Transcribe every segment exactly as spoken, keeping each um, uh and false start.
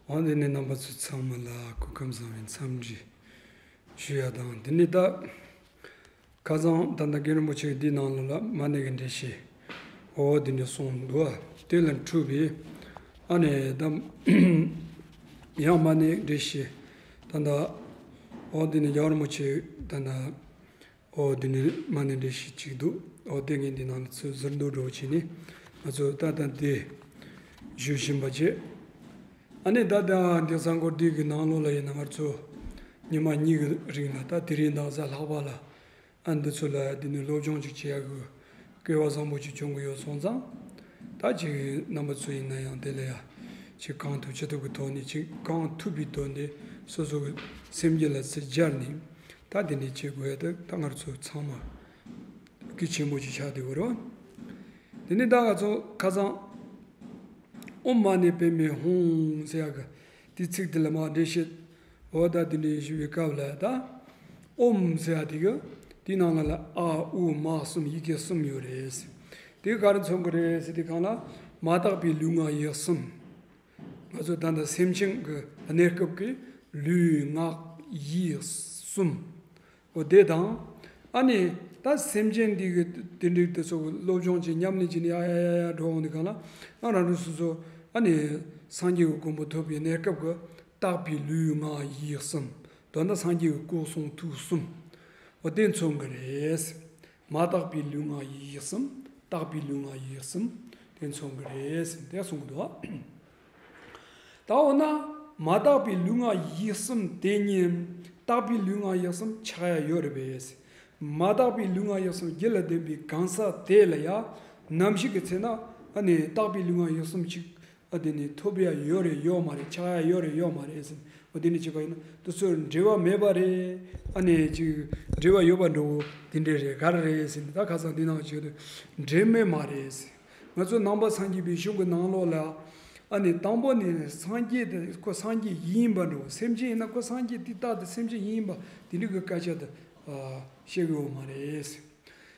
འོ་འདི་ནི་རྣམ་པ་ཚོ་ཚང་མ་ལ་སྐུ་ཁམས་བཟང་བའི་འཚམས་འདྲི་ཞུ་ཡ་དང་། འདི་ནི་ད་ཁ་སང་ད་ལྟ་རྒན་རིན་པོ་ཆེ་འདི་ནང་ལོགས་ལ་མ་ཎི་གི་འགྲེལ་བཤད་འོ་འདི་ནི་གསུངས་འདུག་དེ་ལ་འཁྲུལ་པའི་ཨ་ནི་ད་ཡང་མ་ཎི་འགྲེལ་བཤད་ད་ལྟ་འོ་འདི་ནི་རྒྱལ་བ་རིན་པོ་ཆེ་ད་ལྟ། ཨོ་དེ་ནི་མ་ཎི་འགྲེལ་བཤད་ཅིག་འདུག་ཨོ་དེ་ངས་འདི་ནང་ལ་ཚུར་ཟུར་འདུག་འགྲོ་བྱས་ནས་ང་ཚོ་ད་ལྟ་འདི་ཞུ་བཞིན་པ་བྱས། ཨ་ནི་ད་ལྟ་འདི་གཟའ་འཁོར་འདི་གི་ནང་ལོགས་ལ་ཡིན་ན་ང་ཚོ་ཉི་མ་གཉིས་ཀྱི་རིང་ལ་ད་དེ་རིང་དང་གཟའ་ལྷག་པ་ལ་ཨ་འདི་ཚོ་ལ་འདི་ནི་སློབ་སྦྱོང་ཅིག་བྱེད་ཡག་གི་སྐལ་བ་བཟང་པོ་ཅིག་བྱུང་གི་ཡོད་སོང་ཙང་། ད་ཅིག་རྣམ་པ་ཚོ་ཡིན་ན་ཡང་དེ་ལ་ཡ་ཅིག་གང་ཐུབ་ཅི་ཐུབ་ཀྱི་ཐོག་ནས་ཅིག་གང་ཐུབ་པའི་དོན་དེ་སོ་སོ་གི་སེམས་རྒྱུད་ལ་ཚུར་སྦྱར་ནས། ད་དེ་འདྲའི་བྱེད་དགོས་ཡ་དེ་ད་ང་ཚོ་ཚང་མ་གལ་ཆེན་པོ་ཅིག་ཆགས་བསྡད་ཡོད་རེད་བ། དེ་ནས་ད་ང་ཚོ་ཁ་སང་ཨོཾ་མ་ཎི་པདྨེ་ཧཱུྃ་ཟེར་ཡ་གི་དེ་ཚིག་དེ་ལ་མར་འགྲེལ་བཤད་འོ་ད་དེ་འདྲའི་ཞུ་བའི་སྐབས་ལ་ད་ཨོཾ་ཟེར་ཡ་དེ་གི་དེའི་ནང་ལ་ལ་ཨ་ཨུ་མ་གསུམ་ཡི་གེ་གསུམ་ཡོད་རེད། དེ་ག་རེ་མཚོན་གི་རེད་ཟེར་དུས་སྒང་ལ་མ་དག་པའི་ལུས་ངག་ཡིད་གསུམ། ང་ཚོ་ད་ལྟ་སེམས་ཅན་གྱི་གནས་སྐབས་ཀྱི་ལུས་ངག་ཡིད་གསུམ། འོ་དེ་དང་། ཨ་ནི་ད་སེམས་ཅན་འདི་གི་དེ་འདྲའི་དེ་ཚོ་གི་སློབ་སྦྱོང་བྱེད་ཉམས་ལེན་བྱེད་ནས་ཡ་ཡ་ཡ་ཡ་འགྲོ་འོང་དུས་སྒང་ལ་ཨ་རང་རང་སོ་སོ་ཨ་ནི་སངས་རྒྱས་ཀྱི་གོ་འཕང་ཐོབ་པའི་གནས་སྐབས་ཀྱི་དག་པའི་ལུས་ངག་ཡིད་གསུམ། མདོར་ན་སངས་རྒྱས་ཀྱི་སྐུ་གསུང་ཐུགས་གསུམ། འོ་དེ་མཚོན་གྱི་རེད། མ་དག་པའི་ལུས་ངག་ཡིད་གསུམ། དག་པའི་ལུས་ངག་ཡིད་གསུམ་དེ་མཚོན་གྱི་རེད་ཟེར་དེ་གསུང་གི་འདུག་ད་འོ་ན་མ་དག་པའི་ལུས་ངག་ཡིད་གསུམ་དེ་གཉིས་དག་པའི་ལུས་ངག་ཡིད་གསུམ་ཆགས་ཡ་ཡོད་རེད་པས། མ་དག་པའི་ལུས་ངག་ཡིད་གསུམ་རྒྱུད་ལ་ལྡན་པའི་གང་ཟག་དེ་ལ་ཡང་ནམ་ཞིག་གི་ཚེ་ན་ཨ་ནི་དག་པའི་ལུས་ངག་ཡིད་གསུམ་ཅིག་ཨ་དེ་ནི་ཐོབ་ཡ་ཡོད་རེད་ཡོད་མ་རེད་ཆགས་ཡ་ཡོད་རེད་ཡོད་མ་རེད་ཟེར། འོ་དེ་ནི་བྱས་པ་ཡིན་ན་དེ་ཚོར་འབྲེལ་བ་མེད་པ་རེད། ཨ་ནི་ཅིག་འབྲེལ་བ་ཡོད་པ་འདྲ་བོ་དེ་འདྲས་རེད་ག་རེ་རེད་ཟེར་ན་ད་ཁ་སང་འདི་ནང་བྱས་དུས་འབྲེལ་མེད་མ་རེད་ཟེར། ང་ཚོ་ནང་པ་སངས་རྒྱས་པའི་གཞུང་གི་ནང་ལོགས་ལ་ཨ་ནི་དང་པོ་ནས་སངས་རྒྱས་དེ་ཁོ་སངས་རྒྱས་ཡིན་པ་འདྲ་བོ་སེམས་ཅན་ཡིན་ན་ཁོ་སངས་རྒྱས་དེ་རྟག་ཏུ་སེམས་ཅན་ཡིན་པ་དེ་འདྲ་གི་སྐད་ཆ་དེ་བཤད་གི་ཡོད་མ་རེད་ཟེར།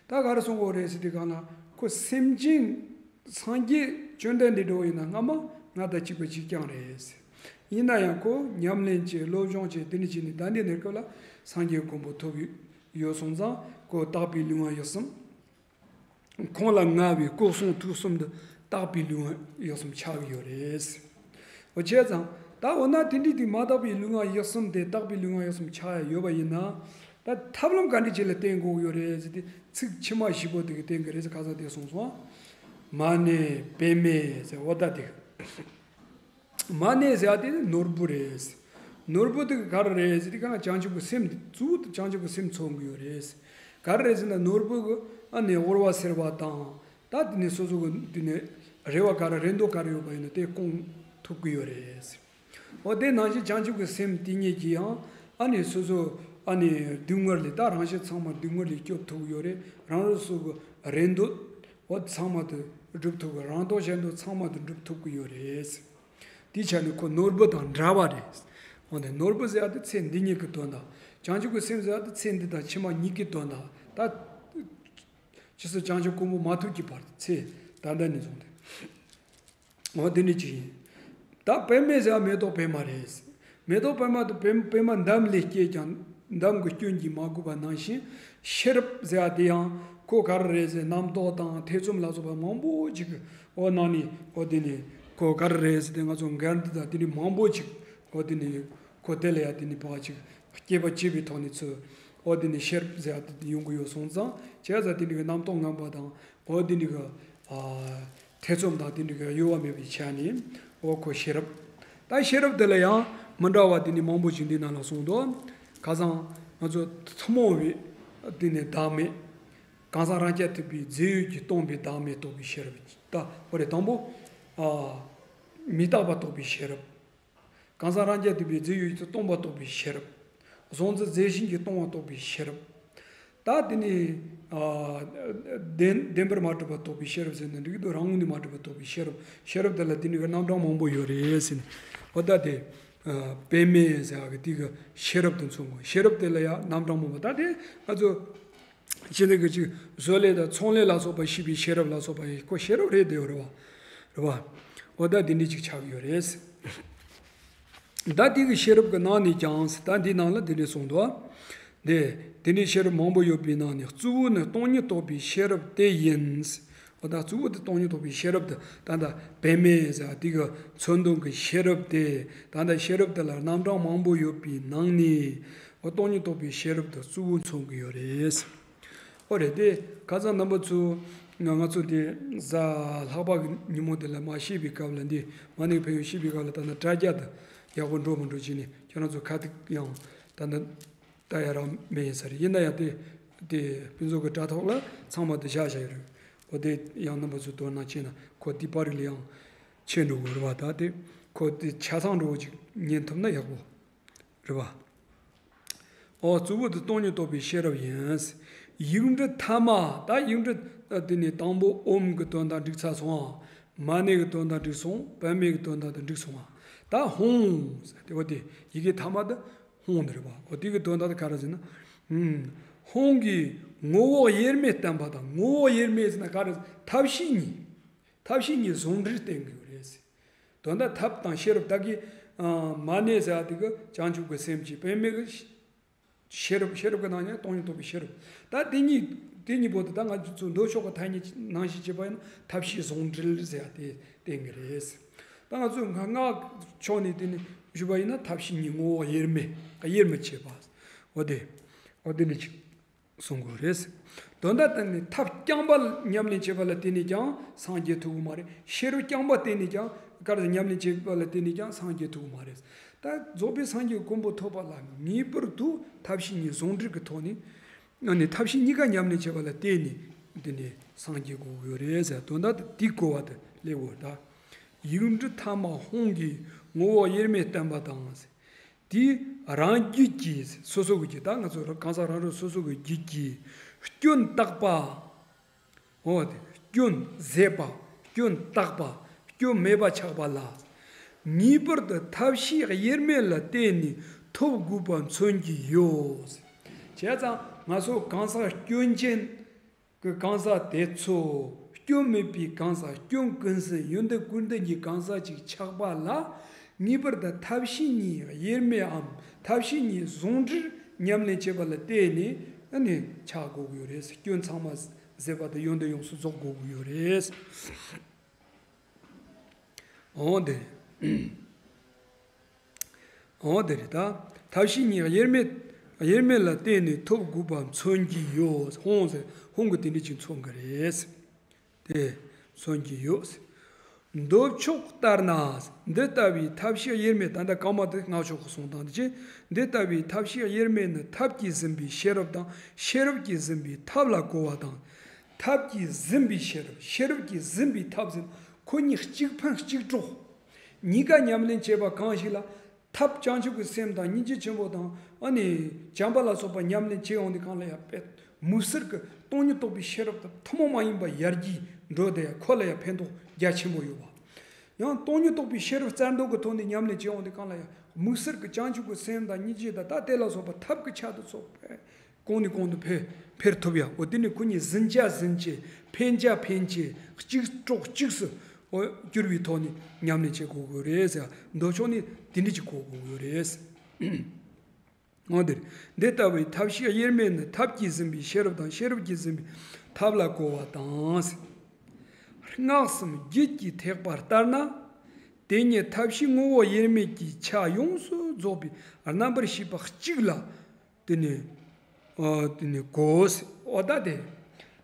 ད་ག་རེ་གསུང་གི་ཡོད་རེད་ཟེར་དུས་སྒང་ལ་ཁོ་སེམས་ཅན། སངས་རྒྱས་བཅོམ་ལྡན་འདས་འདྲ་བོ་ཡིན་ན་སྔ་མ་ང་དང་གཅིག་པ་གཅིག་རྐྱང་རེད། ཡིན་ན་ཡང་ཁོ་ཉམས་ལེན་བྱས་སློབ་སྦྱོང་བྱས་དེ་འདྲ་བྱས་ནས་ད་ལྟའི་གནས་སྐབས་ལ་སངས་རྒྱས་གོ་འཕང་ཐོབ་ཡོད་སོང་ཙང་ཁོ་དག་པའི་ལུས་ངག་ཡིད་གསུམ། ཁོང་ལ་མངའ་བའི་སྐུ་གསུང་ཐུགས་གསུམ་དུ་དག་པའི་ལུས་ངག་ཡིད་གསུམ་ཆགས་ཡོད་རེད། འོ་བྱས་ཙང་ད་འོ་ན་དེ་འདྲའི་དེ་མ་དག་པའི་ལུས་ངག་ཡིད་གསུམ་དེ་དག་པའི་ལུས་ངག་ཡིད་གསུམ་ཆགས་ཡ་ཡོད་པ་ཡིན་ན། ད་ཐབས་ལམ་ག་འདྲ་ཅིག་ལ་བརྟེན་དགོས་ཀྱི་ཡོད་རེད་ཟེར་ཏེ་ཚིག་ཕྱི་མ་བཞི་པོ་དེ་གི་བརྟེན་གྱི་རེད་ཟེར་ཁ་སང་དེ་གསུངས་སོང་། མ་ཎི་པདྨེ་ཟེར་འོ་ད་དེ། མ་ཎི་ཟེར་ཡ་དེ་ནོར་བུ་རེད། ནོར་བུ་དེ་ག་རེ་རེད་ཟེར་ཏེ་གང་བྱང་ཆུབ་ཀྱི་སེམས་གཙོ་བོ་དེ་བྱང་ཆུབ་ཀྱི་སེམས་མཚོན་གྱི་ཡོད་རེད། ག་རེ་རེད་ཟེར་ན་ནོར་བུ་གི་ཨ་ནི་དབོར་བ་སེལ་བ་དང་ད་དེ་ནི་སོ་སོ་གི་དེ་ནི་རེ་བ་ག་རེ་རེ་འདོད་ག་རེ་ཡོད་པ་ཡིན་ན་དེ་སྐོང་ཐུབ་ཀྱི་ཡོད་རེད། འོ་དེ་ནང་བཞིན་བྱང་ཆུབ་ཀྱི་སེམས་དེ་ཉིད་ཀྱིས་ཡང་ཨ་ནི་སོ་སོ་ཨ་ནི་སྡུག་བསྔལ་ལས་ད་རང་གཞན་ཚང་མ་སྡུག་བསྔལ་ལས་སྐྱོབ་ཐུབ་ཀྱི་ཡོད་རེད། རང་རང་སོ་སོ་གི་རེ་འདོད་འོ་ཚང་མ་དེ་སྒྲུབ་ཐུབ་ཀྱི་རང་འདོད་གཞན་འདོད་ཚང་མ་དེ་སྒྲུབ་ཐུབ་ཀྱི་ཡོད་རེད། དེའི་ཆ་ནས་ཁོ་ནོར་བུ་དང་འདྲ་བ་རེད། འོ་ནི་ནོར་བུ་ཟེར་ཡ་དེ་ཚེ་འདི་ཉིད་ཀྱི་དོན་དང་བྱང་ཆུབ་ཀྱི་སེམས་ཟེར་ཡ་དེ་ཚེ་འདི་དང་ཕྱི་མ་གཉིས་ཀྱི་དོན་དང་ད། ཇི་སྲིད་བྱང་ཆུབ་ཀུན་འབུལ་མ་ཐོབ་ཀྱི་བར་དུ་ཚེ་ད་ལྟ་ནས་བཟུང་སྟེ། འོ་དེ་འདྲ་ཅིག་ཡིན། ད་པདྨེ་ཟེར་བ་མེ་ཏོག་པདྨ་རེད། མེ་ཏོག་པདྨ་དེ་པད་པདྨ་འདམ་ལས་སྐྱེས་ཀྱང་འདམ་གྱི་སྐྱོན་གྱིས་མ་གོས་པ་ནང་བཞིན་ཤེས་རབ་ཟེར་བ་དེ་ཡང་ཁོ་ག་རེ་རེད་ཟེར་རྣམ་རྟོག་དང་ཐེ་ཚོམ་ལ་སོགས་པ་མང་པོ་ཅིག་འོ་ནང་ནས་འོ་དེ་ནས་ཁོ་ག་རེ་རེད་ཟེར་དེ་ང་ཚོ་འགལ་འདུ་དང་དེ་འདྲ་མང་པོ་ཅིག་འོ་དེ་ནས་ཁོ་དེ་ལ་ཡང་དེ་ནས་ཕར་ཅིག་སྐྱེས་པ་སྐྱེས་པའི་ཐོག་ནས་ཚུར་འོ་དེ་ནས་ཤེས་རབ་ཟེར་བ་དེ་ཡོང་གི་ཡོད་སོང་ཙང་བྱས་ཙང་དེ་འདྲ་གི་རྣམ་རྟོག་ངན་པ་དང་འོ་དེ་འདྲ་གི་ཨ། ཐེ་ཚོམ་དང་དེ་འདྲ་གི་གཡོ་བ་མེད་པའི་ཆ་ནས་འོ་ཁོ་ཤེས་རབ། ད་ཤེས་རབ་དེ་ལ་ཡང་མི་འདྲ་བ་དེ་ནི་མང་པོ་ཞིག་འདི་ནང་ལ་གསུངས་འདུག་ཁ་སང་ང་ཚོ་ཐུན་མོང་བའི་དེ་ནི་བདག་མེད། གང་ཟག་རང་རྐྱ་ཐུབ་པའི་རྫས་ཡོད་ཀྱིས་སྟོང་པའི་བདག་མེད་རྟོགས་པའི་ཤེས་རབ། ད་འོ་རེད་དང་པོ། ཨ། མི་རྟག་པ་རྟོགས་པའི་ཤེས་རབ། གང་ཟག་རང་རྐྱ་ཐུབ་པའི་རྫས་ཡོད་ཀྱིས་སྟོང་པ་རྟོགས་པའི་ཤེས་རབ། གཟུང་འཛིན་རྫས་གཞན་གྱིས་སྟོང་པ་རྟོགས་པའི་ཤེས་རབ། ད་དེ་ནི། ཨ། བདེན་བདེན་པར་མ་གྲུབ་པ་རྟོགས་པའི་ཤེས་རབ་ཟེར་ནས་འགྲིག་གི་འདུག་རང་ངོས་ནས་མ་གྲུབ་པ་རྟོགས་པའི་ཤེས་རབ། ཤེས་རབ་དེ་ལ་དེ་ནི་རྣམ་གྲངས་མང་པོ་ཡོད་རེད་ཟེར་ནས། འོ་ད་དེ། ཨ། པདྨེ་ཟེར་བ་གི་དེ་གི་ཤེས་རབ་དེ་མཚོན་དགོས། ཤེས་རབ་དེ་ལ་ཡང་རྣམ་གྲངས་མང་པོ་ད་དེ་ང་ཚོ། ཅི་འདྲ་གི་ཅིག་བཟོ་ལས་དང་ཚོང་ལས་ལ་སོགས་པ་ཤེས་པའི་ཤེས་རབ་ལ་སོགས་པ་ཡིན་ཁོ་ཤེས་རབ་རེད་དེ་རེད་བ། རེད་བ། འོ་ད་དེ་འདྲ་ཅིག་ཆགས་ཀྱི་ཡོད་རེད། ད་དེ་གི་ཤེས་རབ་ཀྱི་ནང་ནས་ཀྱང་ཟེར། ད་འདིའི་ནང་ལ་འདི་འདྲས་གསུངས་འདུག་དེ་དེ་འདྲའི་ཤེས་རབ་མང་པོ་ཡོད་པའི་ནང་ནས་གཙོ་བོ་ནི་སྟོང་ཉིད་རྟོགས་པའི་ཤེས་རབ་དེ་ཡིན། འོ་ད་གཙོ་བོ་དེ་སྟོང་ཉིད་རྟོགས་པའི་ཤེས་རབ་དེ། ད་ལྟ་བེད་མེད་ཟེར་དེ་གི་མཚོན་དོན་གྱི་ཤེས་རབ་དེ། ད་ལྟ་ཤེས་རབ་དེ་ལ་རྣམ་གྲངས་མང་པོ་ཡོད་པའི་ནང་ནས་འོ་སྟོང་ཉིད་རྟོགས་པའི་ཤེས་རབ་དེ་གཙོ་བོ་མཚོན་གྱི་ཡོད་རེད། ཨོ་རེད་དེ། ཁ་སང་རྣམ་པ་ཚོ་ང་ང་ཚོ་དེ་གཟའ་ལྷག་པ་གི་ཉིན་མོ་དེ་ལ་མར་བཤད་པའི་སྐབས་ལ། འདི་མ་ཎི་ཕན་ཡོན་བཤད་པའི་སྐབས་ལ་ད་ནི་དྲ་རྒྱ་དེ་ཡག་པོ་འགྲོ་མི་འགྲོ་བྱས་ནས་ཁྱེད་རང་ཚོ་ཁ་ཐུག་ཡང་ད་ནི་ལྟ་ཡ་རང་མེད་ཡིན་ས་རེད། ཡིན་ན་ཡང་དེ་དེ་ཕུན་ཚོགས་ཀྱི་དྲ་ཐོག་ལ་ཚང་མ་དེ་བཞག་བཞག་ཡོད་རེད། འོ་དེ་ཡང་རྣམ་པ་ཚོ་དོ་སྣང་བྱས་ན་ཁོ་དེ་པར་རིགས་ལ་ཡང་ཆེ་འགྲོ་གི་རེད་བ། ད་དེ་ཁོ་དེ་ཆ་ཚང་འགྲོ་གི་ཅིག་ཉན་ཐུབ་ན་ཡག་པོ་རེད་བ། འོ་གཙོ་བོ་དེ་སྟོང་ཉིད་རྟོགས་པའི་ཤེས་རབ་ཡིན། ཡིག་འབྲུ་ཐ་མ། ད་ཡིག་འབྲུ་དེ་ནས་དང་པོ་ཨོཾ་གི་དོན་དག་འགྲིག་ཚར་སོང་ང་། མ་ཎི་གི་དོན་དག་འགྲིག་སོང་། པདྨེ་གི་དོན་དག་དེ་འགྲིག་སོང་ང་། ད་ཧཱུྃ་ཟེར་དེ། འོ་དེ་ཡི་གེ་ཐ་མ་དེ་ཧཱུྃ་དེ་རེད་བ། འོ་དེ་གི་དོན་དག་དེ་ག་རེ་ཟེར་ན། ཧཱུྃ་གིས་ངོ་བོ་དབྱེར་མེད་བསྟན་པ་དང་། ངོ་བོ་དབྱེར་མེད་ཟེར་ན་ག་རེ། ཐབས་ཤེས་གཉིས། ཐབས་ཤེས་གཉིས་ཟུང་འབྲེལ་བསྟན་གྱི་ཡོད་རེད་ཟེར། དོན་དག་ཐབས་དང་ཤེས་རབ། ད་གི་ཨ་མ་ཎི་ཟེར་བ་དེ་གི་བྱང་ཆུབ་ཀྱི་སེམས་ཀྱི། པདྨེ་གི་ཤེས་རབ། ཤེས་རབ་ཀྱི་ནང་ནས་སྟོང་ཉིད་རྟོགས་པའི་ཤེས་རབ། ད་དེ་གཉིས་དེ་གཉིས་པོ་དེ་ད་ང་ཚོ་མདོ་ཕྱོགས་ཀྱི་ཐ་སྙད་ནང་བཞིན་བྱས་པ་ཡིན་ན་ཐབས་ཤེས་ཟུང་འབྲེལ་ཟེར་བ་དེ་བསྟན་གྱི་རེད། ད་ང་ཚོས་སྔགས་ཕྱོགས་ནས་དེ་ནི་ཞུས་པ་ཡིན་ན་ཐབས་ཤེས་གཉིས་ངོ་བོ་དབྱེར་མེད། དབྱེར་མི་ཕྱེད་པ། འོ་དེ་འོ་དེ་ནི་ཅིག་གསུང་དགོས་རེད། དོན་དག་དེ་ནི་ཐབས་རྐྱང་པ་ཉམས་ལེན་བྱེད་པ་ལ་བརྟེན་ནས་ཀྱང་སངས་རྒྱས་ཐུབ་ཀྱི་མ་རེད། ཤེས་རབ་རྐྱང་པ་བརྟེན་ནས་ཀྱང་ག་རེ་ཉམས་ལེན་བྱེད་པ་ལ་བརྟེན་ནས་ཀྱང་སངས་རྒྱས་ཐུབ་ཀྱི་མ་རེད། ད་རྫོགས་པའི་སངས་རྒྱས་ཀྱི་གོ་འཕང་ཐོབ་པ་ལ་ངེས་པར་དུ་ཐབས་ཤེས་གཉིས་ཟུང་འབྲེལ་གྱི་ཐོག་ནས། ཨ་ནི་ཐབས་ཤེས་གཉིས་ཀ་ཉམས་ལེན་བྱེད་པ་ལ་བརྟེན་ནས་དེ་ནས་སངས་རྒྱས་དགོས་ཀྱི་ཡོད་རེད་ཟེར། དོན་དག་དེ་གོ་བ་དེ་སླེབས་དགོས་རེད་ད། ཡིག་འབྲུ་ཐ་མ་ཧཱུྃ་གིས་ངོ་བོ་དབྱེར་མེད་བསྟན་པ་དང་། དེས་རང་རྒྱུད་ཀྱིས། སོ་སོ་གི་རྒྱུད། ད་ང་ཚོ་གང་ཟག་རང་རང་སོ་སོ་གི་རྒྱུད་ཀྱིས་སྐྱོན་བརྟག་པ། འོ་དེ་སྐྱོན་ཟད་པ། སྐྱོན་བརྟག་པ། སྐྱོན་མེད་པ་ཆགས་པ་ལ་ངེས་པར་དུ་ཐབས་ཤེས་དབྱེར་མེད་ལ་བརྟེན་ནས་ཐོབ་དགོས་པ་མཚོན་གྱི་ཡོད། བྱས་ཙང་ང་ཚོ་གང་ཟག་སྐྱོན་ཅན་གྱི་གང་ཟག་དེ་ཚོ། སྐྱོན་མེད་པའི་གང་ཟག། སྐྱོན་ཀུན་ཟད་ཡོན་ཏན་ཀུན་ལྡན་གྱི་གང་ཟག་ཅིག་ཆགས་པ་ལ་ངེས་པར་དུ་ཐབས་ཤེས་གཉིས་དབྱེར་མེད་འམ་ཐབས་ཤེས་གཉིས་ཟུང་འབྲེལ་ཉམས་ལེན་བྱེད་པ་ལ་བརྟེན་ནས་ཨ་ནི་ཆགས་དགོས་ཀྱི་ཡོད་རེད། སྐྱོན་ཚང་མ་ཟད་པ་དང་ཡོན་ཏན་ཡོངས་སུ་རྫོགས་དགོས་ཀྱི་ཡོད་རེད། འོ་དེ། འོ་དེ་རེད་ད། ཐབས་ཤེས་གཉིས་དབྱེར་མེད། དབྱེར་མེད་ལ་བརྟེན་ནས་ཐོབ་དགོས་པ་མཚོན་གྱི་ཡོད། ཧཱུྃ་ཟེར། ཧཱུྃ་གིས་དེ་འདྲ་ཅིག་མཚོན་གྱི་རེད། དེ་མཚོན་གྱི་ཡོད། མདོ་ཕྱོགས་ལྟར་ན། འདི་ལྟ་བུའི་ཐབས་ཤེས་དབྱེར་མེད། ད་ལྟ་སྐར་མ་དེ་སྔགས་ཕྱོགས་ཀྱི་གསུང་སྟངས་དེ་བྱས། འདི་ལྟ་བུའི་ཐབས་ཤེས་དབྱེར་མེད་ནི་ཐབས་ཀྱིས་ཟིན་པའི་ཤེས་རབ་དང་། ཤེས་རབ་ཀྱིས་ཟིན་པའི་ཐབས་ལ་གོ་བ་དང་། ཐབས་ཀྱིས་ཟིན་པའི་ཤེས་རབ། ཤེས་རབ་ཀྱིས་ཟིན་པའི་ཐབས་ཟེར། ཁོ་གཉིས་གཅིག་ཕན་གཅིག་གྲོགས། གཉིས་ཀ་ཉམས་ལེན་བྱེད་པ་གང་ཞིག་ལ། ཐབས་བྱང་ཆུབ་ཀྱི་སེམས་དང་སྙིང་རྗེ་ཆེན་པོ་དང་། ཨ་ནི་བྱམས་པ་ལ་སོགས་པ་ཉམས་ལེན་བྱེད་ཡོང་དུས་སྒང་ལ་ཡང་དཔེ་དམིགས་བསལ་གྱི་སྟོང་ཉིད་རྟོགས་པའི་ཤེས་རབ་དང་ཐུན་མོང་མ་ཡིན་པ་ཡར་རྒྱས་འགྲོ་དེ་ཡང་ཁོ་ལ་ཡང་ཕན་ཐོགས་རྒྱ་ཆེན་པོ་ཡོད་པ། ཡང་སྟོང་ཉིད་རྟོགས་པའི་ཤེས་རབ་རྩལ་འདོན་གྱི་ཐོག་ནས་ཉམས་ལེན་བྱེད་ཡོང་དུས་སྒང་ལ་ཡང་དམིགས་བསལ་གྱི་བྱང་ཆུབ་ཀྱི་སེམས་དང་སྙིང་རྗེ་དང་ད་དེ་ལ་སོགས་པ་ཐབས་ཀྱི་ཆ་དང་ཚོགས་པས། གོང་ནས་གོང་དུ་འཕེལ། འཕེལ་ཐུབ་ཡ། འོ་དེ་ནི་ཁོ་གཉིས་ཟིན་བྱ་ཟིན་བྱེད། ཕན་བྱ་ཕན་བྱེད། གཅིག་གྲོགས་གཅིག་སུ་འོ་གྱུར་བའི་ཐོག་ནས་ཉམས་ལེན་བྱེད་དགོས་དགོས་རེད་ཟེར། མདོ་ཕྱོགས་ནས་དེ་འདྲ་ཅིག་གོ་དགོས་དགོས་རེད། འོ་དེར། འདི་ལྟ་བུའི་ཐབས་ཤེས་དབྱེར་མེད་ནི་ཐབས་ཀྱིས་ཟིན་པའི་ཤེས་རབ་དང་། ཤེས་རབ་ཀྱིས་ཟིན་པའི་ཐབས་ལ་གོ་བ་དང་། སྔགས་སམ་རྒྱུད་ཀྱི་ཐེག་པ་ལྟར་ན། དེ་ཉིད་ཐབས་ཤེས་ངོ་བོ་དབྱེར་མེད་ཀྱི་ཆ་ཡོངས་སུ་རྫོགས་པའི་རྣམ་པར་ཤེས་པ་གཅིག་ལ། དེ་ནི། ཨ་དེ་ནི་གོ། འོ་ད་དེ།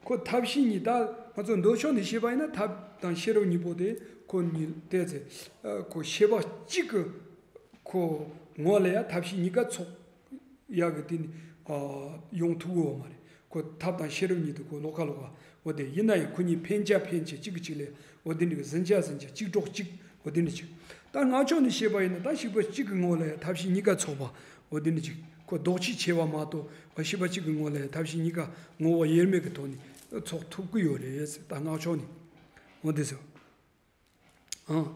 ཁོ་ཐབས་ཤེས་གཉིས། ད་ང་ཚོ་མདོ་ཕྱོགས་ནས་བཤད་པ་ཡིན་ན་ཐབས་དང་ཤེས་རབ་གཉིས་པོ་དེ་ཁོ་གཉིས་བལྟས་ཚེ། ཨ་ཁོ་ཤེས་པ་གཅིག་གི་ཁོ་ངོ་ལ་ཡ་ཐབས་ཤེས་གཉིས་ཀ་ཚོགས་ཡག་གི་དེ་ནི་ཨ་ཡོང་ཐུབ་ཀྱི་ཡོད་མ་རེད། ཁོ་ཐབས་དང་ཤེས་རབ་གཉིས་དེ་ཁོ་ལོགས་ཀ་ལོགས་ཀ། འོ་དེ་ཡིན་ན་ཡང་ཁོ་གཉིས་ཕན་བྱ་ཕན་བྱེད། གཅིག་གིས་གཅིག་ལ་འོ་དེ་འདྲ་གི་ཟིན་བྱ་ཟིན་བྱེད། གཅིག་གྲོགས་གཅིག། འོ་དེ་འདྲ་གཅིག། ད་སྔགས་ཕྱོགས་ནས་བཤད་པ་ཡིན་ན་ད་ཤེས་པ་གཅིག་གི་ངོ་ལ་ཡང་ཐབས་ཤེས་གཉིས་ཀ་ཚོགས་པ། འོ་དེ་འདྲ་གཅིག། ཁོ་ལྡོག་ཕྱིས་ཕྱེ་བ་མ་གཏོགས། འོ་ཤེས་པ་གཅིག་གི་ངོ་ལ་ཡང་ཐབས་ཤེས་གཉིས་ཀ་ངོ་བོ་དབྱེར་མེད་ཀྱི་ཐོག་ནས་ཚོགས་ཐུབ་ཀྱི་ཡོད་རེད་ཟེར། ད་སྔགས་ཕྱོགས་ནས། འོ་དེ་ཟེར། ཨང་།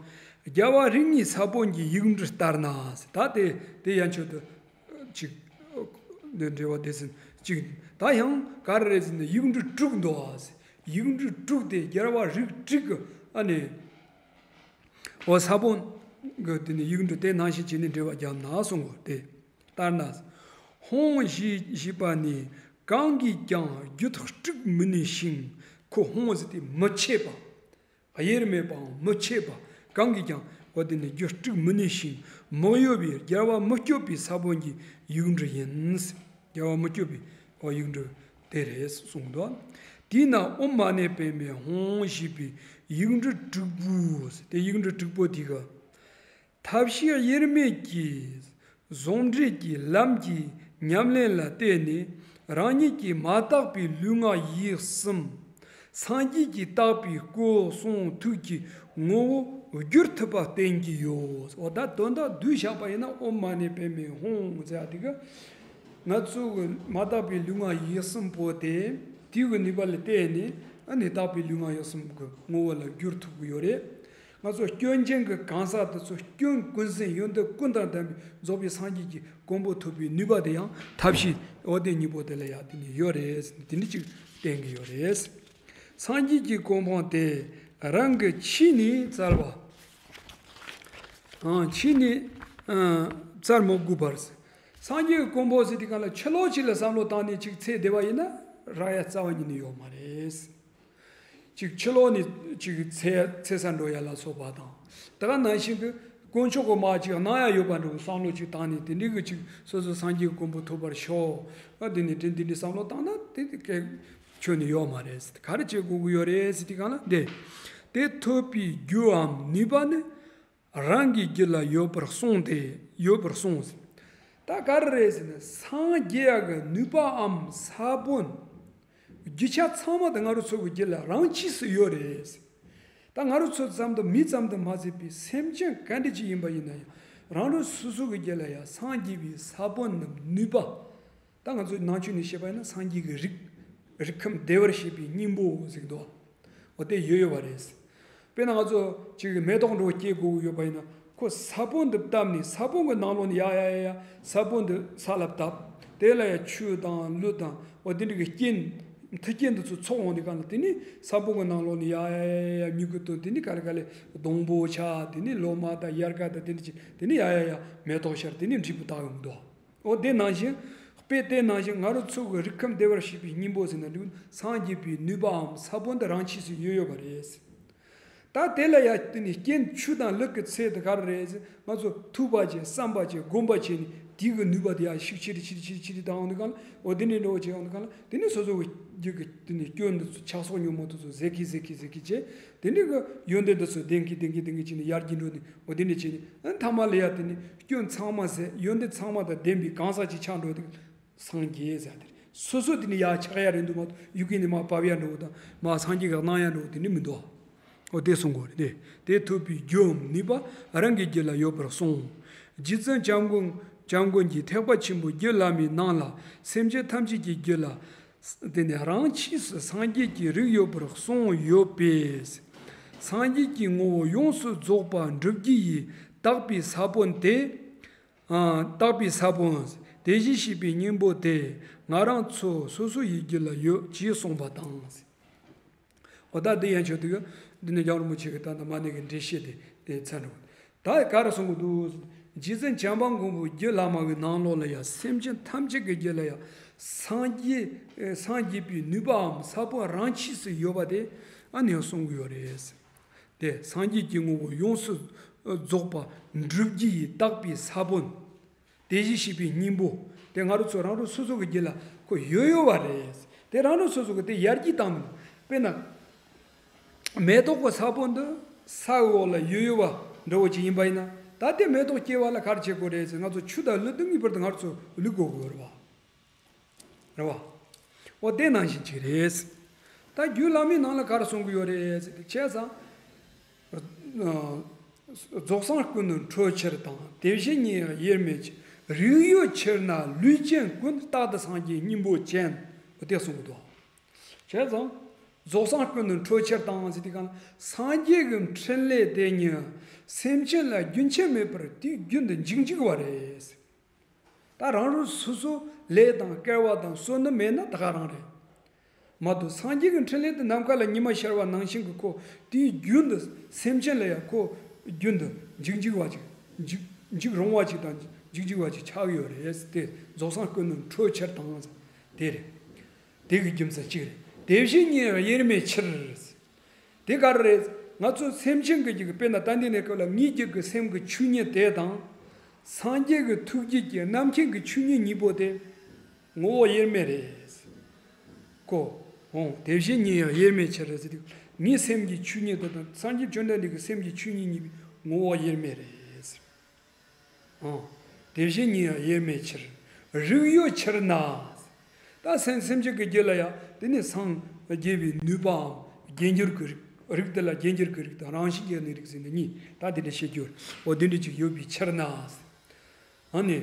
རྒྱལ་བ་རིགས་གཉིས་ས་བོན་གྱི་ཡིག་འབྲུ་ལྟར་ན་ཟེར། ད་དེ་དེ་ཡན་ཆོད་དུ་ཅིག། འདི་འགྲེལ་བ་དེ་ཟིན་ཅིག། ད་ཡང་ག་རེ་རེད་ཟེར་ན་ཡིག་འབྲུ་དྲུག་འདུག་ཨ་ཟེར། ཡིག་འབྲུ་དྲུག་དེ་རྒྱལ་བ་རིགས་དྲུག་གི་ཨ་ནི། འོ་ས་བོན། གི་དེ་ནི་ཡིག་འབྲུ་དེ་ནང་བཞིན་བྱས་ནས་འགྲེལ་པ་བརྒྱབ་ན་གསུང་གོ་དེ། ལྟར་ན། ཧཱུྃ་ཞེས་ཞེས་པ་ནི་གང་གིས་ཀྱང་རྒྱུད་དཀྲུག་མི་ནུས་ཤིང་། ཁོ་ཧཱུྃ་ཟེར་དེ་མི་ཕྱེད་པ། དབྱེར་མེད་པའང་མི་ཕྱེད་པ། གང་གིས་ཀྱང་འོ་དེ་ནི་རྒྱུད་དཀྲུག་མི་ནུས་ཤིང་། མི་གཡོ་བའི་རྒྱལ་བ་མི་བསྐྱོད་པའི་ས་བོན་གྱི་ཡིག་འབྲུ་ཡིན། རྒྱལ་བ་མི་བསྐྱོད་པའི་འོ་ཡིག་འབྲུ་དེ་རེད་གསུངས་འདུག་དེས་ན་ཨོཾ་མ་ཎི་པདྨེ་ཧཱུྃ་ཞེས་པའི་ཡིག་འབྲུ་དྲུག་པོ། དེ་ཡིག་འབྲུ་དྲུག་པོ་དེ་ག་ཐབས་ཤེས་དབྱེར་མེད་ཀྱི་ཟུང་འབྲེལ་གྱི་ལམ་གྱི་ཉམས་ལེན་ལ་བརྟེན་ནས་རང་ཉིད་ཀྱི་མ་དག་པའི་ལུས་ངག་ཡིད་གསུམ་སངས་རྒྱས་ཀྱིས་བཏགས་པའི་སྐུ་གསུང་ཐུགས་ཀྱི་ངོ་བོ་བསྒྱུར་ཐུབ་པ་བསྟན་གྱི་ཡོད། འོ་ད་དོན་དག་བསྡུས་བཞག་པ་ཡིན་ན་ཨོཾ་མ་ཎི་པདྨེ་ཧཱུྃ་ཟེར་ཡ་དེ་ག་ང་ཚོ་གི་མ་དག་པའི་ལུས་ངག་ཡིད་གསུམ་པོ་དེ་དེའི་གི་ནུས་པ་ལ་བརྟེན་ནས་ཨ་ནི་དག་པའི་ལུས་ངག་ཡིད་གསུམ་གི་ངོ་བོ་ལ་བསྒྱུར་ཐུབ་ཀྱི་ཡོད་རེད། ང་ཚོ་སྐྱོན་ཅན་གྱི་གང་ཟག་དེ་ཚོ་སྐྱོན་ཀུན་ཟད་ཡོན་ཏན་ཀུན་དང་ལྡན་པའི་རྫོགས་པའི་སངས་རྒྱས་ཀྱི་གོ་འཕང་ཐོབ་པའི་ནུས་པ་དེ་ཡང་ཐབས་ཤེས་འོ་དེ་གཉིས་པོ་དེ་ལ་ཡང་དེ་ནི་ཡོད་རེད། དེ་འདྲ་ཅིག་བསྟན་གྱི་ཡོད་རེད། སངས་རྒྱས་ཀྱི་གོ་འཕང་དེ་རང་གི་ཆོས་ནི་བཙལ་བ། ཨང་ཆོས་ནི་ཨང་བཙལ་མི་དགོས་པར། སངས་རྒྱས་ཀྱི་གོ་འཕང་ཟེར་དུས་སྒང་ལ་ཕྱི་ལོགས་ཅིག་ལ་བསམ་བློ་བཏང་ནས་ཅིག་ཚེ་འདས་པ་ཡིན་ན་རག་ཡ་རྩ་བ་ཉིད་ནས་ཡོད་མ་རེད། ཅིག་ཕྱི་ལོགས་ནས་ཅིག་ཚེ་ཚེ་ས་འགྲོ་ཡ་ལ་སོགས་པ་དང་། དེ་ག་ནང་བཞིན་གྱི་དཀོན་མཆོག་གི་མ་ཅིག་གནང་ཡ་ཡོད་པ་འདྲ་བོ་བསམ་བློ་ཅིག་བཏང་ནས་དེ་འདྲའི་གི་ཅིག་སོ་སོ་སངས་རྒྱས་ཀྱི་གོ་འཕང་ཐོབ་པར་ཤོག་ཨ་དེ་ནས་དེ་འདི་འདྲའི་བསམ་བློ་བཏང་ན་དེ་དེ་གལ་ཁྱོན་ནས་ཡོད་མ་རེད། ག་རེ་བྱེད་དགོས་ཀྱི་ཡོད་རེད་ཟེར་དུས་སྒང་ལ་འདི། དེ་ཐོབ་པའི་རྒྱུའམ་ནུས་པ་ནི་རང་གི་རྒྱུད་ལ་ཡོད་པར་གསུངས་ཏེ་ཡོད་པར་གསུངས། ད་ག་རེ་རེད་ཟེར་ན་སངས་རྒྱས་ཡག་གི་ནུས་པའམ་ས་བོན། རྒྱུ་ཆ་ཚང་མ་དེ་ང་རང་ཚོ་གི་རྒྱུད་ལ་རང་ཆས་སུ་ཡོད་རེད། ད་ང་རང་ཚོ་ཙམ་དུ་མི་ཙམ་དུ་མ་ཟད་པའི་སེམས་ཅན་ག་འདྲ་ཅིག་ཡིན་པ་ཡིན་ན་ཡང་རང་རང་སོ་སོ་གི་རྒྱུད་ལ་ཡང་སངས་རྒྱས་པའི་ས་བོན་ནམ་ནུས་པ། ད་ང་ཚོའི་ནང་ཆོས་ནས་བཤད་པ་ཡིན་ན་སངས་རྒྱས་ཀྱི་རིགས། རིགས་ཁམས་བདེ་བར་གཤེགས་པའི་སྙིང་པོ་ཟེར་གི་འདུག་འོ་དེ་ཡོད་ཡོད་པ་རེད། དཔེར་ན་ང་ཚོ་ཅིག་མེ་ཏོག་འདྲ་བོ་སྐྱེ་དགོས་ཀྱི་ཡོད་པ་ཡིན་ན་ཁོ་ས་བོན་འདི་བཏབ་ནས་ས་བོན་གྱི་ནང་ལོགས་ནས་ཡ་ཡ་ཡ་ཡ་ས་བོན་འདི་ས་ལ་བཏབ། དེ་ལ་ཡ་ཆུ་དང་ལུད་དང་འོ་དེ་འདྲ་གི་རྐྱེན། མཐུན་རྐྱེན་འདི་ཚོ་ཚོགས་འོང་དུས་སྒང་ལ་དེ་ནས་ས་བོན་གྱི་ནང་ལོགས་ནས་ཡ་ཡ་ཡ་ཡ་མྱུ་གུ་བཏོན། དེ་ནས་ག་ལེ་ག་ལེ་སྡོང་པོ་ཆགས། དེ་ནས་ལོ་མ་དང་དབྱར་ཁ་དང་དེ་འདྲ་ཅིག་དེ་ནས་ཡ་ཡ་ཡ་མེ་ཏོག་ཤར། དེ་ནས་འབྲས་བུ་བཏགས་ཡོང་གི་འདུག་འོ་དེ་ནང་བཞིན། དཔེ་དེ་ནང་བཞིན་ང་རང་ཚོ་གི་རིགས་ཁམས་བདེ་བར་གཤེགས་པའི་སྙིང་པོ་ཟེར་ན་འདུག་སངས་རྒྱས་པའི་ནུས་པའམ་ས་བོན་དེ་རང་ཆས་སུ་ཡོད་ཡོད་པ་རེད། ད་དེ་ལ་ཡ་བརྟེན་ནས་རྐྱེན་ཆུ་དང་ལུད་ཀྱི་ཚད་དེ་ག་རེ་རེད་ཟེར་ང་ཚོ་ཐུབ་པ་བྱས་བསམ་པ་བྱས་སྒོམ་པ་བྱས་ནས་དེའི་གི་ནུས་པ་དེ་ཡ་ཤུགས་ཆེ་རེ་ཆེ་རེ་ཆེ་རེ་ཆེ་རེ་བཏང་འོང་དུས་སྒང་ལ་འོ་དེ་འདྲའི་འདྲ་བོ་བྱས་འོང་དུས་སྒང་ལ་དེ་ནས་སོ་སོ་གི་རྒྱུད་ཀྱི་དེ་ནས་སྐྱོན་འདི་ཚོ་ཆགས་སོགས་ཉོན་མོངས་དེ་ཚོ་ཟད་གི་ཟད་གི་ཟད་གི་བྱས་དེ་འདྲའི་གི་ཡོན་ཏན་དེ་ཚོ་ལྡན་གི་ལྡན་གི་ལྡན་གི་བྱས་ནས་ཡར་རྒྱས་འགྲོ་ནས་འོ་དེ་འདྲ་བྱས་ནས་ཨ་ཐ་མ་ལ་ཡ་དེ་ནས་སྐྱོན་ཚང་མ་ཟད་ཡོན་ཏན་ཚང་མ་དང་ལྡན་པའི་གང་ཟག་ཅིག་ཆགས་འགྲོ་དུས། སངས་རྒྱས་ཟེར་དེ་སོ་སོ་དེ་ནི་ཡར་ཆགས་ཡ་རེད་འདུག་མ་གཏོགས་ཡུལ་ཀུན་ནས་མར་བབས་ཡ་འདྲ་བོ་དང་མར་སངས་རྒྱས་ཀྱིས་གནང་ཡ་འདྲ་བོ་དེ་ནི་མི་འདུག་འོ་དེ་གསུང་དགོས་རེད། དེ་དེ་ཐོབ་པའི་རྒྱུའམ་ནུས་པ་རང་གི་རྒྱུད་ལ་ཡོད་པར་གསུངས། རྗེ་བཙུན་བྱམས་མགོན་བྱམས་མགོན་གྱིས་ཐེག་པ་ཆེན་པོའི་རྒྱུད་བླ་མའི་ནང་ལ་སེམས་ཅན་ཐམས་ཅད་ཀྱི་རྒྱུད་ལ་དེ་ནི་རང་ཆས་སུ་སངས་རྒྱས་ཀྱི་རིགས་ཡོད་པར་གསུངས་ཡོད་པས། སངས་རྒྱས་ཀྱི་ངོ་བོ་ཡོངས་སུ་རྫོགས་པ་འགྲུབ་བགྱི་ཡི་དག་པའི་ས་བོན་དེ། ཨ། དག་པའི་ས་བོན། དེ་བཞིན་གཤེགས་པའི་སྙིང་པོ་དེ་ང་རང་ཚོ་སོ་སོ་ཡི་རྒྱུད་ལ་ཡོད་ཅེས་གསུངས་པ་དང་། འོ་ད་འདི་ཡན་ཆོད་དུ་འདི་ནི་རྒྱལ་བ་རིན་པོ་ཆེ་གི་ད་ལྟ་མ་ཎི་གི་འགྲེལ་བཤད་དེ་དེ་ཚར་འགྲོ། ད་ག་རེ་གསུང་གི་འདུག་རྗེ་བཙུན་བྱམས་པ་མགོན་པོའི་རྒྱུད་བླ་མ་གི་ནང་ལོགས་ལ་ཡང་སེམས་ཅན་ཐམས་ཅད་ཀྱི་རྒྱུད་ལ་ཡང་སངས་རྒྱས་སངས་རྒྱས་པའི་ནུས་པའམ་ས་བོན་རང་ཆས་སུ་ཡོད་པ་དེ་ཨ་ནི་ཡང་གསུང་གི་ཡོད་རེད། དེ་སངས་རྒྱས་ཀྱི་ངོ་བོ་ཡོངས་སུ་རྫོགས་པ་འགྲུབ་བགྱི་ཡི་དག་པའི་ས་བོན། དེ་བཞིན་གཤེགས་པའི་སྙིང་པོ། དེ་ང་རང་ཚོ་རང་རང་སོ་སོ་གི་རྒྱུད་ལ་ཁོ་ཡོད་ཡོད་པ་རེད། དེ་རང་རང་སོ་སོ་གི་དེ་ཡར་རྒྱས་བཏང་མི་དགོས། དཔེར་ན། མེ་ཏོག་གི་ས་བོན་འདི་ས་འོག་ལ་ཡོད་ཡོད་པ་འདྲ་བོ་ཅིག་ཡིན་པ་ཡིན་ན། ད་དེ་མེ་ཏོག་སྐྱེ་བ་ལ་ག་རེ་བྱེད་དགོས་རེད་ཟེར་ང་ཚོ་ཆུ་དང་ལུད་དུ་ངེས་པར་དུ་ང་རང་ཚོ་བླུག་དགོས་ཀྱི་ཡོད་རེད་པ། རེད་བ། འོ་དེ་ནང་བཞིན་ཅིག་རེད། ད་རྒྱུད་བླ་མའི་ནང་ལ་ག་རེ་གསུང་གི་ཡོད་རེད་ཟེར་ཏེ་བྱས་ཙང་། རྫོགས་སངས་ཀུན་ནས་འཕྲོས་ཕྱིར་དང་དེ་བཞིན་ཉིད་དབྱེར་མེད་ཀྱི་རིགས་ཡོད་ཕྱིར་ན་ལུས་ཅན་ཀུན་རྟག་ཏུ་སངས་རྒྱས་སྙིང་པོ་ཅན། འོ་དེ་གསུང་གི་འདུག་བྱས་ཙང་། རྫོགས་སངས་ཀུན་ནས་འཕྲོས་ཕྱིར་དང་ཟེར་དུས་སྒང་ལ་སངས་རྒྱས་ཀྱི་འཕྲིན་ལས་དེ་ཉིད་སེམས་ཅན་ལ་རྒྱུན་ཆད་མེད་པར་དུས་རྒྱུན་དུ་འཇིག་འཇིག་པ་རེད། ད་རང་རང་སོ་སོ་ལས་དང་སྐལ་བ་དང་བསོད་ནམས་མེད་ན་ད་ག་རང་རེད། མ་གཏོགས་སངས་རྒྱས་ཀྱི་འཕྲིན་ལས་དེ་ནམ་མཁའ་ལ་ཉི་མ་ཤར་བ་ནང་བཞིན་གྱི་ཁོ་དུས་རྒྱུན་དུ་སེམས་ཅན་ལ་ཡང་ཁོ་ རྒྱུན་དུ་འཇིག་འཇིག་པ་ཅིག་འཇིག་འཇིག་རུང་བ་ཅིག་དང་འཇིག་འཇིག་པ་ཅིག་ཆགས་ཡོད་རེད། དེ་རྫོགས་སངས་ཀུན་ནས་འཕྲོས་ཕྱིར་དང་། དེ་རེད། དེ་གི་རྒྱུ་མཚན་གཅིག་རེད། དེ་བཞིན་ཉིད་དབྱེར་མེད་ཕྱིར། དེ་ག་རེ་རེད། ང་ཚོ་སེམས་ཅན་གྱི་རྒྱུད་ཀྱི་དཔེར་ན་ད་འདི་ནས་སྐབས་ལ་ངེད་ཀྱི་གི་སེམས་ཀྱི་ཆོས་ཉིད་དེ་དང་། སངས་རྒྱས་ཀྱི་ཐུགས་རྒྱུད་ཀྱི་རྣམ་མཁྱེན་གྱི་ཆོས་ཉིད་གཉིས་པོ་དེ་ངོ་བོ་དབྱེར་མེད་རེད། ཀོ། འོང་དེ་བཞིན་ཉིད་ཡང་དབྱེར་མེད་ཕྱིར་ཟེར་དུས། ངའི་སེམས་ཀྱི་ཆོས་ཉིད་དེ་དང་སངས་རྒྱས་བཅོམ་ལྡན་འདས་ཀྱི་སེམས་ཀྱི་ཆོས་ཉིད་གཉིས་པོ་ངོ་བོ་དབྱེར་མེད་རེད། ཨང་། དེ་བཞིན་ཉིད་ཡང་དབྱེར་མེད་ཕྱིར། རིགས་ཡོད་ཕྱིར་ན། ད་སེམས་སེམས་ཅན་གྱི་རྒྱུད་ལ་ཡང་དེ་ནི་སངས་རྒྱས་པའི་ནུས་པའམ་རྒྱས་འགྱུར་གྱི་རིགས། རིགས་དེ་ལ་རྒྱས་འགྱུར་གྱི་རིགས་དང་རང་བཞིན་གྱི་གནས་རིགས་ཟེར་ནས་གཉིས། ད་དེ་འདྲ་བཤད་རྒྱུ་རེད། འོ་དེ་འདྲ་ཅིག་ཡོད་པའི་ཕྱིར་ན། ཨ་ནི།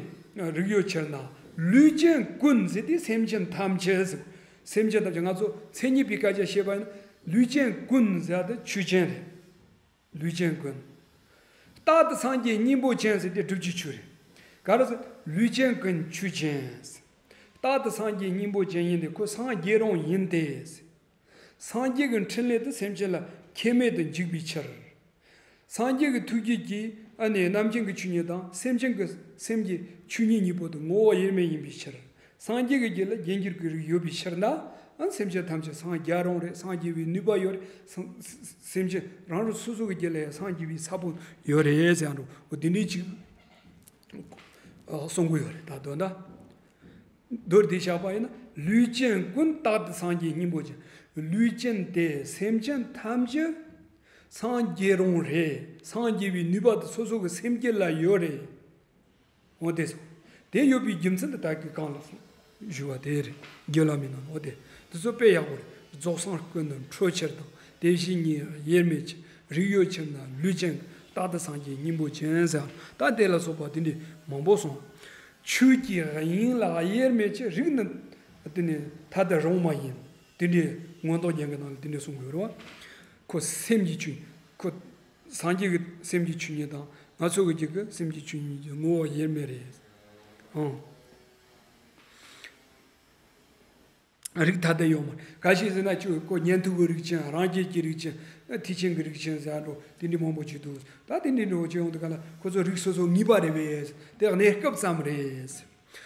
རིགས་ཡོད་ཕྱིར་ན། ལུས་ཅན་ཀུན་ཟེར་ཏེ་སེམས་ཅན་ཐམས་ཅད་ཟེར། སེམས་ཅན་ཐམས་ཅད་ང་ཚོ་མཚན་ཉིད་པའི་སྐད་ཆ་བཤད་པ་ཡིན་ན་ལུས་ཅན་ཀུན་ཟེར་ཏེ་ཆོས་ཅན་རེད། ལུས་ཅན་ཀུན། རྟག་ཏུ་སངས་རྒྱས་སྙིང་པོ་ཅན་ཟེར་ཏེ་སྒྲུབ་ཀྱི་ཆོས་རེད། ག་རེ་ཟེར། ལུས་ཅན་ཀུན་ཆོས་ཅན། རྟག་ཏུ་སངས་རྒྱས་སྙིང་པོ་ཅན་ཡིན་ཏེ་ཁོ་སངས་རྒྱས་རུང་ཡིན་ཏེ། སངས་རྒྱས་ཀྱི་འཕྲིན་ལས་དེ་སེམས་ཅན་ལ་ཁྱད་མེད་དུ་འཇུག་པའི་ཕྱིར། སངས་རྒྱས་ཀྱི་ཐུགས་རྒྱུད་ཀྱི་ཨ་ནི་རྣམ་མཁྱེན་གྱི་ཆོས་ཉིད་དང་སེམས་ཅན་གྱི་སེམས་ཀྱི་ཆོས་ཉིད་གཉིས་པོ་དེ་ངོ་བོ་དབྱེར་མེད་ཡིན་པའི་ཕྱིར། སངས་རྒྱས་ཀྱི་རྒྱུད་ལ་རྒྱས་འགྱུར་གྱི་རིགས་ཡོད་པའི་ཕྱིར་ན། ཨ་སེམས་ཅན་ཐམས་ཅད་སངས་རྒྱས་རུང་རེད། སངས་རྒྱས་པའི་ནུས་པ་ཡོད་རེད། སངས་སེམས་ཅན་རང་རང་སོ་སོ་གི་རྒྱུད་ལ་ཡང་སངས་རྒྱས་པའི་ས་བོན་ཡོད་རེད་ཟེར་ཡང་འགྲོ། འོ་དེ་འདྲའི་ཅིག་གསུང་གི་ཡོད་རེད། ད་དོན་དག་མདོར་བསྡུས་བཞག་པ་ཡིན་ན་ལུས་ཅན་ཀུན་རྟག་ཏུ་སངས་རྒྱས་སྙིང་པོ་ཅན། ལུས་ཅན་དེ་སེམས་ཅན་ཐམས་ཅད་སངས་རྒྱས་རུང་རེད། སངས་རྒྱས་པའི་ནུས་པ་དེ་སོ་སོ་གི་སེམས་རྒྱུད་ལ་ཡོད་རེད། འོ་དེ་སོ། དེ་ཡོད་པའི་རྒྱུ་མཚན་དེ་དག་གི་གང་ལ་སོང་ཞུ་བ་དེ་རེད། རྒྱུད་བླ་མའི་ནང་ན་འོ་དེ། དེ་ཚོ་དཔེ་ཡག་པོ་རེད། རྫོགས་སངས་ཀུན་ནས་འཕྲོས་ཕྱིར་དང་དེ་བཞིན་ཉིད་དབྱེར་མེད་ཕྱིར། རིགས་ཡོད་ཕྱིར་ན་ལུས་ཅན་རྟག་ཏུ་སངས་རྒྱས་སྙིང་པོ་ཅན་ཟེར། ད་དེ་ལ་སོགས་པ་དེ་འདྲའི་མང་པོ་སོང་། ཆོས་ཀྱི་དབྱིངས་ལ་དབྱེར་མེད་ཕྱིར། རིགས་ནི་དེ་ནི་ཐ་དད་རུང་མ་ཡིན། དེ་འདྲའི་མངོན་རྟོགས་རྒྱན་གྱི་ནང་ལ་དེ་འདྲའི་གསུང་དགོས་རེད་བ། ཁོ་སེམས་ཀྱི་ཆོས། ཁོ་སངས་རྒྱས་ཀྱི་སེམས་ཀྱི་ཆོས་ཉིད་དང་ང་ཚོ་གི་རྒྱུད་ཀྱི་སེམས་ཀྱི་ཆོས་ཉིད་ཀྱི་ངོ་བོ་དབྱེར་མེད་རེད། ཨང་། རིགས་ཐ་དད་ཡོད་མ་རེད། ག་ཞིག་ཟེར་ན་ཁྱོད་ཁོ་ཉན་ཐོས་ཀྱི་རིགས་ཅན། རང་རྒྱལ་གྱི་རིགས་ཅན། ཐེག་ཆེན་གྱི་རིགས་ཅན་ཟེར་འགྲོ། དེ་འདྲའི་མང་པོ་ཅིག་འདུག་ད་དེ་འདྲའི་འགྲོ་ཅིག་ཡོང་དུས་ག་ལ་ཁོ་ཚོ་རིགས་སོ་སོ་ངེས་པ་རེད་པས། དེ་གནས་སྐབས་ཙམ་རེད།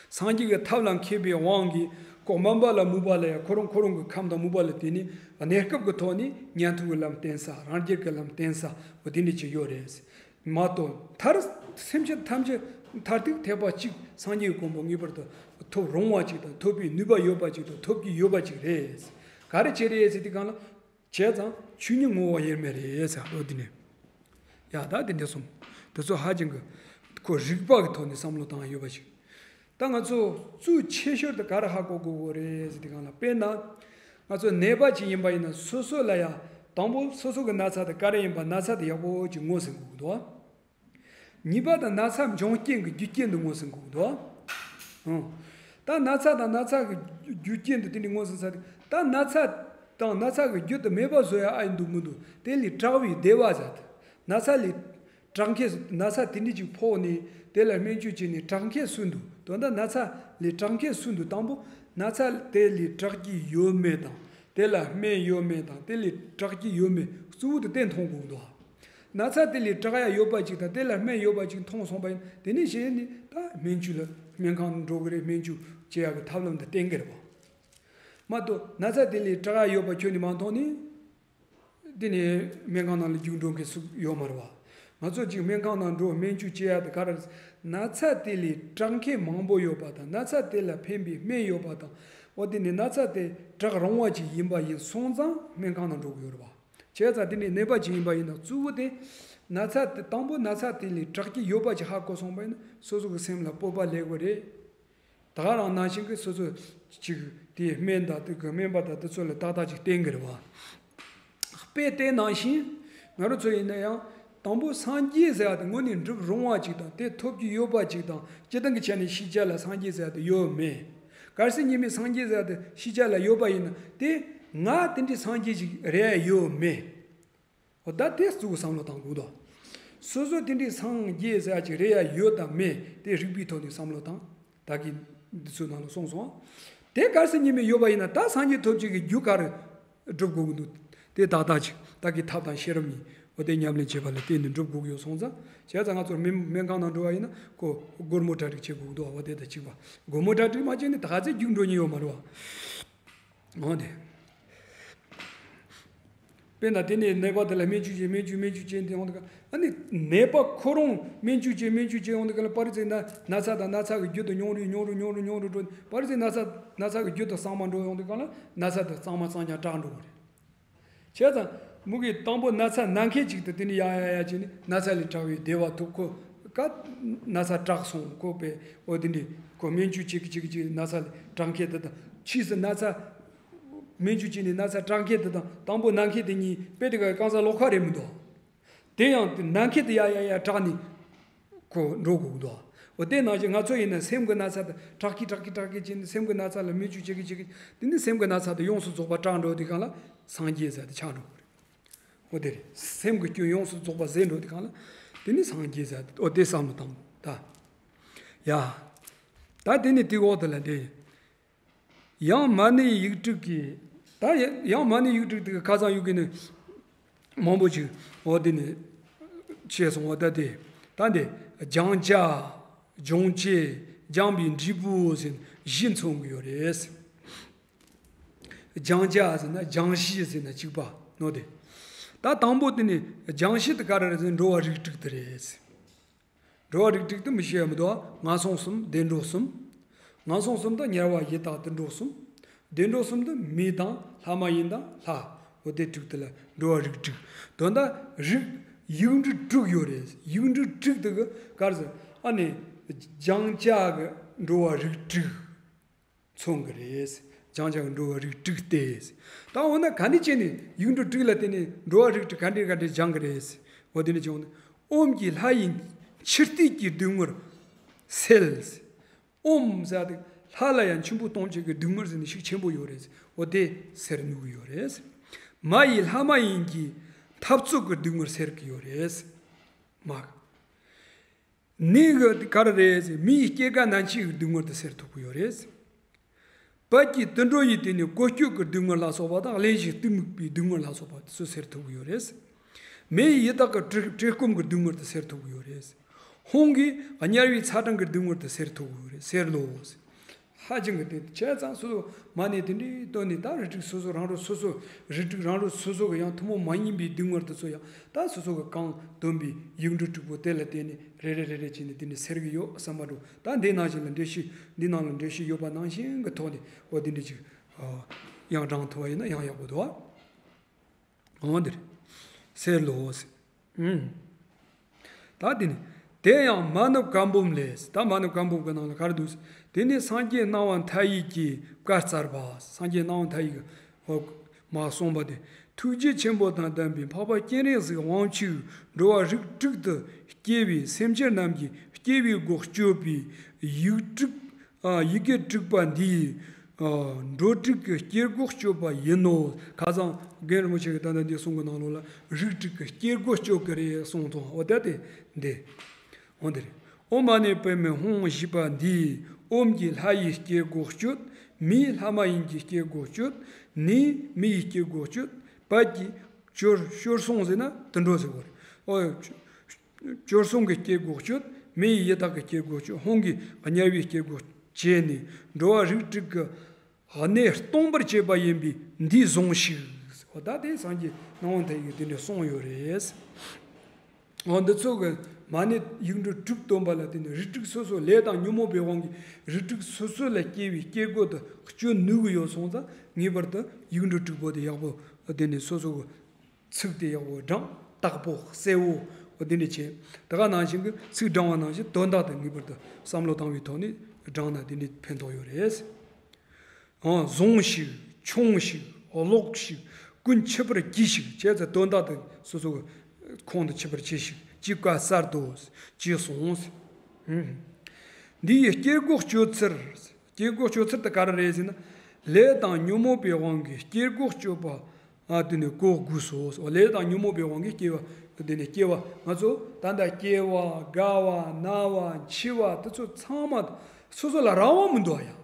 སངས་རྒྱས་ཀྱི་ཐབས་ལ་མཁས་པའི་དབང་གིས་ཁོ་དམན་པ་ལ་མོས་པ་ལ་ཡང་ཁོ་རང་ཁོ་རང་གི་ཁམས་དང་མོས་པ་ལ་བརྟེན་ནས་གནས་སྐབས་ཀྱི་ཐོག་ནས་ཉན་ཐོས་ཀྱི་ལམ་བསྟེན་ས། རང་རྒྱལ་གྱི་ལམ་བསྟེན་ས། འོ་དེ་འདྲ་ཅིག་ཡོད་རེད། མ་གཏོགས་མཐར་སེམས་ཅན་ཐམས་ཅད་མཐར་ཐུག་ཐེག་པ་གཅིག་སངས་རྒྱས་ཀྱི་གོ་འཕང་ངེས་པར་དུ་ཐོབ་རུང་བ་ཅིག་དང་། ཐོབ་པའི་ནུས་པ་ཡོད་པ་ཅིག་དང་། ཐོབ་ཀྱི་ཡོད་པ་ཅིག་རེད། ག་རེ་བྱས་རེད་ཟེར་དུས་གང་ལ། བྱས་ཙང་ཆོས་ཉིད་ངོ་བོ་དབྱེར་མེད་རེད་ཟེར་ལོ། འདི་ནས་ཡ་ད་དེ་འདྲ་གསུངས། དེ་ཚོ་ཧ་ཅང་གི་ཁོ་རིགས་པ་གི་ཐོག་ནས་བསམ་བློ་བཏང་ཡོད་པ་ཞིག་ད་ང་ཚོ་གཙོ་ཆེ་ཤོས་དེ་ག་རེ་ཧ་གོ་དགོས་ཀྱི་རེད་ཟེར་དུས་གང་ལ། དཔེར་ན་ང་ཚོ་ནད་པ་ཅིག་ཡིན་པ་ཡིན་ན་སོ་སོ་ལ་ཡ་དང་པོ་སོ་སོ་གི་ན་ཚ་དེ་ག་རེ་ཡིན་པ། ན་ཚ་དེ་ཡག་པོ་ཅིག་ངོས་ཟིན་དགོས་ཀྱི་འདུག་གཉིས་པ་དང་ན་ཚ་འབྱུང་རྐྱེན་གྱི་རྒྱུ་རྐྱེན་དུ་ངོས་ཟིན་དགོས་འདུག་ཨང་། ད་ན་ཚ་དང་ན་ཚ་གི་རྒྱུ་རྐྱེན་དུ་དེ་འདྲ་ངོས་ཟིན་ས་དེ། ད་ན་ཚ་དང་ན་ཚ་གི་རྒྱུ་དེ་མེད་པ་བཟོ་ཡ་ཨ་ཡིན་འདུག་མི་འདུག་དེ་ལས་དྲག་པའི་བདེ་བ་ཟེར་ཏེ། ན་ཚ་ལས་དྲག་མཁན། ན་ཚ་དེ་འདྲ་ཅིག་ཕོག་ནས་དེ་ལ་སྨན་བཅོས་བྱས་ནས་དྲག་མཁན་སུ་འདུག་དོན་དག་ན་ཚ་ལས་དྲག་མཁན་སུ་འདུག་དང་པོ་ན་ཚ་དེ་ལས་དྲག་གི་ཡོད་མེད་དང་། དེ་ལ་སྨན་ཡོད་མེད་དང་། དེ་ལས་དྲག་གི་ཡོད་མེད་གཙོ་བོ་དེ་དེ་མཐོང་དགོས་འདུག་ན་ཚ་དེ་ལས་དྲག་ཡ་ཡོད་པ་ཅིག་དང་དེ་ལ་སྨན་ཡོད་པ་ཅིག་མཐོང་སོང་པ་ཡིན། དེ་ནས་གཞན་ནི་ད་སྨན་བཅོས་ལ་སྨན་ཁང་འགྲོ་གི་རེད། སྨན་བཅོས་བྱེད་ཡག་གི་ཐབས་ལམ་དེ་བསྟེན་གི་རེད་པ། མ་གཏོགས་ན་ཚ་དེ་ལས་དྲག་ཡ་ཡོད་པ་ཁྱོན་ནས་མ་མཐོང་ནས་དེ་ནས་སྨན་ཁང་ནང་ལ་རྒྱུགས་འགྲོ་མཁན་སུ་ཡོད་མ་རེད་པ། ང་ཚོ་ཅིག་སྨན་ཁང་ནང་འགྲོ་སྨན་བཅོས་བྱེད་ཡ་དེ་ག་རེ། ན་ཚ་དེ་ལས་དྲག་མཁན་མང་པོ་ཡོད་པ་དང་། ན་ཚ་དེ་ལ་ཕན་པའི་སྨན་ཡོད་པ་དང་། འོ་དེ་ནས་ན་ཚ་དེ་དྲག་རུང་བ་ཅིག་ཡིན་པ་ཡིན་སོང་ཙང་སྨན་ཁང་ནང་འགྲོ་གི་ཡོད་རེད་པ། བྱས་ཙང་དེ་ནས་ནད་པ་ཅིག་ཡིན་པ་ཡིན་ན་གཙོ་བོ་དེ་ན་ཚ་དེ་དང་པོ་ན་ཚ་དེ་ལས་དྲག་གི་ཡོད་པ་ཅིག་ཧ་གོ་སོང་པ་ཡིན་ན་སོ་སོ་གི་སེམས་ལ་སྤོབས་པ་སླེབས་དགོས་རེད། ད་ག་རང་ནང་བཞིན་གི་སོ་སོ་ཅིག་དེའི་སྨན་དང་དེ་གི་སྨན་པ་དང་དེ་ཚོ་ལ་ཏག་ཏག་ཅིག་བསྟེན་གི་རེད་པ། དཔེ་དེ་ནང་བཞིན་ང་རང་ཚོ་ཡིན་ན་ཡང་དང་པོ་སངས་རྒྱས་ཟེར་བ་དེ་དངོས་གནས་འགྲུབ་རུང་བ་ཅིག་དང་དེ་ཐོབ་ཀྱི་ཡོད་པ་ཅིག་དང་། སྤྱིར་བཏང་གི་ཆ་ནས་ཤེས་བྱ་ལ་སངས་རྒྱས་ཟེར་བ་དེ་ཡོད་མེད། གལ་སྲིད་ཉི་མའི་སངས་རྒྱས་ཟེར་བ་དེ་ཤེས་བྱ་ལ་ཡོད་པ་ཡིན་ན་དེ་ང་དེ་འདྲའི་སངས་རྒྱས་ཅིག་རེད་ཡ་ཡོད་མེད། འོ་ད་དེ་གཙོ་བོ་བསམ་བློ་བཏང་དགོས་དོ། སོ་སོ་དེ་འདྲའི་སངས་རྒྱས་ཟེར་ཡ་ཅིག་རེད་ཡ་ཡོད་དམ་མེད་དེ་རིགས་པའི་ཐོག་ནས་བསམ་བློ་བཏང་། ད་གིན་འདི་ཚོའི་ནང་ལ་གསུངས་སོང་། དེ་གལ་སྲིད་ཉི་མའི་ཡོད་པ་ཡིན་ན་ད་སངས་རྒྱས་ཐོབ་བྱེད་ཀྱི་རྒྱུ་ག་རེ་སྒྲུབ་དགོས་ཀྱི་འདུག་དེ་ཏག་ཏག་ཅིག་ད་གིན་ཐབས་དང་ཤེས་རབ་གཉིས་ འོ་དེ་ཉམས་ལེན་བྱེད་པ་ལ་བརྟེན་ནས་འགྲུབ་དགོས་ཀྱི་ཡོད་སོང་ཙང་། བྱས་ཙང་ང་ཚོར་སྨན་སྨན་ཁང་ནང་འགྲོ་བ་ཡིན་ན་ཁོ་སྒོར་མོ་གྲ་སྒྲིག་བྱེད་དགོས་འདུག་འོ་དེ་དང་གཅིག་པ། སྒོར་མོ་གྲ་སྒྲིག་མ་བྱས་ནས་ད་ག་ཚོད་རྒྱུགས་འགྲོ་ཉེན་ཡོད་མ་རེད་བ། འོ་དེ། དཔེར་ན་དེ་ནས་ནད་པ་དེ་ལ་སྨན་བཅོས་བྱེད། སྨན་བཅོས། སྨན་བཅོས་བྱས་དེ་ཡོང་དུས་ཀ་ཨ་ནི་ནད་པ་ཁོ་རང་སྨན་བཅོས་བྱེད། སྨན་བཅོས་བྱེད་ཡོང་དུས་ཀ་ལ་པར་རྩི་ན་ན་ཚ་དང་ན་ཚ་གི་རྒྱུ་དེ་ཉུང་རུ་ཉུང་རུ་ཉུང་རུ་ཉུང་རུ་འགྲོ། པར་རྩི་ན་ཚ་ན་ཚ་གི་རྒྱུ་དེ་གཙང་མ་འགྲོ་ཡོང་དུས་ཀ་ལ་ན་ཚ་དེ་གཙང་མ་གཙང་རྐྱང་དྲག་འགྲོ་གི་རེད། བྱས་ཙང་མུ་གེ་དང་པོ་ན་ཚ་ན་མཁན་ཅིག་ཏུ་དེ་ནི་ཡ་ཡ་ཡ་བྱས་ནས་ན་ཚ་ལས་དྲག་པའི་བདེ་བ་ཐོབ། ཁོ་ཀ་ན་ཚ་དྲག་སོང་། ཁོ་པས་འོ་དེ་འདྲའི་ཁོ་སྨན་བཅོས་བྱེད་ཀྱི་བྱེད་ཀྱི་བྱེད་ཀྱི་ན་ཚ་ལས་དྲག་མཁན་དེ་དང་། ཕྱིས་སུ་ན་ཚ་སྨན་བཅོས་བྱས་ནས་ན་ཚ་དྲག་མཁན་དེ་དང་དང་པོ་ན་མཁན་དེ་གཉིས་དཔེ་དེ་ག་གང་ཟག་ལོགས་ཀ་རེད་མི་འདུག་དེ་ཡང་དེ་ན་མཁན་དེ་ཡ་ཡ་ཡ་དྲག་ནས་ཁོ་འགྲོ་དགོས་འདུག་འོ་དེ་ནང་བཞིན་ང་ཚོ་ཡིན་ན་སེམས་ཀྱི་ན་ཚ་དེ་དྲག་གི་དྲག་གི་དྲག་གི་བྱས་ནས་སེམས་ཀྱི་ན་ཚ་ལ་སྨན་བཅོས་བྱེད་ཀྱི་བྱེད་ཀྱི་དེ་ནི་སེམས་ཀྱི་ན་ཚ་དེ་ཡོངས་སུ་རྫོགས་པ་དྲག་འགྲོ་དུས་སྒང་ལ་སངས་རྒྱས་ཟེར་དེ་ཆགས་འགྲོ་གི་རེད། འོ་དེ་རེད། སེམས་ཀྱི་སྐྱོན་ཡོངས་སུ་རྫོགས་པ་ཟད་འགྲོ་དུས་སྒང་ལ་དེ་ནི་སངས་རྒྱས་ཟེར་དེ། འོ་དེ་བསམ་བློ་བཏང་། ད་ཡ། ད་དེ་ནི་དེའི་འོག་ཏུ་ལ་འདི། ཡང་མ་ཎི་ཡིག་དྲུག་གིས། ད་ཡང་མ་ཎི་ཡིག་དྲུག་དེ་ག་ཁ་སང་ཡོད་གི་ནི་མང་པོ་ཅིག་འོ་དེ་ནི་བྱས་སོང་བ། ད་དེ་ད་འདི་སྦྱང་བྱ། སྦྱོང་བྱེད། སྦྱངས་པའི་འབྲས་བུ་ཟེར་བཞི་མཚོན་གི་ཡོད་རེད། སྦྱང་བྱ་ཟེར་ན་སྦྱང་གཞི་ཟེར་ན་གཅིག་པ་ནོ་དེ། ད་དང་པོ་དེ་ནི་སྦྱང་གཞི་དེ་ག་རེ་རེད་ཟེར་ན་འགྲོ་བ་རིགས་དྲུག་དེ་རེད། འགྲོ་བ་རིགས་དྲུག་དེ་མི་ཤེས་ཡ་མི་འདུག་ངན་སོང་གསུམ། བདེ་འགྲོ་གསུམ། ངན་སོང་གསུམ་དེ་དམྱལ་བ་ཡི་དྭགས་དུད་འགྲོ་གསུམ། བདེ་འགྲོ་གསུམ་དེ་མི་དང་ལྷ་མ་ཡིན་དང་ལྷ། འོ་དེ་དྲུག་དེ་ལ་འགྲོ་བ་རིགས་དྲུག་དོན་དག་རིགས་ཡིག་འབྲུ་དྲུག་ཡོད་རེད། ཡིག་འབྲུ་དྲུག་དེ་གི་ག་རེ་ཟེར། ཨ་ནི་སྦྱང་བྱ་གི་འགྲོ་བ་རིགས་དྲུག་མཚོན་གི་རེད། སྦྱང་བྱ་གི་འགྲོ་བ་རིགས་དྲུག་སྟེ། ད་འོ་ན་ག་ནས་བྱས་ནས་ཡིག་འབྲུ་དྲུག་ལ་བརྟེན་ནས་འགྲོ་བ་རིགས་དྲུག་ག་འདྲས་ག་འདྲས་སྦྱང་གི་རེད། འོ་དེ་ནས་བྱུང་ནས་ཨོཾ་གྱིས་ལྷ་ཡི་འཆི་ལྟས་ཀྱི་སྡུག་བསྔལ་སེལ། ཨོཾ་ཟེར་དེ་ལྷ་ལ་ཡང་འཆི་འཕོ་གཏོང་བྱེད་ཀྱི་སྡུག་བསྔལ་ཟེར་ནས་ཤུགས་ཆེན་པོ་ཡོད་རེད། འོ་དེ་སེལ་ནུས་ཀྱི་ཡོད་རེད། མ་ཡིས་ལྷ་མ་ཡིན་གྱི་འཐབ་རྩོད་ཀྱི་སྡུག་བསྔལ་སེལ་གྱི་ཡོད་རེད། མ། ནི་གི་ག་རེ་རེད་ཟེར། མི་ཡི་སྐྱེ་རྒ་ན་འཆི་གི་སྡུག་བསྔལ་དེ་སེལ་ཐུབ་ཀྱི་ཡོད་རེད། པད་ཀྱི་དུད་འགྲོ་ཡི་དེ་ནི་གོ་སྐྱོད་ཀྱི་སྡུག་བསྔལ་ལ་སོགས་པ་དང་གླེན་ཞིང་གཏི་མུག་པའི་སྡུག་བསྔལ་ལ་སོགས་པ་དེ་ཚོ་སེལ་ཐུབ་ཀྱི་ཡོད་རེད། མེ་ཡིས་ཡི་དྭགས་ཀྱི་བཀྲེས་བཀྲེས་སྐོམ་གྱི་སྡུག་བསྔལ་དེ་སེལ་ཐུབ་ཀྱི་ཡོད་རེད། ཧོང་གིས་དམྱལ་བའི་ཚ་གྲང་གི་སྡུག་བསྔལ་དེ་སེལ་ཐུབ་ཀྱི་ཡོད་རེད། སེལ་ལོ། ཧ་ཅང་གི་དེ་བྱས་ཙང་སོ་སོ་མ་ཎི་དེ་འདྲའི་བཏོན་ནས། ད་རིགས་དྲུག་སོ་སོ་རང་རང་སོ་སོ། རིགས་དྲུག་རང་རང་སོ་སོ་གི་ཡང་ཐུན་མོང་མ་ཡིན་པའི་སྡུག་བསྔལ་དེ་ཚོ་ཡང་ད་སོ་སོ་གི་གང་བཏོན་པའི་ཡིག་འབྲུ་དྲུག་པོ་དེ་ལ་བརྟེན་ནས་རེ་རེ་རེ་རེ་བྱས་ནས་དེ་ནས་སེལ་གི་ཡོད་བསམ་པ་འགྲོ། ད་འདི་ནང་བཞིན་ལ་འགྲེལ་བཤད། འདི་ནང་ལ་འགྲེལ་བཤད་ཡོད་པ་ནང་བཞིན་གི་ཐོག་ནས་འོ་དེ་འདྲ་ཅིག་ཡང་དྲང་ཐུབ་པ་ཡིན་ན་ཡང་ཡག་པོ་འདུག་འོ་འདིར་སེལ་ལོ་ཟེར། ཨུམ། ད་དེ་ནི། དེ་ཡང་མ་ཎི་བཀའ་འབུམ་ལས། ད་མ་ཎི་བཀའ་འབུམ་གྱི་ནང་ལ་ག་རེ་འདུག་ཟེར། དེ་ནི་སངས་རྒྱས་སྣང་བ་མཐའ་ཡས་ཀྱི་བཀའ་སྩལ་པ། སངས་རྒྱས་སྣང་བ་མཐའ་ཡས་ཀྱི་འོ་མ་གསུངས་པ་དེ། ཐུགས་རྗེ་ཆེན་པོ་དང་ལྡན་པའི་འཕགས་པ་སྤྱན་རས་གཟིགས་དབང་ཕྱུག་འགྲོ་བ་རིགས་དྲུག་ཏུ་སྐྱེ་བའི་སེམས་ཅན་རྣམས་ཀྱི་སྐྱེ་བའི་སྒོ་གཅོད་པའི་ཡིག་དྲུག་ཨ། ཡི་གེ་དྲུག་པ་འདིས། ཨ། འགྲོ་དྲུག་གི་སྐྱེ་སྒོ་གཅོད་པ་ཡིན་ནོ། ཁ་སང་རྒན་རིན་པོ་ཆེ་གིས་ད་ལྟ་འདི་གསུང་གི་ནང་ལོགས་ལ་རིགས་དྲུག་གི་སྐྱེ་སྒོ་གཅོད་ཀྱི་རེད་གསུངས་དང་། འོ་ད་དེ་འདི། འོ་འདི་རེད། ཨོཾ་མ་ཎི་པདྨེ་ཧཱུྃ་ཞེས་པ་འདིས་ཨོཾ་གྱིས་ལྷ་ཡི་སྐྱེ་སྒོ་གཅོད། མིའི་ལྷ་མ་ཡིན་གྱི་སྐྱེ་སྒོ་གཅོད། ནིས་མི་ཡི་སྐྱེ་སྒོ་གཅོད། པད་ཀྱིས་སྐྱོ་སྐྱོ་སོང་ཟེར་ན་དུད་འགྲོ་ཟེར་བ་རེད། ཨོ། སྐྱོ་སོང་གི་སྐྱེ་སྒོ་གཅོད། མེ་ཡིས་ཡི་དྭགས་ཀྱི་སྐྱེ་སྒོ་གཅོད། ཧོང་གིས་དམྱལ་བའི་སྐྱེ་སྒོ་བཅད་ནས་འགྲོ་བ་རིགས་དྲུག་གི་གནས་སྟོང་པར་བྱེད་པ་ཡིན་པས་འདིས་ཟུངས་ཤིག། འོ་ད་དེ་སངས་རྒྱས་སྣང་བ་མཐའ་ཡས་ཀྱིས་དེ་འདྲ་གསུངས་ཡོད་རེད། འོ་འདི་ཚོ་གི་མ་ཎི་ཡིག་འབྲུ་དྲུག་བཏོན་པ་ལ་བརྟེན་ནས་རིགས་དྲུག་སོ་སོ་ལས་དང་ཉོན་མོངས་པའི་དབང་གིས་རིགས་དྲུག་སོ་སོ་ལ་སྐྱེ་བའི་སྐྱེ་སྒོ་དེ་གཅོད་ནུས་ཀྱི་ཡོད་སོང་ཙང་ངེས་པར་དུ་ཡིག་འབྲུ་དྲུག་པོ་དེ་ཡག་པོ་དེ་ནས་སོ་སོ་གི་ཚིག་དེ་ཡག་པོ་བགྲང་། དག་པོ་གསལ་བོ་འོ་དེ་འདྲ་བྱས། དེ་ག་ནང་བཞིན་གྱི་ཚིག་བགྲང་བ་ནང་བཞིན་དོན་དག་དེ་ངེས་པར་དུ་བསམ་བློ་བཏང་བའི་ཐོག་ནས་བགྲང་ན་དེ་འདྲའི་ཕན་ཐོགས་ཡོད་རེད། ཨང་། ཟུངས་ཤིག། ཆུང་ཞིག། ཀློག་ཞིག། ཀུན་འཆི་བར་གྱིས་ཤིག། བྱས་ཙང་དོན་དག་དེ་སོ་སོ་གི་ཁོང་དུ་ཆུད་པར་གྱིས་ཤིག། ཅེས་བཀའ་སྩལ་ཏོ། ཅེས་གསུངས། འདི་ཡི་སྐྱེ་སྒོ་གཅོད་ཚུལ། སྐྱེ་སྒོ་གཅོད་ཚུལ་དེ་ག་རེ་རེད་ཟེར་ན། ལས་དང་ཉོན་མོངས་པའི་དབང་གིས་སྐྱེ་སྒོ་གཅོད་པ། ཨ། དེ་ནས་གོ་དགོས་སོ། ལས་དང་ཉོན་མོངས་པའི་དབང་གིས་སྐྱེ་བ། དེ་ནས་སྐྱེ་བ་ང་ཚོ་ད་ལྟ་སྐྱེ་བ། རྒ་བ། ན་བ། འཆི་བ་དེ་ཚོ་ཚང་མ་སོ་སོ་ལ་རང་དབང་མི་འདུག་ཨ་ཡ།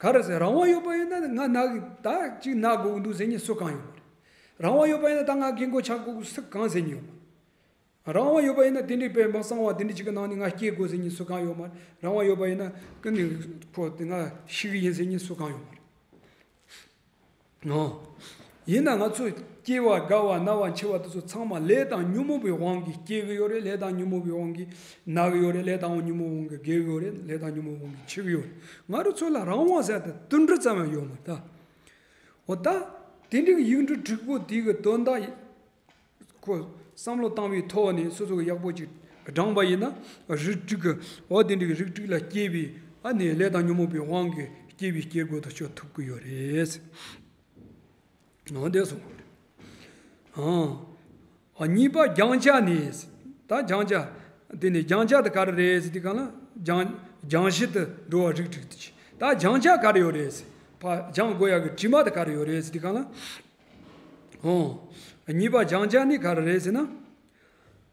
ག་རེ་ཟེར། རང་དབང་ཡོད་པ་ཡིན་ན་ང་ན་གི་ད་ཅིག་ན་དགོས་ཀྱི་འདུག་ཟེར་མཁན་སུ་གང་ཡོད་མ་རེད། རང་དབང་ཡོད་པ་ཡིན་ན་ད་ང་རྒན་གོག་ཆགས་དགོས་སུ་གང་ཟེར་མྱོང་། རང་དབང་ཡོད་པ་ཡིན་ན་དེ་འདྲའི་དཔེ་མ་གསང་བ་དེ་འདྲ་ཅིག་གི་ནང་ནས་ང་སྐྱེ་དགོས་ཟེར་མཁན་སུ་གང་ཡོད་མ་རེད། རང་དབང་ཡོད་པ་ཡིན་ན་ཀི་ནས་ཁོ་དེ་ང་ཤི་གི་ཡིན་ཟེར་མཁན་སུ་གང་ཡོད་མ་རེད། ཨོ། ཡིན་ན་ང་ཚོ་སྐྱེ་བ་རྒ་བ་ན་བ་འཆི་བ་དེ་ཚོ་ཚང་མ་ལས་དང་ཉོན་མོངས་པའི་དབང་གིས་སྐྱེ་གི་ཡོད་རེད། ལས་དང་ཉོན་མོངས་པའི་དབང་གིས་ན་གི་ཡོད་རེད། ལས་དང་ཉོན་མོངས་དབང་གིས་རྒས་གི་ཡོད་རེད། ལས་དང་ཉོན་མོངས་དབང་གིས་འཆི་གི་ཡོད་རེད། ང་རང་ཚོ་ལ་རང་དབང་ཟེར་དེ་དུད་འགྲོ་ཙམ་ཡང་ཡོད་མ་རེད་ད། འོ་ད། དེ་འདྲའི་ཡིག་འབྲུ་དྲུག་པོ་དེ་གི་དོན་དག་ཁོ་བསམ་བློ་བཏང་བའི་ཐོག་ནས་སོ་སོ་གི་ཡག་པོ་ཅིག་བགྲངས་པ་ཡིན་ན། རིགས་དྲུག་གི་འོ་དེ་འདྲའི་རིགས་དྲུག་ལ་སྐྱེས་པའི་ཨ་ནི་ལས་དང་ཉོན་མོངས་པའི་དབང་གིས་སྐྱེས་པའི་སྐྱེ་དགུ་དག་ཆོག་ཐུབ་ཀྱི་ཡོད་རེད། འོ་དེ་སོང་། ཨང་། གཉིས་པ་སྦྱང་བྱ་ནི། ད་སྦྱང་བྱ། དེ་ནི་སྦྱང་བྱ་དེ་ག་རེ་རེད་ཟེར་དུས་སྒང་ལ། སྦྱང་། སྦྱང་གཞི་དེ་འགྲོ་བ་རིགས་དྲུག་དེ་ཅི། ད་སྦྱང་བྱ་ག་རེ་ཡོད་རེད་ཟེར། ཕ་སྦྱང་དགོས་ཡག་གི་དྲི་མ་དེ་ག་རེ་ཡོད་རེད་ཟེར་དུས་སྒང་ལ། ཨོ། གཉིས་པ་སྦྱང་བྱ་ནི་ག་རེ་རེད་ཟེར་ན།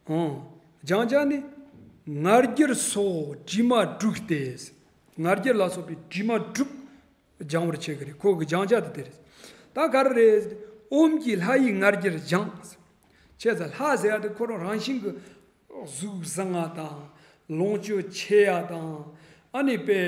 ཨོ། སྦྱང་བྱ་ནི། ང་རྒྱལ་སོགས་དྲི་མ་དྲུག་སྟེ། ང་རྒྱལ་ལ་སོགས་པའི་དྲི་མ་དྲུག་སྦྱང་བར་བྱེད་ཀྱི་རེད། ཁོ་གི་སྦྱང་བྱ་དེ་དེ་རེད། ད་ག་རེ་རེད། ཨོཾ་གྱིས་ལྷ་ཡི་ང་རྒྱལ་སྦྱང་། བྱས་ཙང་ལྷ་ཟེར་ཡ་དེ་ཁོ་རང་རང་བཞིན་གྱི་གཟུགས་བཟང་ང་དང་། ལོངས་སྤྱོད་ཆེ་ཡ་དང་། ཨ་ནི་པའི་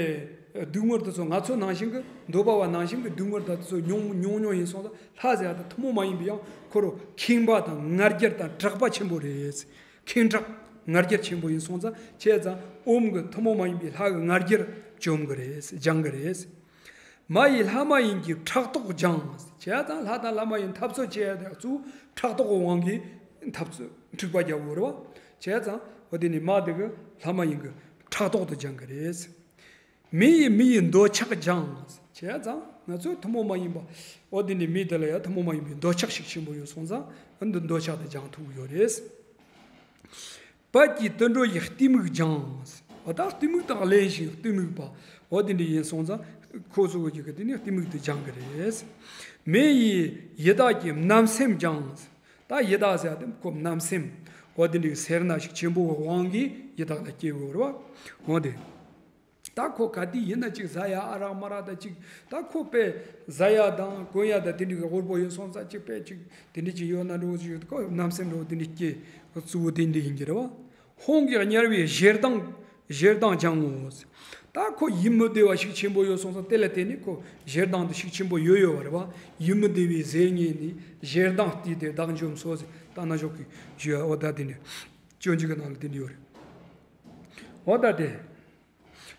སྡུག་བསྔལ་དེ་ཚོ་ང་ཚོ་ནང་བཞིན་གྱི་འདོད་པ་བ་ནང་བཞིན་གྱི་སྡུག་བསྔལ་དེ་ཚོ་མྱོང་མྱོང་མྱོང་ཡིན་སོང་ཙང་། ལྷ་ཟེར་ཡ་དེ་ཐུན་མོང་མ་ཡིན་པའི་ཡང་ཁོ་རང་ཁེངས་པ་དང་ང་རྒྱལ་དང་དྲེགས་པ་ཆེན་པོ་རེད། ཁེངས་དྲེགས་ང་རྒྱལ་ཆེན་པོ་ཡིན་སོང་ཙང་། བྱས་ཙང་ཨོཾ་གྱིས་ཐུན་མོང་མ་ཡིན་པའི་ལྷ་གི་ང་རྒྱལ་བཅོམ་གི་རེད། སྦྱང་གི་རེད། མ་ཡིས་ལྷ་མ་ཡིན་གྱི་ཕྲག་དོག་སྦྱང་། བྱས་ཙང་ལྷ་དང་ལྷ་མ་ཡིན་འཐབ་རྩོད་བྱས་ཏེ་གཙོ་བོ་ཕྲག་དོག་གི་དབང་གིས་འཐབ་རྩོད་འཁྲུག་པ་རྒྱག་དགོས་རེད་བ། བྱས་ཙང་འོ་དེ་ནི་མ་དེ་གི་ལྷ་མ་ཡིན་གྱི་ཕྲག་དོག་དེ་སྦྱང་གི་རེད། མི་ཡིས་མི་ཡི་འདོད་ཆགས་སྦྱང་། བྱས་ཙང་ང་ཚོས་ཐུན་མོང་མ་ཡིན་པ། འོ་དེ་ནི་མི་དེ་ལ་ཡང་ཐུན་མོང་མ་ཡིན་པའི་འདོད་ཆགས་ཤུགས་ཆེན་པོ་ཡོད་སོང་ཙང་། འདི་འདོད་ཆགས་དེ་སྦྱང་ཐུབ་ཀྱི་ཡོད་རེད། དཔལ་གྱི་དུད་འགྲོ་ཡི་གཏི་མུག་སྦྱང་། འོ་ད་གཏི་མུག་དང་བརླན་ཞིང་གཏི་མུག་པ། འོ་དེ་འདྲ་ཡིན་སོང་ཙང་། ཁོ་ཚོ་གི་གི་དེ་ནི་གཏི་མུག་དེ་སྦྱང་གི་རེད། མི་ཡིས་ཡི་དྭགས་ཀྱི་བརྣབ་སེམས་སྦྱང་། ད་ཡི་དྭགས་ཟེར་ཡ་དེ་ཁོ་བརྣབ་སེམས། འོ་དེ་འདྲའི་སེར་སྣ་ཞིག་ཆེན་པོ་གི་དབང་གིས་ཡི་དྭགས་ལ་སྐྱེ་དགོས་རེད་བ། འོ་དེ། ད་ཁོ་ག་དུས་ཡིན་ན་ཅིག་ཟ་ཡ་ཨ་རག་མ་རག་དང་ཅིག། ད་ཁོ་དཔེ་ཟ་ཡ་དང་གོན་ཡ་དང་དེ་འདྲའི་གི་དབུལ་པོ་ཡོད་སོང་ཙང་། ཅིག་དཔེ་ཅིག་དེ་འདྲ་ཅིག་ཡོད་ན་འགྲོ་ཅིག་ཡོད། ཁོ་བརྣབ་སེམས་འགྲོ་དེ་འདྲ་སྐྱེ། གཙོ་བོ་དེ་འདྲ་ཡིན་གྱི་རེད་བ། ཧོང་གི་དམྱལ་བའི་ཞེ་སྡང་། ཞེ་སྡང་སྦྱང་ངོ་། ད་ཁོ་ཡིད་མི་བདེ་བ་ཤུགས་ཆེན་པོ་ཡོད་སོང་ཙང་། དེ་ལ་བརྟེན་ནས་ཁོ་ཞེ་སྡང་དེ་ཤུགས་ཆེན་པོ་ཡོད་ཡོད་བ་རེད་བ། ཡིད་མི་བདེ་བའི་ཟས་རྙེད་ནས། ཞེ་སྡང་བརྟུལ་ཏེ་བདག་འཇོམས་སོ་ཟེར། ད་ན་ཞོག་གི་ཞུ་ཡ། འོ་ད་དེ་འདྲ། སྤྱོད་འཇུག་གི་ནང་ལ་དེ་འདྲ་ཡོད་རེད། འོ་ད་དེ།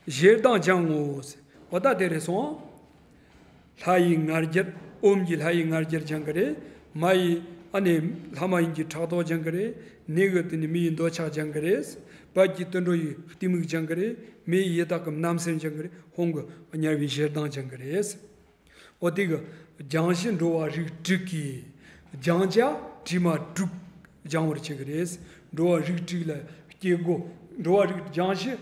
ཞེ་སྡང་སྦྱང་ངོ་། འོ་ད་དེ་རེད་སོང་། ལྷ་ཡི་ང་རྒྱལ། ཨོཾ་གྱིས་ལྷ་ཡི་ང་རྒྱལ་སྦྱང་གི་རེད། མ་ཡིས་ཨ་ནི་ལྷ་མ་ཡིན་གྱི་ཕྲག་དོག་སྦྱང་གི་རེད། ནི་གི་དེ་ནི་མི་ཡི་འདོད་ཆགས་སྦྱང་གི་རེད། དཔལ་གྱི་དུད་འགྲོ་ཡི་གཏི་མུག་སྦྱང་གི་རེད། མི་ཡི་ཡི་དྭགས་ཀྱི་བརྣབ་སེམས་སྦྱང་གི་རེད། ཧོང་གི་དམྱལ་བའི་ཞེ་སྡང་སྦྱང་གི་རེད། འོ་དེ་གི་སྦྱང་གཞི་འགྲོ་བ་རིགས་དྲུག་གི་སྦྱང་བྱ་དྲི་མ་དྲུག་སྦྱང་བར་བྱེད་ཀྱི་རེད། འགྲོ་བ་རིགས་དྲུག་ལ་སྐྱེ་སྒོ། འགྲོ་བ་རིགས་སྦྱང་གཞི།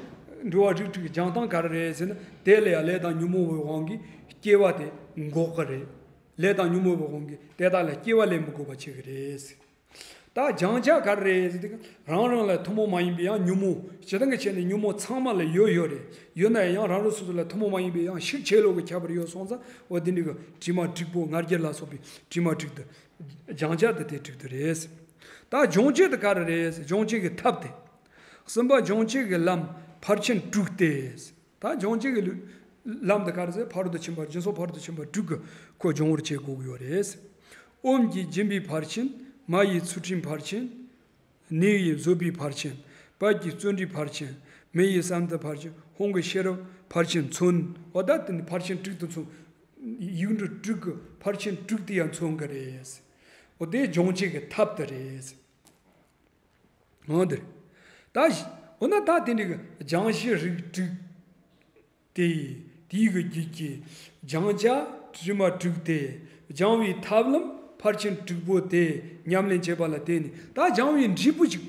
འགྲོ་བ་རིགས་དྲུག་གི་སྦྱང་སྟངས་ག་རེ་རེད་ཟེར་ན། དེ་ལ་ཡང་ལས་དང་ཉོན་མོངས་པའི་དབང་གིས་སྐྱེ་བ་དེ་འགོག་གི་རེད། ལས་དང་ཉོན་མོངས་པའི་དབང་གིས་དེ་དག་ལ་སྐྱེ་བ་ལེན་མི་དགོས་པ་བྱེད་ཀྱི་རེད། ད་སྦྱང་བྱ་ག་རེ་རེད་ཟེར་དུས། རང་རང་ལ་ཐུན་མོང་མ་ཡིན་པའི་ཡང་ཉོན་མོངས། སྤྱིར་བཏང་གི་ཆ་ནས་ཉོན་མོངས་ཚང་མ་ལ་ཡོད་ཡོད་རེད། ཡོད་ན་ཡང་རང་རང་སོ་སོ་ལ་ཐུན་མོང་མ་ཡིན་པའི་ཡང་ཤུགས་ཆེ་ལོས་ཀྱི་ཁྱད་པར་ཡོད་སོང་ཙང་། འོ་དེ་འདྲ་གི་དྲི་མ་དྲུག་པོ། ང་རྒྱལ་ལ་སོགས་པའི་དྲི་མ་དྲུག་དེ་སྦྱང་བྱ་དེ་དེ་དྲུག་དེ་རེད། ད་སྦྱོང་བྱེད་དེ་ག་རེ་རེད། སྦྱོང་བྱེད་ཀྱི་ཐབས་དེ། གསུམ་པ་སྦྱོང་བྱེད་ཀྱི་ལམ་ཕར་ཕྱིན་དྲུག་སྟེ། ད་སྦྱོང་བྱེད་ཀྱི་ལུ་ལམ་དེ་ག་རེ་ཟེར། ཕ་རོལ་ཏུ་ཕྱིན་པ། སྦྱིན་སོགས་ཕ་རོལ་ཏུ་ཕྱིན་པ་དྲུག་གི་ཁོ་སྦྱོང་བར་བྱེད་དགོས་ཀྱི་ཡོད་རེད། ཨོཾ་གྱིས་སྦྱིན་པའི་ཕར་ཕྱིན། མ་ཡིས་ཚུལ་ཁྲིམས་ཕར་ཕྱིན། ནི་ཡིས་བཟོད་པའི་ཕར་ཕྱིན། དཔལ་གྱིས་བརྩོན་འགྲུས་ཕར་ཕྱིན། མི་ཡིས་བསམ་གཏན་ཕར་ཕྱིན། ཧོང་གིས་ཤེས་རབ་ཕར་ཕྱིན་མཚོན། འོ་ད་དེ་ནི་ཕར་ཕྱིན་དྲུག་ཏུ་མཚོན། ཡིག་འབྲུ་དྲུག་གི་ཕར་ཕྱིན་དྲུག་དེ་ཡང་མཚོན་གྱི་རེད། འོ་དེ་སྦྱོང་བྱེད་ཀྱི་ཐབས་དེ་རེད། འོ་དེ་རེད། ད་འོ་ན་ད་དེ་འདྲ་གི་སྦྱང་གཞི་རིགས་དྲུག་སྟེ། དེའི་གི་རྒྱུད་ཀྱི་སྦྱང་བྱ་དྲི་མ་དྲུག་སྟེ། སྦྱང་བའི་ཐབས་ལམ་ཕར་ཕྱིན་དྲུག་པོ་དེ་ཉམས་ལེན་བྱེད་པ་ལ་བརྟེན་ནས། ད་སྦྱང་བའི་འབྲས་བུ་ཅིག་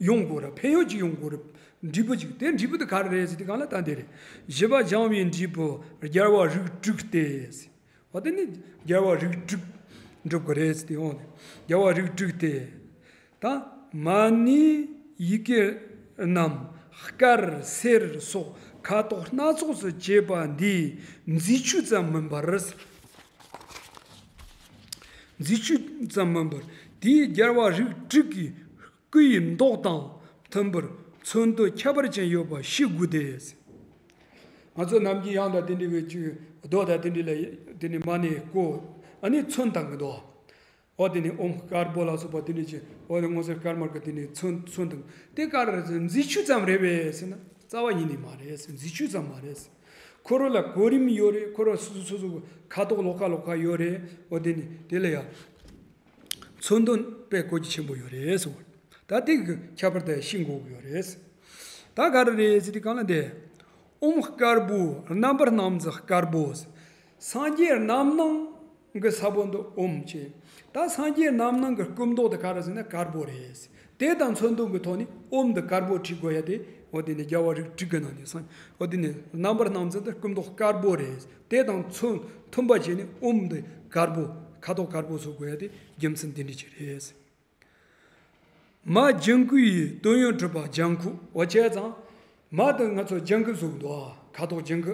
ཡོང་དགོས་ར། ཕན་ཡོན་ཅིག་ཡོང་དགོས་ར། འབྲས་བུ་ཅིག། དེ་འབྲས་བུ་དེ་ག་རེ་རེད་ཟེར་དུས་སྒང་ལ་ད་འདི་རེད། བཞི་པ་སྦྱང་བའི་འབྲས་བུ་རྒྱལ་བ་རིགས་དྲུག་སྟེ། འོ་དེ་ནི་རྒྱལ་བ་རིགས་དྲུག་འགྲུབ་དགོས་རེད་ཟེར་དེ་འོང་ནས། རྒྱལ་བ་རིགས་དྲུག་སྟེ། ད་མ་ཎི་ཡི་གེ་རྣམས་དཀར་སེར་སོགས་ཁ་དོག་སྣ་ཚོགས་སུ་བྱས་པ་འདིས་མཛེས་ཆོས་ཙམ་མིན་པར། མཛེས་ཆོས་ཙམ་མིན་པར་དེའི་རྒྱལ་བ་རིགས་དྲུག་གི་སྐུ་ཡི་མདོག་དང་མཐུན་པར་མཚོན་དོན་ཁྱད་པར་ཅན་ཡོད་པ་ཤེས་དགོས་ཏེ། ང་ཚོ་ནམ་རྒྱུན་ཡང་དང་དེ་འདྲའི་གི་ཅིག་རྡོ་དང་དེ་འདྲའི་ལ་དེ་ནི་མ་ཎི་བརྐོས་ཨ་ནི་ཚོན་བཏང་གི་འདུག་འོ་དེ་ནི་ཨོམ་དཀར་པོ་ལ་སོགས་པ་དེ་འདྲའི་ཅིག་འོ་དེ་སྔོ་སེར་དཀར་དམར་གི་དེ་ནི་ཚོན་ཚོན་བཏང་དེ་ག་རེ་རེད་ཟེར་མཛེས་ཆོས་ཙམ་རེད་པས་ཟེར་ན་རྩ་བ་ཉིད་ནས་མ་རེད་ཟེར། མཛེས་ཆོས་ཙམ་མ་རེད་ཟེར། ཁོ་རང་ལ་གོ་རིམ་ཡོད་རེད། ཁོ་རང་སོ་སོ་སོ་སོ་ཁ་དོག་ལོགས་ཀ་ལོགས་ཀ་ཡོད་རེད། འོ་དེ་ནི་དེ་ལ་ཡང་མཚོན་དོན་དཔེ་གོ་རྒྱུ་ཆེན་པོ་ཡོད་རེད་ཟེར། ད་དེ་གི་ཁྱད་པར་དེ་ཤེས་དགོས་ཀྱི་ཡོད་རེད། ད་ག་རེ་རེད་ཟེར་དུས་གང་ལ་དེ། ཨོམ་དཀར་པོ་རྣམ་པར་སྣང་མཛད་དཀར་པོ། སངས་རྒྱས་རྣམ་སྣང་གི་ས་བོན་དུ་ཨོམ་བྱས། ད་སངས་རྒྱས་རྣམ་སྣང་གི་སྐུ་མདོག་དེ་ག་རེ་ཟེར་ན་དཀར་པོ་རེད། དེ་དང་མཚོན་དོན་གྱི་ཐོག་ནས་ཨོམ་འདི་དཀར་པོ་བྲིས་དགོས་ཡ་དེ་འོ་དེ་ནི་རྒྱལ་བ་རིགས་དྲུག་གི་ནང་ནས་སངས་འོ་དེ་ནི་རྣམ་པར་སྣང་མཛད་དེ་སྐུ་མདོག་དཀར་པོ་རེད། དེ་དང་མཚོན་མཐུན་པ་བྱས་ནས་ཨོམ་འདི་དཀར་པོ་ཁ་དོག་དཀར་པོ་བཟོ་དགོས་ཡ་དེ་རྒྱུ་མཚན་དེ་འདྲ་ཅིག་རེད། མ་ལྗང་ཁུ་ཡི་དོན་ཡོད་གྲུབ་པ་ལྗང་ཁུ། འོ་བྱས་ཙང་། མ་དང་ང་ཚོ་ལྗང་ཁུ་བཟོ་གི་འདུག་ཁ་དོག་ལྗང་ཁུ་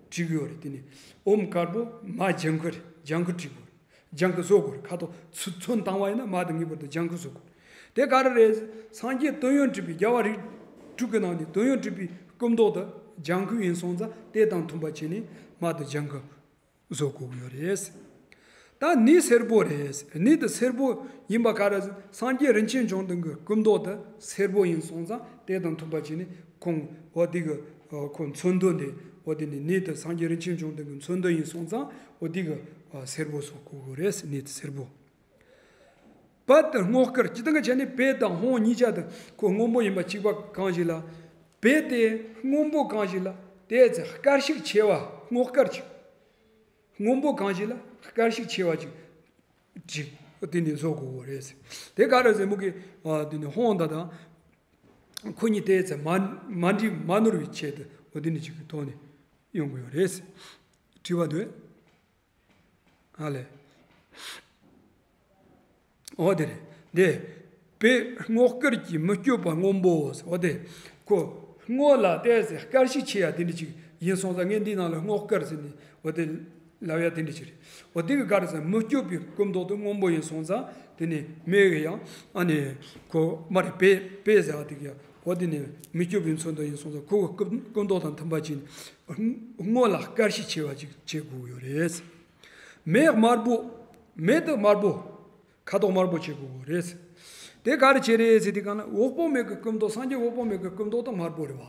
བྲིས་གི་ཡོད་རེད། དེ་ནི་ཨོམ་དཀར་པོ་མ་ལྗང་ཁུ་རེད། ལྗང་ཁུ་བྲིས་དགོས་རེད། ལྗང་ཁུ་བཟོ་དགོས་རེད། ཁ་དོག་ཚོ་ཚོན་བཏང་བ་ཡིན་ན་མ་དང་ངེས་པར་དུ་ལྗང་ཁུ་བཟོ་དགོས་རེད། དེ་ག་རེ་རེད། སངས་རྒྱས་དོན་ཡོད་གྲུབ་པའི་རྒྱལ་བ་རིགས་དྲུག་གི་ནང་ནས་དོན་ཡོད་གྲུབ་པའི་སྐུ་མདོག་དེ་ལྗང་ཁུ་ཡིན་སོང་ཙང་དེ་དང་མཐུན་པ་བྱས་ནས་མ་དང་ལྗང་ཁུ། བཟོ་དགོས་ཀྱི་ཡོད་རེད། ད་ནི་སེར་པོ་རེད། ནི་དེ་སེར་པོ་ཡིན་པ་ག་རེ་ཟེར། སངས་རྒྱས་རིན་ཆེན་འབྱུང་ལྡན་གྱི་སྐུ་མདོག་དེ་སེར་པོ་ཡིན་སོང་ཙང་དེ་དང་མཐུན་པ་བྱས་ནས་ཁོང་འོ་དེ་གི་ཁོ་མཚོན་དོན་དེ་འོ་དེ་ནི་ནི་དེ་སངས་རྒྱས་རིན་ཆེན་འབྱུང་ལྡན་གྱི་མཚོན་དོན་ཡིན་སོང་ཙང་འོ་དེ་གི་སེར་པོ་བཟོ་དགོས་ཀྱི་རེད། ནི་དེ་སེར་པོ། པད་དེ་སྔོ་དཀར་སྤྱིར་བཏང་གི་བྱས་ནས་པད་དང་ཧོང་གཉིས་ཆ་དེ་ཁོ་སྔོན་པོ་ཡིན་པ་གཅིག་པ་གང་ཞིག་ལ། པད་དེ་སྔོན་པོ་གང་ཞིག་ལ་དེ་ཚེ་དཀར་ཤུགས་ཆེ་བ་སྔོ་དཀར་གྱི། སྔོན་པོ་གང་ཞིག་ལ་དཀར་ཤུགས་ཆེ་བ་ཅིག་ཅིག་དེ་ནི་བཟོ་དགོས་རེད། དེ་ག་རེ་ཟེར་མུ་གེ་དེ་ནི་ཧོང་ད་དང་ཁོ་གཉིས་དེ་ཚེ་མ་མ་འདྲིས་མ་ནོར་བའི་ཆེད་དུ་འོ་དེ་ནི་ཅིག་གི་ཐོག་ནས་ཡོང་དགོས་ཡོད་རེད། དྲི་བ་འདུག་ཨ་ལས། འོ་དེ་རེད། དེ། པད་སྔོ་དཀར་གྱི་མི་བསྐྱོད་པ་སྔོན་པོ། འོ་དེ། ཁོ། སྔོ་ལ་བལྟས་ཚེ་དཀར་ཤུགས་ཆེ་ཡ་དེ་འདྲ་ཅིག་ཡིན་སོང་ཙང་ངས་འདིའི་ནང་ལ་སྔོ་དཀར་ཟེར་ནས་འོ་དེ། ལབ་ཡ་དེ་འདྲ་ཅིག་རེད། འོ་དེ་གི་ག་རེ་ཟེར་མི་བསྐྱོད་པའི་སྐུ་མདོག་དེ་སྔོན་པོ་ཡིན་སོང་ཙང་དེ་ནི་མེ་གི་ཡང་ཨ་ནི། ཁོ་མ་རེད་པད་པད་ཟེར་བ་དེ་གི་ཡང་འོ་དེ་ནི་མི་བསྐྱོད་པའི་མཚོན་དོན་ཡིན་སོང་ཙང་ཁོ་གི་སྐུ་སྐུ་མདོག་དང་མཐུན་པ་ཅིག་སྔོ་ལ་དཀར་ཤུགས་ཆེ་བ་ཅིག་བྱེད་དགོས་ཡོད་རེད། མེ་དམར་པོ། མེ་དེ་དམར་པོ། ཁ་དོག་དམར་པོ་བྱེད་དགོས་རེད། དེ་ག་རེ་བྱེད་རེད་ཟེར་དུས་གང་ལ་འོད་དཔག་མེད་ཀྱི་སྐུ་མདོག་སངས་རྒྱས་འོད་དཔག་མེད་ཀྱི་སྐུ་མདོག་དེ་དམར་པོ་རེད་བ།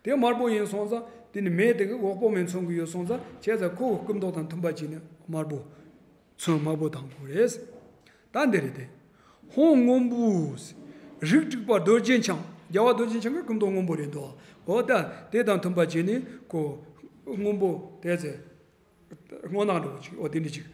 དེ་དམར་པོ་ཡིན་སོང་ཙང་དེ་ནི་མེ་དེ་གི་འོད་དཔག་མེད་མཚོན་གྱི་ཡོད་སོང་ཙང་བྱས་ཙང་ཁོ་གི་སྐུ་མདོག་དང་མཐུན་པ་བྱས་ནས་དམར་པོ། ཚོན་དམར་པོ་བཏང་དགོས་རེད། ད་འདི་རེད་དེ། ཧོང་སྔོན་པོ། རིགས་དྲུག་པ་རྡོ་རྗེ་འཆང་། རྒྱལ་བ་རྡོ་རྗེ་འཆང་གི་སྐུ་མདོག་སྔོན་པོ་རེད་འདུག་འོ་ད་དེ་དང་མཐུན་པ་བྱས་ནས་ཁོ་སྔོན་པོ་དེ་ཚེ། སྔོ་ནག་འདྲ་བོ་ཅིག་འོ་དེ་འདྲ་ཅིག་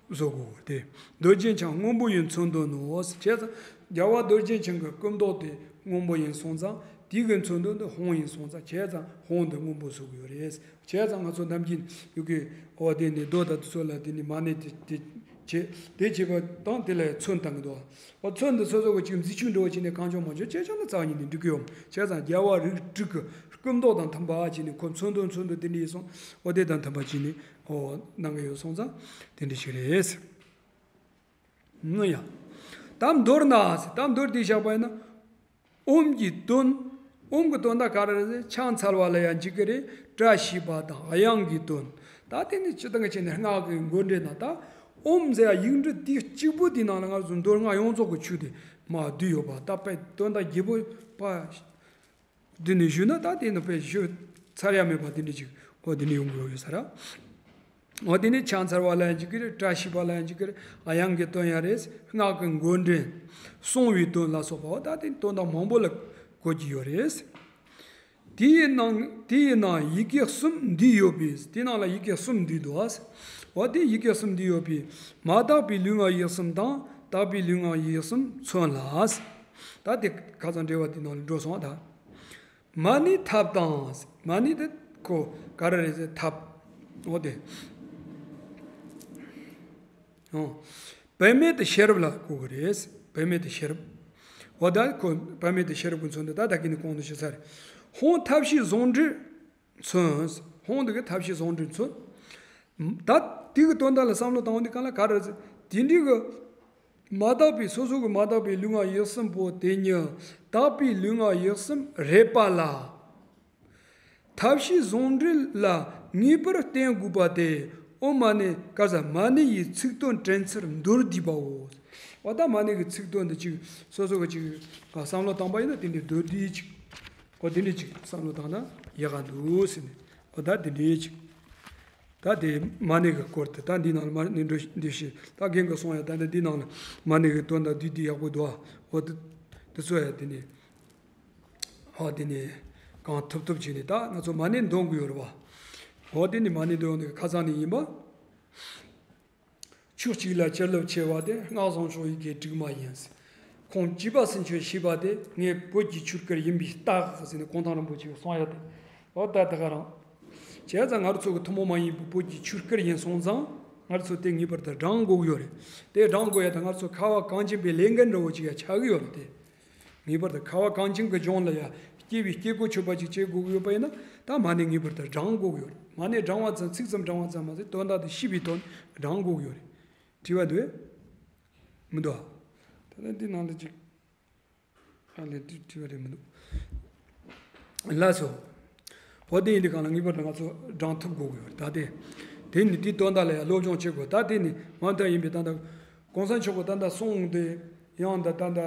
བཟོ་དགོས་ཏེ། རྡོ་རྗེ་འཆང་སྔོན་པོ་ཡི་མཚོན་དོན་ནོ། བྱས་ཙང་རྒྱལ་བ་རྡོ་རྗེ་འཆང་གི་སྐུ་མདོག་དེ་སྔོན་པོ་ཡིན་སོང་ཙང་དེ་གི་མཚོན་དོན་དེ་ཧོང་ཡིན་སོང་ཙང་བྱས་ཙང་ཧོང་དེ་སྔོན་པོ་བཟོ་དགོས་རེད། བྱས་ཙང་ང་ཚོ་ནམ་རྒྱུན་ཡུ་གེ་འོ་དེ་ནི་རྡོ་དང་དེ་ཚོ་ལ་དེ་ནི་མ་ཎི་དེ་དེ་བྱེད་དེ་བྱེད་པ་དང་དེ་ལ་ཚོན་བཏང་གི་འདུག་འོ་ཚོན་འདི་སོ་སོ་གི་ཅིག་མཛེས་ཆོས་འདྲ་བོ་བྱས་ནས་གང་བྱུང་མང་བྱུང་བྱས་ཆོག་ན་རྩ་བ་ཉིད་ནས་འགྲིག་གི་ཡོད། བྱས་ཙང་རྒྱལ་བ་རིགས་དྲུག་གི་སྐུ་མདོག་དང་མཐུན་པ་བྱས་ནས་ཁོ་མཚོན་དོན་མཚོན་དོན་དེ་འདྲ་ཡིན་སོང་འོ་དེ་དང་མཐུན་པ་བྱས་ནས་འོ་གནང་གི་ཡོད་སོང་ཙང་དེ་འདྲ་ཞིག་རེད། ངུ་ཡ། ད་མདོར་ན་ཟེར་ད་མདོར་དེ་བཞག་པ་ཡིན་ན། ཨོམ་གྱི་དོན། ཨོམ་གྱི་དོན་དག་ག་རེ་རེད་ཟེར་ཕྱག་འཚལ་བ་ལ་ཡང་འཇུག་གི་རེད། བཀྲ་ཤིས་པ་དང་དབྱངས་ཀྱི་དོན། ད་དེ་ནི་སྤྱིར་བཏང་གི་ཆ་ནས་སྔགས་ཀྱི་མགོ་འདྲེན་ན་ད། ཨོམ་ཟེར་ཡ་ཡིག་འབྲུ་དེ་གཅིག་པུ་དེ་ནང་ལ་ང་ཚོ་མདོ་སྔགས་ཡོངས་རྫོགས་ཀྱི་ཆོས་དེ་མར་བསྡུས་ཡོད་པ་ད་དཔེ་དོན་དག་རྒྱས་པོ་པ། འདི་ནས་ཞུས་ན་ད་དེ་ནི་དཔེ་ཞུ་ཚར་ཡ་མེད་པ་དེ་འདྲ་ཅིག་འོ་དེ་ནས་ཡོང་གི་ཡོད་ས་ར། འོ་དེ་ནས་ཕྱག་འཚལ་བ་ལ་ཡང་འཇུག་གི་རེད། བཀྲ་ཤིས་པ་ལ་ཡང་འཇུག་གི་རེད། དབྱངས་ཀྱི་དོན་ཡང་རེད། སྔགས་ཀྱི་མགོ་འདྲེན། གསུང་བའི་དོན་ལ་སོགས་པ་འོ་ད་དེ་དོན་དག་མང་པོ་ལ་གོ་རྒྱུ་ཡོད་རེད། དེའི་ནང་དེའི་ནང་ཡི་གེ་གསུམ་འདུས་ཡོད་པས་དེ་ནང་ལ་ཡི་གེ་གསུམ་འདུས་འདུག་ཨ། འོ་དེ་ཡི་གེ་གསུམ་འདུས་ཡོད་པས་མ་དག་པའི་ལུས་ངག་ཡིད་གསུམ་དང་དག་པའི་ལུས་ངག་ཡིད་གསུམ་མཚོན་ལ། ད་དེ་ཁ་སང་འགྲེལ་བ་དེ་ནང་ལ་འགྲོ་སོང་ད། མ་ཎི་ཐབས་དང་། མ་ཎི་དེ་ཁོ་ག་རེ་རེད་ཟེར་ཐབས། འོ་དེ། ཨོ། བུད་མེད་དེ་ཤེས་རབ་ལ་གོ་གི་རེད། བུད་མེད་དེ་ཤེས་རབ། འོ་ད་ཁོ་བུད་མེད་དེ་ཤེས་རབ་ཀྱི་མཚོན་དེ་ད་ད་གིན་ནི་གོང་དུ་ཞུས་ཚར་རེད། ཧོང་ཐབས་ཤེས་ཟུང་འབྲེལ་མཚོན། ཧོང་དེ་གི་ཐབས་ཤེས་ཟུང་འབྲེལ་མཚོན། ད་ དེ་གི་དོན་དག་ལ་བསམ་བློ་བཏང་བ་འདི་གང་ལ་ག་རེ་ཟེར། དེ་འདྲའི་གི་མ་དག་པའི་སོ་སོ་གི་མ་དག་པའི་ལུས་ངག་ཡིད་གསུམ་པོ་དེ་ཉིད་དག་པའི་ལུས་ངག་ཡིད་གསུམ་རེག་པ་ལ། ཐབས་ཤེས་ཟུང་འབྲེལ་ལ་ངེས་པར་བརྟེན་དགོས་པ་སྟེ། ཨོཾ་མ་ཎི་ཀ་ས། མ་ཎི་ཡི་ཚིག་དོན་དྲན་ཚུལ་མདོར་བསྡུས་པའོ། འོ་ད་མ་ཎི་གི་ཚིག་དོན་འདི་ཅིག་སོ་སོ་གི་ཅིག་བསམ་བློ་བཏང་པ་ཡིན་ན་དེ་འདྲའི་མདོར་བསྡུས་ཅིག་འོ་དེ་འདྲའི་ཅིག་བསམ་བློ་བཏང་ན་ཡག་ག་འདུག་ཟེར་ནས། འོ་ད་དེ་འདྲའི་ཅིག་ད་དེ་མ་ཎི་གི་སྐོར་དེ་ད་འདི་ནང་ལ་མ་ཎི་འགྲོ་འདི་ཞེས་ད་རྒན་གྱིས་གསུངས་ཡ། ད་ནི་འདི་ནང་ལ་མ་ཎི་གི་དོན་དག་བསྡུས་བསྡུས་ཡག་པོ་འདུག་འོ་དེ་དེ་ཚོ་ཡ་དེ་ནས། ཨོ་དེ་ནས་གང་ཐུབ་ཐུབ་བྱས་ནས་ད་ང་ཚོ་མ་ཎི་འདོན་དགོས་ཡོད་རེད་བ། ཨོ་དེ་ནས་མ་ཎི་འདོན་ནས་ཁ་སང་ནས་ཡིན་པ། ཆོས་གཅིག་ལ་བྱིན་རླབས་ཆེ་བ་དེ། སྔགས་བཟང་མཆོག་ཡི་གེ་དྲུག་མ་ཡིན། ཁོང་བཅས་པ་སུ་མཆོད་ཤེས་པ་དེ། ངས་བོད་ཀྱི་ཆོས་སྐལ་ཡིན་པའི་རྟགས་ཟེར་ནས་གུང་ཐང་རིན་པོ་ཆེས་གསུངས་ཡ་དེ། ཨོ་ད་ད་ག་རང་། བྱས་ཙང་ང་རང་ཚོ་གི་ཐུན་མོང་མ་ཡིན་པའི་བོད་ཀྱི་ཆོས་སྐལ་ཡིན་སོང་ཙང་། ང་རང་ཚོ་དེ་ངེས་པར་དུ་བགྲང་དགོས་ཀྱི་ཡོད་རེད། དེ་བགྲང་དགོས་ཡ་ད་ང་རང་ཚོ་ཁ་བ་གངས་ཅན་པའི་ལས་འགན་འདྲ་བོ་ཅིག་ཡ་ཆགས་ཀྱི་ཡོད་རེད་དེ། ངེས་པར་དུ་ཁ་བ་གངས་ཅན་གྱི་ལྗོངས་ལ་ཡ་སྐྱེ་བའི་སྐྱེ་སྒོ་ཆོད་པ་ཅིག་བྱེད་དགོས་ཀྱི་ཡོད་པ་ཡིན་ན། ད་མ་ཎི་ངེས་པར་དུ་བགྲང་དགོས་ཀྱི་ཡོད་རེད། མ་ཎི་བགྲང་བ་ཙམ། ཚིག་ཙམ་བགྲང་བ་ཙམ་མ་ཟད་དོན་དག་དེ་ཤེས་པའི་དོན་བགྲང་དགོས་ཀྱི་ཡོད་རེད། དྲི་བ་འདུག་གས། མི་འདུག་ག་ད་ལྟ་འདི་ནང་ལ་ཅིག་ཨ་ལས་དྲི་དྲི་བ་རེད་མི་འདུག་ལགས་སོ། འོ་དེ་ཡིན་དུས་གང་ལ་ངེས་པར་དུ་ང་ཚོ་བགྲང་ཐུབ་དགོས་ཀྱི་ཡོད་རེད། ད་དེ་དེ་ནི་དེའི་དོན་དག་ལ་ཡང་སློབ་སྦྱོང་བྱེད་དགོས། ད་དེ་ནི་མ་མཐའ་ཡིན་པའི་ད་ལྟ་གོང་ས་མཆོག་གི་ད་ལྟ་གསུང་དེ་ཡང་ད་ད་ལྟ།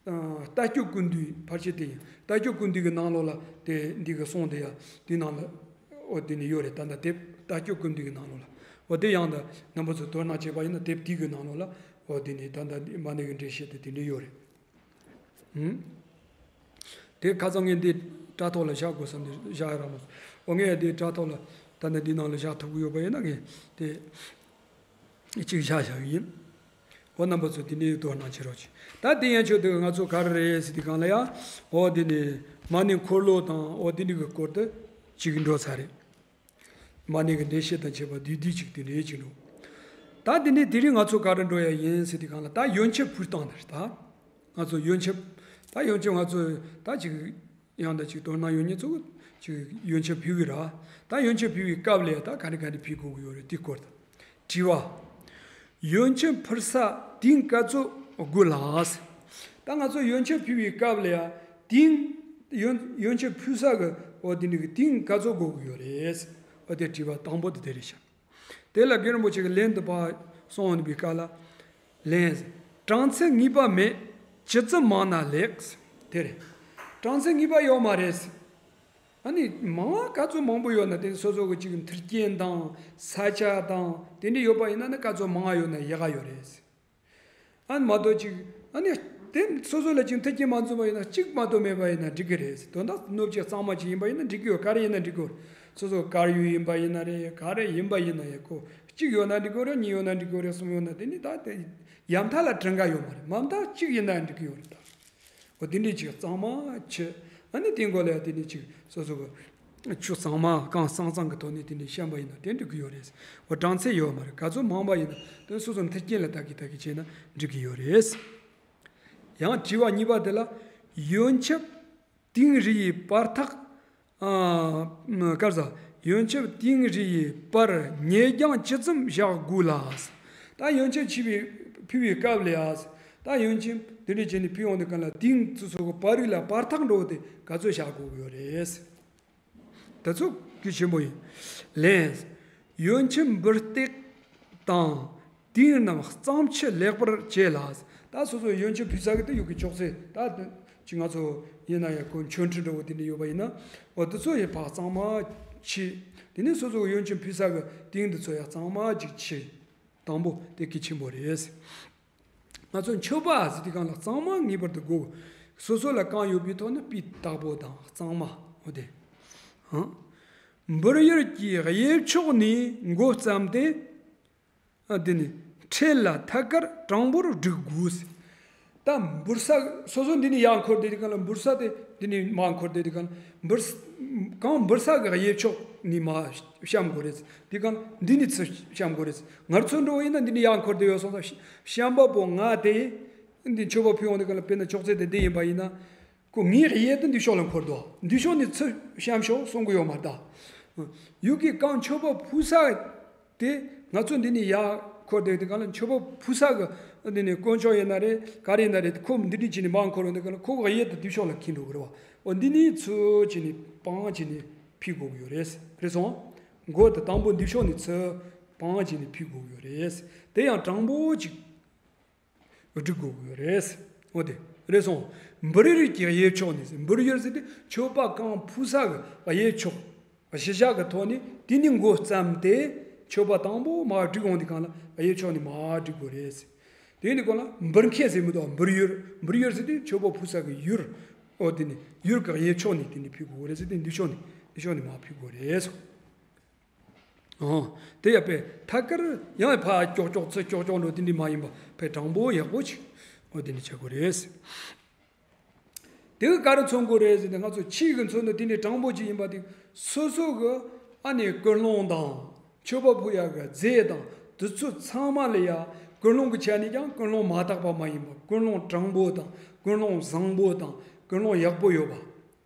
ལྟ་སྐྱོང་ཀུན་འདུས་ཕལ་ཆེར་དེ་ཡིན། ལྟ་སྐྱོང་ཀུན་འདུས་ཀྱི་ནང་ལོགས་ལ་དེ་འདི་གི་གསུང་དེ་ཡང་དེའི་ནང་ལ་འོ་དེ་ནི་ཡོད་རེད། ད་ལྟ་དེབ་ལྟ་སྐྱོང་ཀུན་འདུས་ཀྱི་ནང་ལོགས་ལ། འོ་དེ་ཡང་ད་རྣམ་པ་ཚོ་དོ་སྣང་བྱས་པ་ཡིན་ན་དེབ་དེའི་གི་ནང་ལོགས་ལ་འོ་དེ་ནི་ད་ལྟ་མ་ཎི་གི་འགྲེལ་བཤད་དེ་དེ་འདྲ་ཡོད་རེད། ཧུམ། དེ་ཁ་སང་ངས་འདི་དྲ་ཐོག་ལ་བཞག་དགོས་བསམ་ནས་བཞག་ཡ་རག་མ་སོང་། འོ་ངས་འདི་དྲ་ཐོག་ལ་ད་ལྟ་འདི་ནང་ལ་བཞག་ཐུབ་ཀྱི་ཡོད་པ་ཡིན་ན་ངས་དེ། གཅིག་བཞག་བཞག་ཡིན། འོ་རྣམ་པ་ཚོ་དེ་འདྲའི་དོ་སྣང་བྱེད་རོགས་གྱིས། ད་དེ་ཡན་ཆོད་དེ་ང་ཚོ་ག་རེ་རེད་ཟེར་དུས་གང་ལ་ཡ། འོ་དེ་ནི་མ་ཎི་འཁོར་ལོ་དང་འོ་དེ་འདྲ་གི་སྐོར་དུ་གཅིག་འགྲོ་ཚར་རེད། མ་ཎི་གི་འགྲེལ་བཤད་དང་བཅས་པ་བསྡུས་བསྡུས་གཅིག་དེ་འདྲའི་གཅིག་འགྲོ། ད་དེ་ནི་དེ་རིང་ང་ཚོ་ག་རེ་འགྲོ་ཡ་ཡིན་ཟེར་དུས་གང་ལ་ད་ཡོན་ཆབ་ཕུལ་སྟངས་དེ་རེད་ད། ང་ཚོ་ཡོན་ཆབ། ད་ཡོན་ཆབ་ང་ཚོ་ད་ཅིག་ཡང་ད་ཅིག་དོ་སྣང་ཡོད་མཁན་ཚོ་ཅིག་ཡོན་ཆབ་ཕུལ་གི་ར། ད་ཡོན་ཆབ་ཕུལ་བའི་སྐབས་ལ་ད་ག་འདྲ་ག་འདྲ་ཕུལ་དགོས་ཀྱི་ཡོད་རེད་དེའི་སྐོར་དུ། དྲི་བ། ཡོན་ཆབ་ཕུལ་ས་དེང་ག་ཚོད་དགོས་ལགས། ད་ང་ཚོ་ཡོན་ཆབ་ཕུལ་བའི་སྐབས་ལ་ཡ་དེང་ཡོན་ཡོན་ཆབ་ཕུལ་ས་གི་འོ་དེ་འདྲ་གི་དེང་ག་ཚོད་དགོས་ཀྱི་ཡོད་རེད། འོ་དེ་དྲི་བ་དང་པོ་དེ་དེ་རེད་ཤག་དེ་ལ་རྒན་རིན་པོ་ཆེ་གིས་ལན་དུ་ཕར་གསུངས་ཡོང་བའི་སྐབས་ལ། ལན། གྲངས་ཚད་ངེས་པ་མེད། ཇི་ཙམ་མང་ན་ལེགས། དེ་རེད། གྲངས་ཚད་ངེས་པ་ཡོད་མ་རེད། ཨ་ནི་མང་བ་ག་ཚོད་མང་པོ་ཡོད་ན་དེ་སོ་སོ་གི་ཅིག་མཐུན་རྐྱེན་དང་ས་ཆ་དང་དེ་འདྲ་ཡོད་པ་ཡིན་ན་ནི་ག་ཚོད་མང་བ་ཡོད་ན་ཡག་ག་ཡོད་རེད། ཨ་ནི་མ་གཏོགས་ཅིག་ཨ་ནི་དེ་སོ་སོ་ལ་ཅིག་མཐུན་རྐྱེན་མ་འཛོམས་པ་ཡིན་ན་གཅིག་མ་གཏོགས་མེད་པ་ཡིན་ན་འགྲིག་གི་རེད། དོན་དག་སྣོད་བཅུད་གཙང་མ་ཅིག་ཡིན་པ་ཡིན་ན་འགྲིག་གི་ཡོད། ག་རེ་ཡིན་ན་འགྲིག་གི་ཡོད། སོ་སོ་དཀར་ཡོལ་ཡིན་པ་ཡིན་ན་རེད། ག་རེ་ཡིན་པ་ཡིན་ན་ཡང་ཁོ་གཅིག་ཡོད་ན་འགྲིག་གི་རེད། གཉིས་ཡོད་ན་འགྲིག་གི་རེད། གསུམ་ཡོད་ན་དེ་ནི་ད་དེ་ཡ་མཐའ་ལ་གྲངས་ཀ་ཡོད་མ་རེད། མ་མཐའ་གཅིག་ཡིན་ན་འགྲིག་གི་ཡོད་རེད་ད། འོ་དེ་འདྲའི་ཅིག་གཙང་མ་ཆེ། ཨ་ནི་དེ་འགོ་ལ་ཡ་དེ་ནི་ཅིག་སོ་སོ་གི་ཆུ་གཙང་མ་གང་སང་གཙང་གི་ཐོག་ནས་དེ་འདྲའི་བཤམས་པ་ཡིན་ན་དེ་འགྲིག་གི་ཡོད་རེད། འོ་གྲངས་ཚད་ཡོད་མ་རེད། ག་ཚོད་མང་པ་ཡིན་ན་དེ་སོ་སོ་མཐུན་རྐྱེན་ལ་ལྟ་གི་ལྟ་གི་བྱས་ན་འགྲིག་གི་ཡོད་རེད། ཡང་དྲི་བ་གཉིས་པ་དེ་ལ་ཡོན་ཆབ་དིང་རི་ཡི་བར་ཐག་ཨ། སྐལ་བཟང་། ཡོན་ཆབ་དིང་རི་ཡི་བར་ཉེ་རྒྱང་ཇི་ཙམ་བཞག་དགོས་ལགས། ད་ཡོན་ཆབ་ཕུལ་བའི་ཕུལ་བའི་སྐབས་ལ་ཡ། ད་ཡོན་ཆབ་དེ་འདྲ་བྱས་ནས་ཕུལ་ཡོང་དུས་གང་ལ་དིང་དེ་ཚོ་གི་བར་རིགས་ལ་བར་ཐག་འགྲོ་བ་དེ་ག་ཚོད་བཞག་དགོས་ཀྱི་ཡོད་རེད། དེ་ཚོ་གལ་ཆེན་པོ་ཡིན། ལན། ཡོན་ཆབ་འབུར་སྟེགས་དང་། དེའི་རྣམས་གཙང་ཕྱི་ལེགས་པར་བྱས་ལ། ད་སོ་སོ་ཡོན་ཆབ་ཕུལ་ས་གི་དེ་ཡོད་གི་ཅོག་ཙེ་ད་ཅི་ང་ཚོ་ཡིན་ན་ཡང་ཁོ་མཆོད་ཁྲི་འདྲ་བོ་དེ་འདྲ་ཡོད་པ་ཡིན་ན། འོ་དེ་ཚོ་ཡང་ཕར་གཙང་མ་ཕྱིས། དེ་ནས་སོ་སོ་ཡོན་ཆབ་ཕུལ་ས་གི་དེང་དེ་ཚོ་ཡང་གཙང་མ་ཅིག་ཕྱིས། དང་པོ་དེ་གལ་ཆེན་པོ་རེད། ང་ཚོ་མཆོད་པ་ཟེར་དུས་གང་ལ་གཙང་མ་ངེས་པར་དུ་དགོས། སོ་སོ་ལ་གང་ཡོད་པའི་ཐོག་ནས་སྤུས་དག་པོ་དང་གཙང་མ་འོ་དེ། འབུར་གཡུར་གྱི་གཡས་ཕྱོགས་ནས་འགོ་བརྩམས་ཏེ། ཨ། འདི་ནི་འཕྲེད་ལ་ཐད་ཀར་དྲང་པོར་བསྒྲིག་དགོས། ད་འབུར་ས་སོ་སོ་འདི་ནས་ཡར་འཁོར་བསྡད་དུས་གང་ལ་འབུར་ས་དེ་འདི་ནས་མར་འཁོར་བསྡད་དུས་གང་ལ་འབུར་ས་གང་འབུར་ས་གི་གཡས་ཕྱོགས་ནས་མར་བཤམས་དགོས་རེད། དེ་གང་འདི་ནས་ཚུར་བཤམས་དགོས་རེད། ང་ཚོ་འགྲོ་བ་ཡིན་ན་འདི་ནས་ཡར་འཁོར་བསྡད་ཡོད་སོང་ཙང་བཤམས་པ་པོ་ང་དེ་འདི་མཆོད་པ་ཕུལ་ཡོང་དུས་གང་ལ་དཔེར་ན་ཅོག་ཙེ་དེ་འདི་ཡིན་པ་ཡིན་ན། ཁོ་ངའི་གཡས་དེ་འདི་ཕྱོགས་ལ་འཁོར་འདུག་འདི་ཕྱོགས་ནས་ཚུར་བཤམས་ཤོག་གསུང་གི་ཡོད་མ་རེད་ད། ཡུལ་གྱི་གང་མཆོད་པ་ཕུལ་ས་ དེ་ང་ཚོ་འདི་ནས་ཡར་འཁོར་བསྡད་དུས་གང་ལ་མཆོད་པ་ཕུལ་ས་གི་འདི་ནས་དཀོན་མཆོག་ཡིན་ན་རེད། ག་རེ་ཡིན་ན་རེད། ཁོ་འདི་འདྲ་བྱས་ནས་མར་འཁོར་བ་འདི་གང་ལ་ཁོ་གི་གཡས་དང་དེའི་ཕྱོགས་ལ་འཁྱེར་འགྲོ་གི་རེད་བ། འོ་འདི་ནས་ཚུར་བྱས་ནས་སྤང་བྱས་ནས་ཕུལ་དགོས་ཀྱི་ཡོད་རེད། རེད་སོང་། མགོ་དང་དང་པོ་འདི་ཕྱོགས་ནས་ཚུར་སྤང་བྱས་ནས་ཕུལ་དགོས་ཀྱི་ཡོད་རེད། དེ་ཡང་དྲང་པོ་ཅིག་སྒྲིག་དགོས་ཀྱི་ཡོད་རེད། འོ་དེ་རེད་སོང་། འབུར་ཡུར་གྱི་གཡས་ཕྱོགས་ནས། འབུར་ཡུར་ཟེར་དུས་མཆོད་པ་གང་ཕུལ་ས་གི་གཡས་ཕྱོགས། གཞི་བཞག་གི་ཐོག་ནས་དེ་ནས་མགོ་བརྩམས་ཏེ་མཆོད་པ་དང་པོ་མར་སྒྲིག་འོང་དུས་གང་ལ་གཡས་ཕྱོགས་ནས་མར་སྒྲིག་དགོས་རེད། དེ་ནས་གང་ལ་འབུར་མཁན་ཟེར་མི་འདུག་འབུར་ཡུར། འབུར་ཡུར་ཟེར་དུས་མཆོད་པ་ཕུལ་ས་གི་ཡུར། འོ་དེ་ནས་ཡུར་གི་གཡས་ཕྱོགས་ནས་དེ་ནས་ཕུལ་དགོས་རེད་ཟེར་དུས་འདི་ཕྱོགས་ནས་འདི་ཕྱོགས་ནས་མར་ཕུལ་དགོས་རེད་སོང་། ཨོ། དེ་ཡང་པས་ཐད་ཀར་ཡང་ཕར་ཀྱོག་ཀྱོག་ཚུར་ཀྱོག་ཀྱོག་འགྲོ་དེ་འདྲ་མ་ཡིན་པ་པས་དྲང་པོ་ཡག་པོ་ཅིག་འོ་དེ་འདྲ་བྱེད་དགོས་རེད། དེ་ག་ག་རེ་མཚོན་དགོས་རེད་ཟེར་ན། ང་ཚོ་ཕྱིའི་གི་མཚོན་ན་དེ་འདྲ་དྲང་པོ་ཅིག་ཡིན་པ་དེ། སོ་སོ་གི་ཨ་ནི་ཀུན་སློང་དང་། མཆོད་པ་ཕུལ་ཡག་གི་རྫས་དང་དེ་ཚོ་ཚང་མ་ལ་ཡ་ཀུན་སློང་གི་ཆ་ནས་ཀྱང་ཀུན་སློང་མ་དག་པ་མ་ཡིན་པ། ཀུན་སློང་དྲང་པོ་དང་ཀུན་སློང་བཟང་པོ་དང་ཀུན་སློང་ཡག་པོ་ཡོད་པ།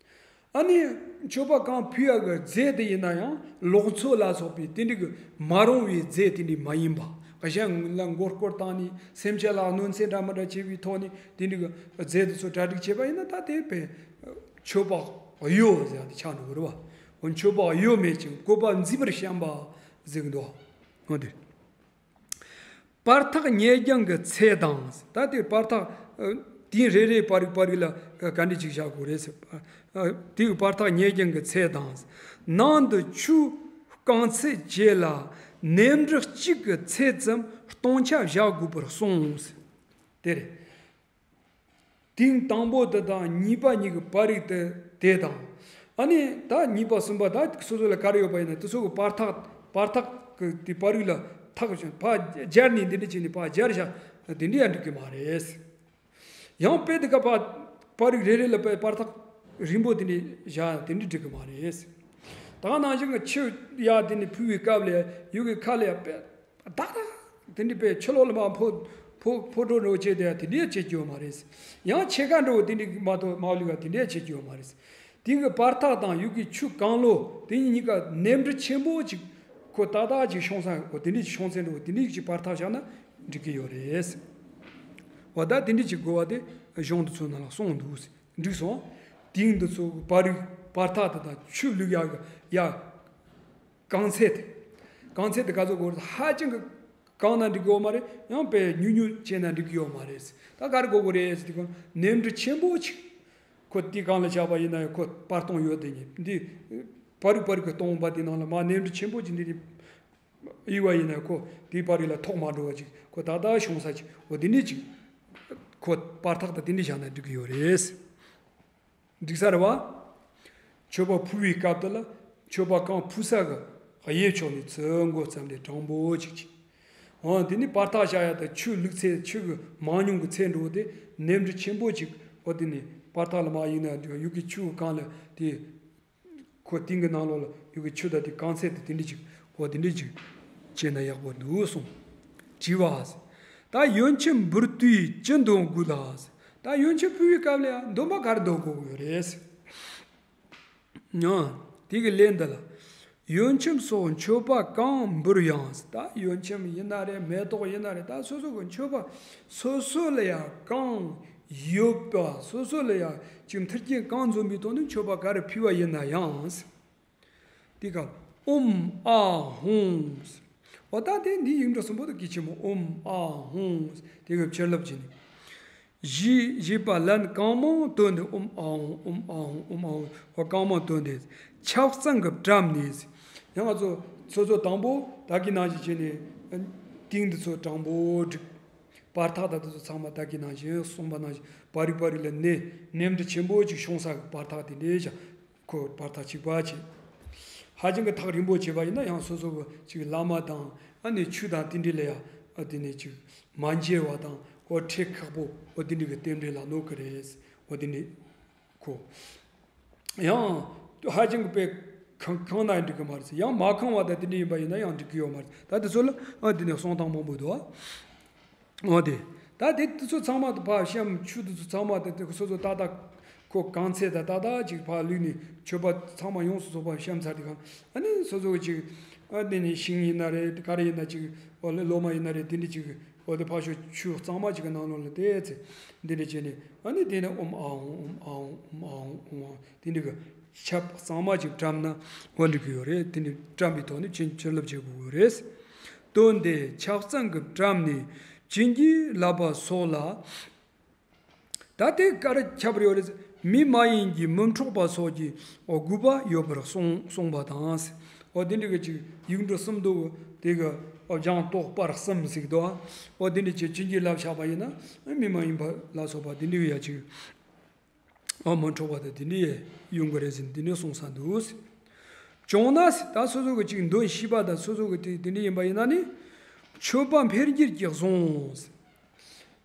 ཨ་ནི་མཆོད་པ་གང་ཕུལ་ཡག་གི་རྫས་དེ་ཡིན་ན་ཡང་ལོག་འཚོ་ལ་སོགས་པའི་དེ་འདྲ་གི་མ་རུང་བའི་རྫས་དེ་འདྲ་མ་ཡིན་པ། གཞན་ལ་མགོ་སྐོར་བཏང་ནས་སེམས་ཅན་ལ་གནོད་འཚེ་འདྲ་མི་འདྲ་བྱེད་པའི་ཐོག་ནས་དེ་འདྲ་གི་རྫས་དེ་ཚོ་གྲ་སྒྲིག་བྱས་པ་ཡིན་ན། ད་དེ་པས་མཆོད་པ་གཡོ་ཟེར་ཡག་དེ་ཆགས་འགྲོ་གི་རེད་བ། འོ་མཆོད་པ་གཡོ་མེད་ཅིང་བཀོད་པ་མཛེས་པར་བཤམས་པ་ཟེར་གི་འདུག་འོ་དེ། བར་ཐག་ཉེ་རྒྱང་གི་ཚད་དང་། ད་དེ་བར་ཐག་ཨ་དུས་རེ་རེ་བར་རིག་བར་རིག་ལ་ག་འདྲ་ཅིག་བཞག་དགོས་རེད་ཟེར། ཨ་དེའི་བར་ཐག་ཉེ་རྒྱང་གི་ཚད་དང་། ནང་དུ་ཆུ་རྐང་ཚད་བཅད་ལ་ནེམ་འབྲུ་གཅིག་གི་ཚད་ཙམ་སྟོང་ཆ་བཞག་དགོས་པར་གསུངས། དེ་རེད། ཐེངས་དང་པོ་དེ་དང་གཉིས་པ་གཉིས་ཀྱི་བར་རིག་དེ་དེ་དང་། ཨ་ནི་ད་གཉིས་པ་གསུམ་པ་ད་སོ་སོ་ལ་ག་རེ་ཡོད་པ་ཡིན་ན། དེ་ཚོ་གི་བར་ཐག་བར་ཐག་གི་དེ་བར་རིག་ལ་ཐག་ཆོད་ཕར་སྦྱར་ནས་འདི་འདྲ་བྱས་ནས་ཕར་སྦྱར་བཞག་དེ་འདྲ་ཡང་འགྲིག་གི་མ་རེད། ཡང་དཔེ་དེ་ག་བར་བར་རིག་རེ་རེ་ལ་དཔེ་བར་ཐག་རིང་པོ་དེ་འདྲ་བཞག་དེ་འདྲ་འགྲིག་གི་མ་རེད། ད་ནང་བཞིན་གྱི་ཆུ་ཡ་དེ་ནས་ཕུལ་བའི་སྐབས་ལ་ཡུལ་གྱི་ཁ་ལ་ཡ་དཔེ། ཏག་ཏག་དེ་འདྲ་པས་ཕྱི་ལོགས་ལ་མར་འཕོ་འཕོ་འཕོ་འགྲོ་འགྲོ་བྱས་ཏེ་དེ་འདྲས་བྱེད་ཀྱི་ཡོད་མ་རེད། ཡང་ཕྱེད་ཀ་འགྲོ་དེ་འདྲས་མ་གཏོགས་མ་ལུས་པ་དེ་འདྲས་བྱེད་ཀྱི་ཡོད་མ་རེད། དེ་གི་བར་ཐག་དང་ཡུལ་གྱི་ཆུ་གང་ལོ་དེ་གཉིས་ཀ་ནེམ་འབྲུ་ཆེན་པོ་ཅིག་ཁོ་ཏག་ཏག་ཅིག་ཤོང་ས་འོ་དེ་འདྲས་ཅིག་ཤོང་ཚད་འགྲོ་དེ་འདྲས་ཅིག་བར་ཐག་བཞག་ན་འགྲིག་གི་ཡོད་རེད། འོ་ད་དེ་འདྲས་ཅིག་དགོས་པ་དེ་གཞུང་དེ་ཚོ་ནང་ལ་གསུངས་འདུག་འགྲིག་སོང་། དེང་འདི་ཚོ་བར་བར་ཐག་དེ་དང་ཆུ་བླུག་ཡག་ཡ། རྐང་ཚད་དེ། རྐང་ཚད་དེ་ག་ཚོད་དགོས་རེད། ཧ་ཅང་གི་གང་ན་འགྲིག་གི་ཡོད་མ་རེད། ཡང་དཔེ་ཉུང་ཉུང་བྱས་ན་འགྲིག་གི་ཡོད་མ་རེད། ད་ག་རེ་དགོས་གི་རེད་ཟེར་དུས་གང་ནེམ་འབྲུ་ཆེན་པོ་ཅིག་ཁོ་དེ་གང་ལ་བཞག་པ་ཡིན་ན་ཡང་ཁོ་བར་སྟོང་ཡོད་དེ་ཉིད་འདི། བར་རིག་བར་རིག་གི་སྟོང་པ་དེ་ནང་ལ་མ་ནེམ་འབྲུ་ཆེན་པོ་ཅིག་འདི་རེད། གཡུག་པ་ཡིན་ན་ཁོ་དེའི་བར་རིག་ལ་ཐོག་མ་འགྲོ་བ་ཅིག་ཁོ་ཏག་ཏག་ཤོང་ས་ཅིག་འོ་དེ་འདྲས་ཅིག་ཁོ་བར་ཐག་དང་དེ་འདྲས་བཞག་ན་འགྲིག་གི་ཡོད་རེད། འགྲིག་ས་རེད་བ། མཆོད་པ་ཕུལ་བའི་སྐབས་དེ་ལ་མཆོད་པ་གང་ཕུལ་ས་གི་གཡས་ཕྱོགས་ནས་ཚུར་མགོ་བརྩམས་ཏེ་དྲང་པོ་ཅིག་ཅིག་འོ་དེ་ནས་བར་ཐག་བཞག་ཡ་དང་ཆུ་བླུགས་ཚད་ཆུ་གི་མང་ཉུང་གི་ཚད་འགྲོ་དེ་ནེམ་འབྲུ་ཆེན་པོ་ཅིག་འོ་དེ་ནས་བར་ཐག་ལ་མ་ཡིན་ན་ཡུལ་གྱི་ཆུ་གི་གང་ལ་དེ། ཁོ་ཏིང་གི་ནང་ལོགས་ལ་ཡོད་ཀྱི་ཆུ་དང་དེ་རྐང་ཚད་དེ་དེ་འདྲ་ཅིག་འོ་དེ་འདྲ་ཅིག་བྱས་ན་ཡག་པོ་འདུག་གསུངས། དྲི་བ། ད་ཡོན་ཆབ་འབུལ་དུས་ཅི་འདོན་དགོས་ལ། ད་ཡོན་ཆབ་ཕུལ་བའི་སྐབས་ལ་ཡང་འདོན་པ་ག་རེ་འདོན་དགོས་ཀྱི་ཡོད་རེད། ཡང་དེ་གི་ལན་འདི་ལ། ཡོན་ཆབ་སོགས་མཆོད་པ་གང་འབུལ་ཡང་། ད་ཡོན་ཆབ་ཡིན་ན་རེད། མེ་ཏོག་ཡིན་ན་རེད། ད་སོ་སོ་གི་མཆོད་པ་སོ་སོ་ལ་ཡང་གང་ཡོད་པ་སོ་སོ་ལ་ཡང་ཅིག་མཐུན་རྐྱེན་གང་འཛོམས་པའི་ཐོག་ནས་མཆོད་པ་ག་རེ་ཕུལ་བ་ཡིན་ན་ཡང་། དེ་ག་ཨོཾ་ཨཱཿཧཱུྃ། འོ་ད་དེ་འདི་ཡིག་འབྲུ་གསུམ་པོ་དེ་གལ་ཆེན་མོ། ཨོཾ་ཨཱཿཧཱུྃ། དེ་གི་བྱིན་རླབས་ཀྱི་ནི། ཞེས་ཞེས་པ་ལན་གང་མང་བཏོན་ནས་ཨོཾ་ཨཱཿཧཱུྃ་ཨོཾ་ཨཱཿཧཱུྃ་ཨོཾ་ཨཱཿཧཱུྃ་འོ་གང་མང་བཏོན་ཏེ་ཆབ་གཙང་གི་བཀྲམ་ནས། ཡང་ང་ཚོ་སོ་སོ་དང་པོ་ད་གིན་ནང་བཞིན་བྱས་ནས་ཏིང་འདི་ཚོ་དྲང་པོ་བསྒྲིགས། བར་ཐག་ད་དེ་ཚོ་ཚང་མ་ད་གིན་ནང་བཞིན་གསུངས་པ་ནང་བཞིན་བར་རིག་བར་རིག་ལ་ནེམ་ནེམ་འབྲུ་ཆེན་པོ་ཅིག་ཤོང་ས་གི་བར་ཐག་དེ་འདྲས་བཞག་ཁོ་བར་ཐག་གཅིག་པ་བྱས། ཧ་ཅང་གི་ཐག་རིང་པོ་བྱས་པ་ཡིན་ན་ཡང་སོ་སོ་གི་ཅིག་བླ་མ་དང་ཨ་ནི་ཆོས་དང་དེ་འདྲས་ལ་ཡང་ཨ་དེ་ནས་ཅིག་མ་མཇལ་བ་དང་འོ་ཁྲེལ་ཁག་པོ་འོ་དེ་འདྲས་གི་རྟེན་འབྲེལ་ལ་གནོད་གི་རེད། འོ་དེ་འདྲས་ཁོ། ཡང་ཧ་ཅང་གི་དཔེ་ཁང་ཁང་ན་འགྲིག་གི་མ་རེད། ཡང་མ་ཁང་བ་དང་དེ་འདྲས་ཡིན་པ་ཡིན་ན་ཡང་འགྲིག་གི་ཡོད་མ་རེད། ད་དེ་ཚོ་ལ་ཨ་དེ་ནས་གསུང་སྟངས་མང་པོ་འདུག་ཨ། འོ་དེ། ད་དེ་དེ་ཚོ་ཚང་མ་དེ་ཕར་བཤམས། ཆུ་དེ་ཚོ་ཚང་མ་དེ་དེ་སོ་སོ་ཏག་ཏག་ཁོ་རྐང་ཚད་དང་ཏག་ཏག་ཅིག་ཕར་བླུགས་ནས་མཆོད་པ་ཚང་མ་ཡོངས་སུ་རྫོགས་པ་བཤམས་ཚར་དུས་གང་ཨ་ནི་སོ་སོ་གི་ཅིག་ ཨ་དེ་ནས་ཤིང་ཡིན་ན་རེད། ག་རེ་ཡིན་ན་ཅིག་འོ་ལེ་ལོ་མ་ཡིན་ན་རེད། དེ་འདྲ་ཅིག་འོ་དེ་ཕར་ཕྱོགས་ཆུ་གཙང་མ་ཅིག་གི་ནང་ལོགས་ལ་བལྟས་ཚེ་འདི་འདྲ་བྱས་ནས། ཨ་ནི་དེ་ནས་ཨོམ་ཨ་ཧོང་ཨོམ་ཨ་ཧོང་ཨོམ་ཨ་ཧོང་ཨོམ་ཨ་ཧོང་དེ་འདྲ་གི་ཆབ་གཙང་མ་ཅིག་བཀྲམ་ན་འོ་འགྲིག་གི་ཡོད་རེད། དེ་འདྲ་བཀྲམ་པའི་ཐོག་ནས་བྱིན་བྱིན་རླབས་བྱེད་དགོས་ཀྱི་ཡོད་རེད། དོན་དེ་ཆབ་གཙང་གི་བཀྲམ་ནས་བྱིན་གྱིས་བརླབས་པ་སོགས་ལ། ད་དེ་ག་རེ་ཁྱབ་རེ་ཡོད་རེད། མི་མ་ཡིན་གྱི་མི་འཕྲོག་པ་སོགས་ཀྱི་དགོས་པ་ཡོད་པར་གསུངས་གསུངས་པ་དང་། འོ་དེ་འདྲ་གི་ཅིག་ཡིག་འབྲུ་གསུམ་འདུག་དེ་གི་འོ་སྦྱང་རྟོགས་སྤར་གསུམ་ཟེར་གི་འདུག་འོ་དེ་འདྲ་ཅིག་བྱིན་གྱིས་བརླབས་བཞག་པ་ཡིན་ན་མི་མ་ཡིན་པ་ལ་སོགས་པ་དེ་འདྲ་གི་ཡ་ཅིག་འོ་མི་འཕྲོག་པ་དང་དེ་འདྲ་ཡོང་གི་རེད་ཟེར་ནས་དེ་འདྲ་གསུངས་ས་འདུག་བྱུང་ན་ཟེར། ད་སོ་སོ་གི་ཅིག་འདོན་ཤེས་པ་དང་སོ་སོ་གི་དེ་དེ་འདྲ་ཡིན་པ་ཡིན་ན་ནི་མཆོད་པ་འཕེལ་འགྱུར་གྱི་གཟུངས།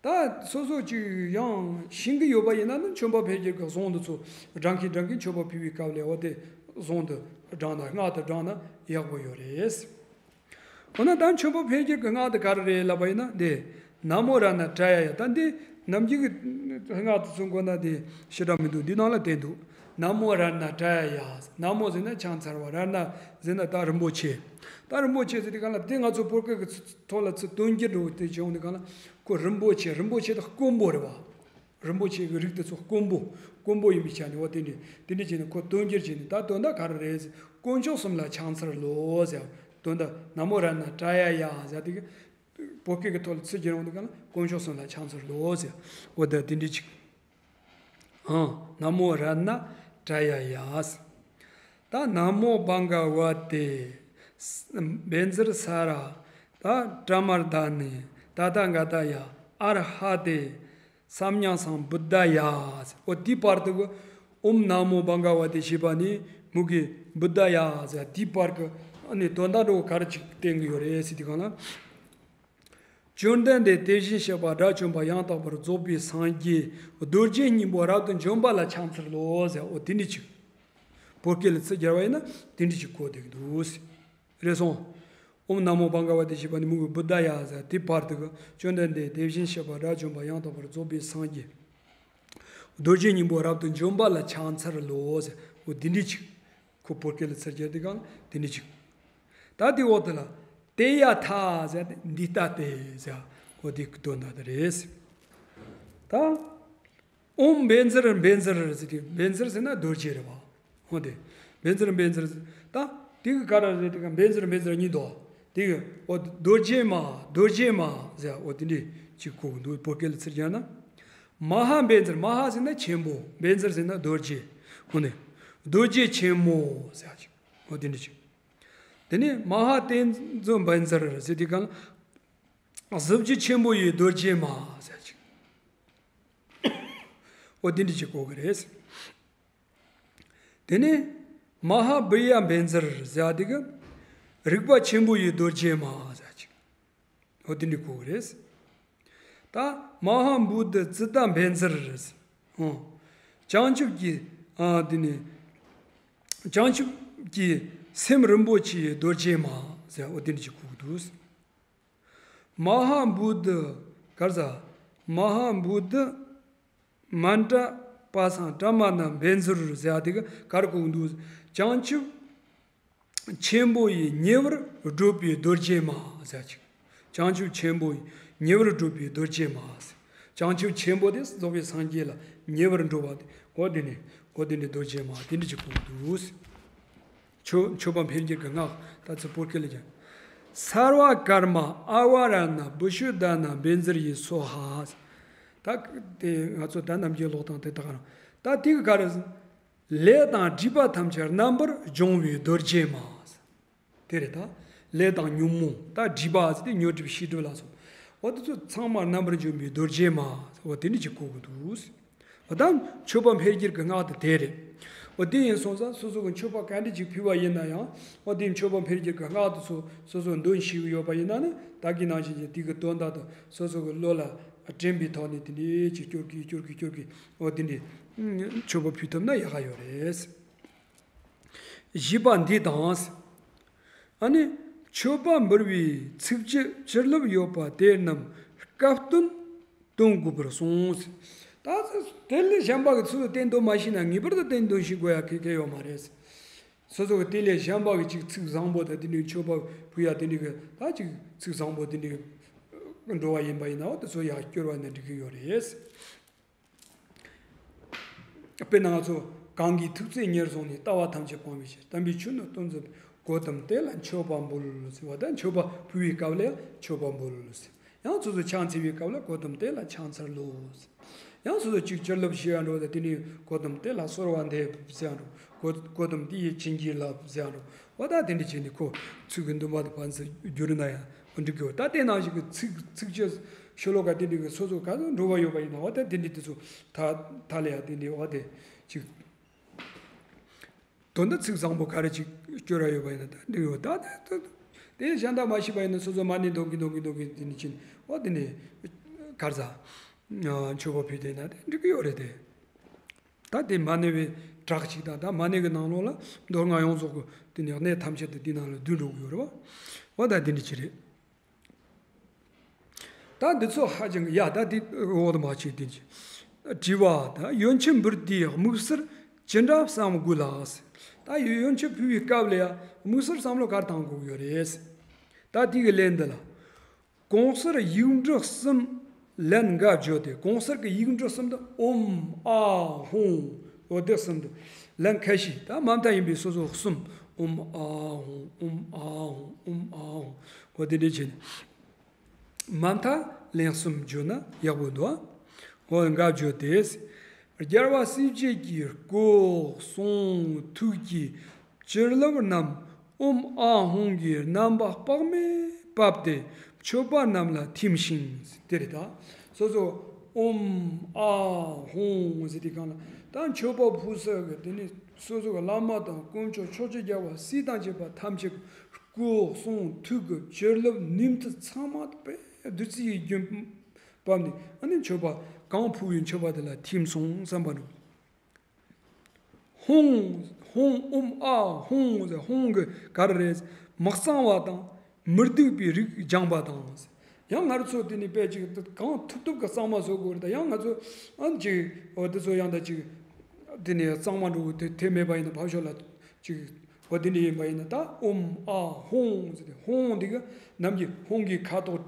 ད་སོ་སོ་ཅིག་ཡང་ཤེས་ཀྱི་ཡོད་པ་ཡིན་ན་ནི་མཆོད་པ་འཕེལ་འགྱུར་གྱི་གཟུངས་འདི་ཚོ་བགྲང་གིན་བགྲང་གིན་མཆོད་པ་ཕུལ་བའི་སྐབས་ལ་འོ་དེ་གཟུངས་འདི་བགྲངས་ན་སྔགས་འདི་བགྲངས་ན་ཡག་པོ་ཡོད་རེད། འོ་ན་ད་མཆོད་པ་འཕེལ་འགྱུར་གྱི་སྔགས་དེ་ག་རེ་རེད་ལབ་པ་ཡིན་ན་འདི་ན་མོ་རཏྣ་ཏྲ་ཡ་ཡ། ད་འདི་ནམ་རྒྱུན་གྱི་སྔགས་དེ་ཚོ་མགོ་ན་དེ་ཞེ་དྲག་མི་འདུག་འདི་ནང་ལ་བསྟན་འདུག་ན་མོ་རཏྣ་ཏྲ་ཡ་ཡ། ན་མོ་ཟེར་ན་ཕྱག་འཚལ་བ། རཏྣ་ཟེར་ན་ད་རིན་པོ་ཆེ། ད་རིན་པོ་ཆེ་ཟེར་དུས་གང་ལ་དེ་ང་ཚོ་བོད་སྐད་ཀྱི་ཚ- ཐོག་ལ་ཚུར་དོན་འགྱུར་འགྲོ་དེ་བྱུང་དུས་གང་ལ་ཁོ་རིན་པོ་ཆེ། རིན་པོ་ཆེ་དེ་དཀོན་པོ་རེད་བ། རིན་པོ་ཆེ་གི་རིགས་དེ་ཚོ་དཀོན་པོ། དཀོན་པོ་ཡིན་པའི་ཆ་ནས་འོ་དེ་འདྲ་དེ་འདྲ་བྱས་ནས་ཁོ་དོན་འགྱུར་བྱས་ནས། ད་དོན་དག་ག་རེ་རེད་ཟེར། དཀོན་མཆོག་གསུམ་ལ་ཕྱག་འཚལ་ལོ་ཟེར། དོན་དག་ན་མོ་རཏྣ་ཏྲ་ཡ་ཡ་ཟེར་དེ་གི་བོད་སྐད་ཀྱི་ཐོག་ལ་ཚུར་བསྒྱུར་ཡོང་དུས་གང་ལ་དཀོན་མཆོག་གསུམ་ལ་ཕྱག་འཚལ་ལོ་ཟེར། འོ་ད་དེ་འདྲ་ཅིག་ཨང་། ན་མོ་རཏྣ་ཏྲ་ཡ་ཡ། ད་ན་མོ་བྷ་ག་བ་ཏེ། བཛྲ་ས་ར། ད་ཏྲ་མ་རྡ་ནི། ཏ་ཐཱ་ག་ཏཱ་ཡ། ཨར་ཧ་ཏེ། སམྱཀ་སཾ་བུདྡྷཱ་ཡ། འོ་དེའི་བར་དུ་གི་ཨོཾ་ན་མོ་བྷ་ག་བ་ཏེ་ཞེས་པ་ནས་མུ་གེ་བུདྡྷཱ་ཡ་ཟེར། དེའི་བར་གི་ཨ་ནི་དོན་དག་འགྲོ་ག་རེ་ཅིག་བསྟན་གྱི་ཡོད་རེད་ཟེར་དུས་གང་ལ། བཅོམ་ལྡན་འདས་དེ་བཞིན་གཤེགས་པ་དགྲ་བཅོམ་པ་ཡང་དག་པར་རྫོགས་པའི་སངས་རྒྱས་རྡོ་རྗེ་སྙིང་པོ་རབ་ཏུ་འཇོམས་པ་ལ་ཕྱག་འཚལ་ལོ་ཟེར། འོ་དེ་འདྲ་ཅིག་བོད་སྐད་ལ་ཚུར་སྦྱར་བ་ཡིན་ན་དེ་འདྲ་ཅིག་གོ་བསྡད་ཀྱི་འདུག་ཟེར། རེད་སོང་། ཨོཾ་ན་མོ་བྷ་ག་བ་ཏེ་ཞེས་པ་ནས་མུ་གེ་བུདྡྷཱ་ཡ་ཟེར། དེའི་བར་དུ་གི་བཅོམ་ལྡན་འདས་དེ་བཞིན་གཤེགས་པ་དགྲ་བཅོམ་པ་ཡང་དག་པར་རྫོགས་པའི་སངས་རྒྱས་རྡོ་རྗེ་སྙིང་པོ་རབ་ཏུ་འཇོམས་པ་ལ་ཕྱག་འཚལ་ལོ་ཟེར། འོ་དེ་འདྲ་ཅིག་ཁོ་བོད་སྐད་ལ་ཚུར་སྦྱར་དུས་གང་དེ་འདྲ་ཅིག་ད་དེའི་འོག་དེ་ལ་ཏདྱ་ཐཱ་ཟེར་ཏེ་འདི་ལྟ་སྟེ་ཟེར། འོ་དེ་དོན་དག་དེ་རེད། ད་ཨོཾ་བཛྲ་བཛྲ་ཟེར་ཏེ། བཛྲ་ཟེར་ན་རྡོ་རྗེ་རེད་བ། འོ་དེ་བཛྲ་བཛྲ་ཟེར། ད་དེ་གི་ག་རེ་རེད་དེ་ག་བཛྲ་བཛྲ་གཉིས་འདུག་དེ་གི་འོ་རྡོ་རྗེ་མ་རྡོ་རྗེ་མ་ཟེར། འོ་དེ་འདྲ་ཅིག་གོ་གི་འདུག་བོད་སྐད་ལ་ཚུར་སྦྱར་ན། མ་ཧཱ་བཛྲ། མ་ཧཱ་ཟེར་ན་ཆེན་པོ། བཛྲ་ཟེར་ན་རྡོ་རྗེ། འོ་ནི་རྡོ་རྗེ་ཆེན་མོ་ཟེར་ཅིག་འོ་དེ་འདྲ་ཅིག་དེ་ནས་མ་ཧཱ་ཏེ་ཛོ་བཛྲ་ཟེར་དུས་གང་ལ། གཟི་བརྗིད་ཆེན་པོ་ཡི་རྡོ་རྗེ་མ་ཟེར་ཅིག་འོ་དེ་འདྲ་ཅིག་གོ་གི་རེད། དེ་ནས་མ་ཧཱ་བི་རི་ཡ་བཛྲ་ཟེར་དུས་གི་རིག་པ་ཆེན་པོ་ཡི་རྡོ་རྗེ་མ་ཟེར་ཅིག་འོ་དེ་འདྲ་གོ་གི་རེད། ད་མ་ཧཱ་བོ་དྷི་ཙིཏྟ་བཛྲ། འོ། བྱང་ཆུབ་ཀྱི་ཨ་དེ་ནས་བྱང་ཆུབ་ཀྱི་སེམས་རིན་པོ་ཆེའི་རྡོ་རྗེ་མ་ཟེར། འོ་དེ་འདྲ་ཅིག་གོ་གི་འདུག་མ་ཧཱ་བོ་དྷི་ག་རེ་ཟ། མ་ཧཱ་བོ་དྷི་མནྟ་པ་སཾ་ཏྲ་མ་ཎ་བཛྲ་ཟེར་དེ་ག་ག་རེ་གོ་གི་འདུག་བྱང་ཆུབ་ཆེན་པོ་ཡི་ཉེ་བར་བགྲོད་པའི་རྡོ་རྗེ་མ་ཟེར་ཅིག་བྱང་ཆུབ་ཆེན་པོ་ཡི་ཉེ་བར་བགྲོད་པའི་རྡོ་རྗེ་མ་ཟེར། བྱང་ཆུབ་ཆེན་པོ་དེ་རྫོགས་པའི་སངས་རྒྱས་ལ་ཉེ་བར་འགྲོ་བ་དེ། འོ་དེ་ནི་འོ་དེ་ནི་རྡོ་རྗེ་མ་དེ་འདྲ་ཅིག་གོ་གི་འདུག་མཆོད་མཆོད་པ་འཕེལ་འགྱུར་གྱི་སྔགས་ད་ཚུར་བོད་སྐད་ལ་སྦྱར། སརྦ་ཀརྨ་ཨ་ཝ་ར་ཎ་བི་ཤུདྡྷ་ཎ་བཛྲ་ཡེ་སྭཱ་ཧཱ། ད་དེ་ང་ཚོ་ད་ནམ་རྒྱུན་ཀློག་སྟངས་དེ་དག་རང་། ད་དེ་གི་ག་རེ། ལས་དང་སྒྲིབ་པ་ཐམས་ཅད་རྣམ་པར་སྦྱོང་བའི་རྡོ་རྗེ་མ། དེ་རེད་ད། ལས་དང་ཉོན་མོངས་ད་སྒྲིབ་པ་ཟེར་ཏེ་ཉོན་སྒྲིབ་ཤེས་སྒྲིབ་ལ་སོགས། འོ་དེ་ཚོ་ཚང་མ་རྣམ་པར་འཇོམས་པའི་རྡོ་རྗེ་མ། འོ་དེ་འདྲ་ཅིག་གོ་གི་འདུག་འོ་ད་མཆོད་པ་འཕེལ་འགྱུར་གྱི་སྔགས་དེ་དེ་རེད། འོ་དེ་ཡིན་སོང་ཙང་སོ་སོ་གི་མཆོད་པ་ག་འདྲ་ཅིག་ཕུལ་བ་ཡིན་ན་ཡང་། འོ་དེ་མཆོད་པ་འཕེལ་འགྱུར་གྱི་སྔགས་དེ་ཚོ་སོ་སོ་འདོན་ཤེས་ཀྱི་ཡོད་པ་ཡིན་ན་ནི། ད་གིན་ནང་བཞིན་གྱི་དེ་གི་དོན་དག་དེ་སོ་སོ་གི་བློ་ལ་དྲན་པའི་ཐོག་ནས་དེ་འདྲ་ཅིག་སྐྱོར་གི་སྐྱོར་གི་སྐྱོར་གི་འོ་དེ་འདྲ་མཆོད་པ་ཕུལ་ཐུབ་ན་ཡག་ག་ཡོད་རེད། བཞི་པ་འདི་དང་། ཨ་ནི་མཆོད་པ་འབུལ་བའི་ཚིགས་བཅད་བཅུ་ལྷག་ཡོད་པ་དེ་རྣམས་སྐབས་བསྟུན་འདོན་དགོས་པར་གསུངས། ད་དེ་ལས་གཞན་པ་གི་ཚུལ་བསྟན་འདོན་མ་ཤེས་ན་ངེས་པར་དུ་བསྟན་འདོན་ཤེས་དགོས་ཡ་གི་གལ་ཡོད་མ་རེད། སོ་སོ་གི་དེ་ལས་གཞན་པ་གི་ཅིག་ཚིག་བཟང་པོ་དང་དེ་འདྲའི་མཆོད་པ་ཕུལ་ཡ་དེ་འདྲའི་གི་ད་ཅིག་ཚིག་བཟང་པོ་དེ་འདྲའི་འགྲོ་བ་ཡིན་པ་ཡིན་ན་འོ་དེ་ཚོ་ཡར་སྐྱོར་བ་ནི་འགྲིག་གི་ཡོད་རེད། དཔེར་ན་ང་ཚོ་གང་གིས་ཐུགས་བརྩེ་ཉེར་བཟུང་ནས། ལྟ་བ་ཐམས་ཅད་སྤང་བའི་ཕྱིར། དམ་པའི་ཆོས་ནི་སྟོན་མཛད་པའི། གཽ་ཏམ་དེ་ལ་མཆོད་པ་འབུལ་ཟེར་བ་དང་། མཆོད་པ་ཕུལ་བའི་སྐབས་ལ་མཆོད་པ་འབུལ་ཟེར། ཡང་སོ་སོ་ཕྱག་འཚལ་བའི་སྐབས་ལ་གཽ་ཏམ་དེ་ལ་ཕྱག་འཚལ་ལོ་ཟེར། ཡང་སོ་སོ་ཅིག་བྱིན་རླབས་ཞུ་ཡ་འགྲོ་དང་དེ་ནས་གཽ་ཏམ་དེ་ལ་གསོལ་བ་འདེབས་ཟེར་ཡ་འགྲོ། གཽ་གཽ་ཏམ་དེ་ཡིས་བྱིན་གྱིས་བརླབས་ཟེར་ཡ་འགྲོ། འོ་ད་དེ་འདྲ་བྱས་ནས་ཁོ་ཚིག་གི་འདུན་པ་དང་ཕན་ཚུན་བསྒྱུར་ན་ཡང་འགྲིག་གི། འོ་ད་དེ་ནང་བཞིན་གྱི་ཚིག་ཚིགས་བཅད་ཤོ་ལོ་ཀ་དེ་འདྲ་གི་སོ་སོ་ག་ཚོད་འགྲོ་བ་ཡོད་པ་ཡིན་ན་འོ་ད་དེ་འདྲ་དེ་ཚོ་ད་ད་ལ་ཡ་དེ་འདྲ་འོ་དེ་ཅིག་དོན་དུ་ཚིག་བཟང་པོ་ག་རེ་ཅིག་སྐྱོར་ར་ཡོད་པ་ཡིན་ན་ད་འགྲིག་ཡོད། ད་ད་ད་དེ་གཞན་དག་མ་ཤེས་པ་ཡིན་ན་སོ་སོ་མ་ཎི་འདོན་གི་འདོན་གི་འདོན་གི་དེ་ནི་ཕྱིན་འོ་དེ་ནི་གར་ཟ་མཆོད་པ་ཕུལ་དེ་ན་དེ་འགྲིག་གི་ཡོད་རེད་དེ། ད་དེ་མ་ཎི་བའི་གྲགས་ཅིག་དང་ད་མ་ཎི་གི་ནང་ལོགས་ལ་མདོ་སྔགས་ཡོངས་རྫོགས་ཀྱི་དེ་ནི་གནད་ཐམས་ཅད་དེ་དེ་ནང་ལ་བསྡུས་འགྲོ་གི་ཡོད་རེད་བ། འོ་ད་དེ་འདྲ་ཅིག་རེད། ད་འདི་ཚོ་ཧ་ཅང་གི་ཡ་ད་འདི་འོག་ཏུ་མ་ཕྱིན་དེ་ཅི། དྲི་བ་ད་ཡོན་ཆབ་འབུལ་དུས་དམིགས་བསལ་ཅི་འདྲ་བསམ་དགོས་ལགས། ད་ཡོན་ཆབ་ཕུལ་བའི་སྐབས་ལ་ཡ་དམིགས་བསལ་བསམ་བློ་ག་རེ་བཏང་དགོས་ཀྱི་ཡོད་རེད། ད་དེ་གི་ལན་འདི་ལ། གོང་གསལ་ཡིག་འབྲུ་གསུམ་ལན་འགའ་བརྗོད་དེ། གོང་གསལ་གྱི་ཡིག་འབྲུ་གསུམ་དུ་ཨོཾ་ཨཱཿཧཱུྃ། འོ་དེ་གསུམ་དུ་ལན་ཁ་ཤས་ད་མ་མཐའ་ཡིན་པའི་སོ་སོ་གསུམ། ཨོཾ་ཨཱཿཧཱུྃ། ཨོཾ་ཨཱཿཧཱུྃ། ཨོཾ་ཨཱཿཧཱུྃ། འོ་དེ་འདྲ་བྱས་ནས་མ་མཐའ་ལན་གསུམ་བརྗོད་ན་ཡག་པོ་འདུག་འོ་འགའ་བརྗོད་དེ། རྒྱལ་བ་སྲས་བཅས་ཀྱིས་སྐུ་གསུང་ཐུགས་ཀྱི་བྱིན་རླབས་རྣམས་ཨོཾ་ཨཱཿཧཱུྃ་གི་རྣམ་པ་དཔག་མེད་ཕབ་སྟེ་མཆོད་པ་རྣམས་ལ་ཐིམ་ཞིང་། དེ་རེད་ད། སོ་སོ་ཨོཾ་ཨཱཿཧཱུྃ་ཟེར་དུས་སྒང་ལ་ད་མཆོད་པ་ཕུལ་ས་གི་དེ་ནི་སོ་སོ་གི་བླ་མ་དང་དཀོན་མཆོག་ཕྱོགས་བཅུའི་རྒྱལ་བ་སྲས་དང་བཅས་པ་ཐམས་ཅད་ཀྱི་སྐུ་གསུང་ཐུགས་ཀྱི་བྱིན་རླབས་ནུས་མཐུ་ཚང་མ་དཔེ་བདུད་རྩི་ཡི་རྒྱུན་བབས་ནས་ཨ་ནི་མཆོད་པ་གང་ཕུལ་བའི་མཆོད་པ་དེ་ལ་ཐིམ་སོང་བསམ་པ་འགྲོ། ཧཱུྃ། ཧཱུྃ། ཨོཾ་ཨཱཿཧཱུྃ་ཟེར། ཧཱུྃ་གི་ག་རེ་རེད། མི་གཙང་བ་དང་མི་སྡིག་པའི་རིགས་སྦྱངས་པ་དང་། ཡང་ང་རང་ཚོ་དེ་ནི་དཔེ་ཅིག་གང་ཐུབ་ཐུབ་ཀྱི་གཙང་མ་བཟོ་དགོས་རེད། ད་ཡང་ང་ཚོ་ཨ་ཅིག་འོ་དེ་ཚོ་ཡང་ད་ཅིག་དེ་ནི་གཙང་མ་འགྲོ་དེ་དེ་མེད་པ་ཡིན་ན་ཕར་ཕྱོགས་ལ་ཅིག་འོ་དེ་འདྲ་ཡིན་པ་ཡིན་ན་ད་ཨོཾ་ཨཱཿཧཱུྃ་ཟེར་ཏེ་ཧཱུྃ་འདི་གི་ནམ་གྱི་ཧཱུྃ་གི་ཁ་དོག་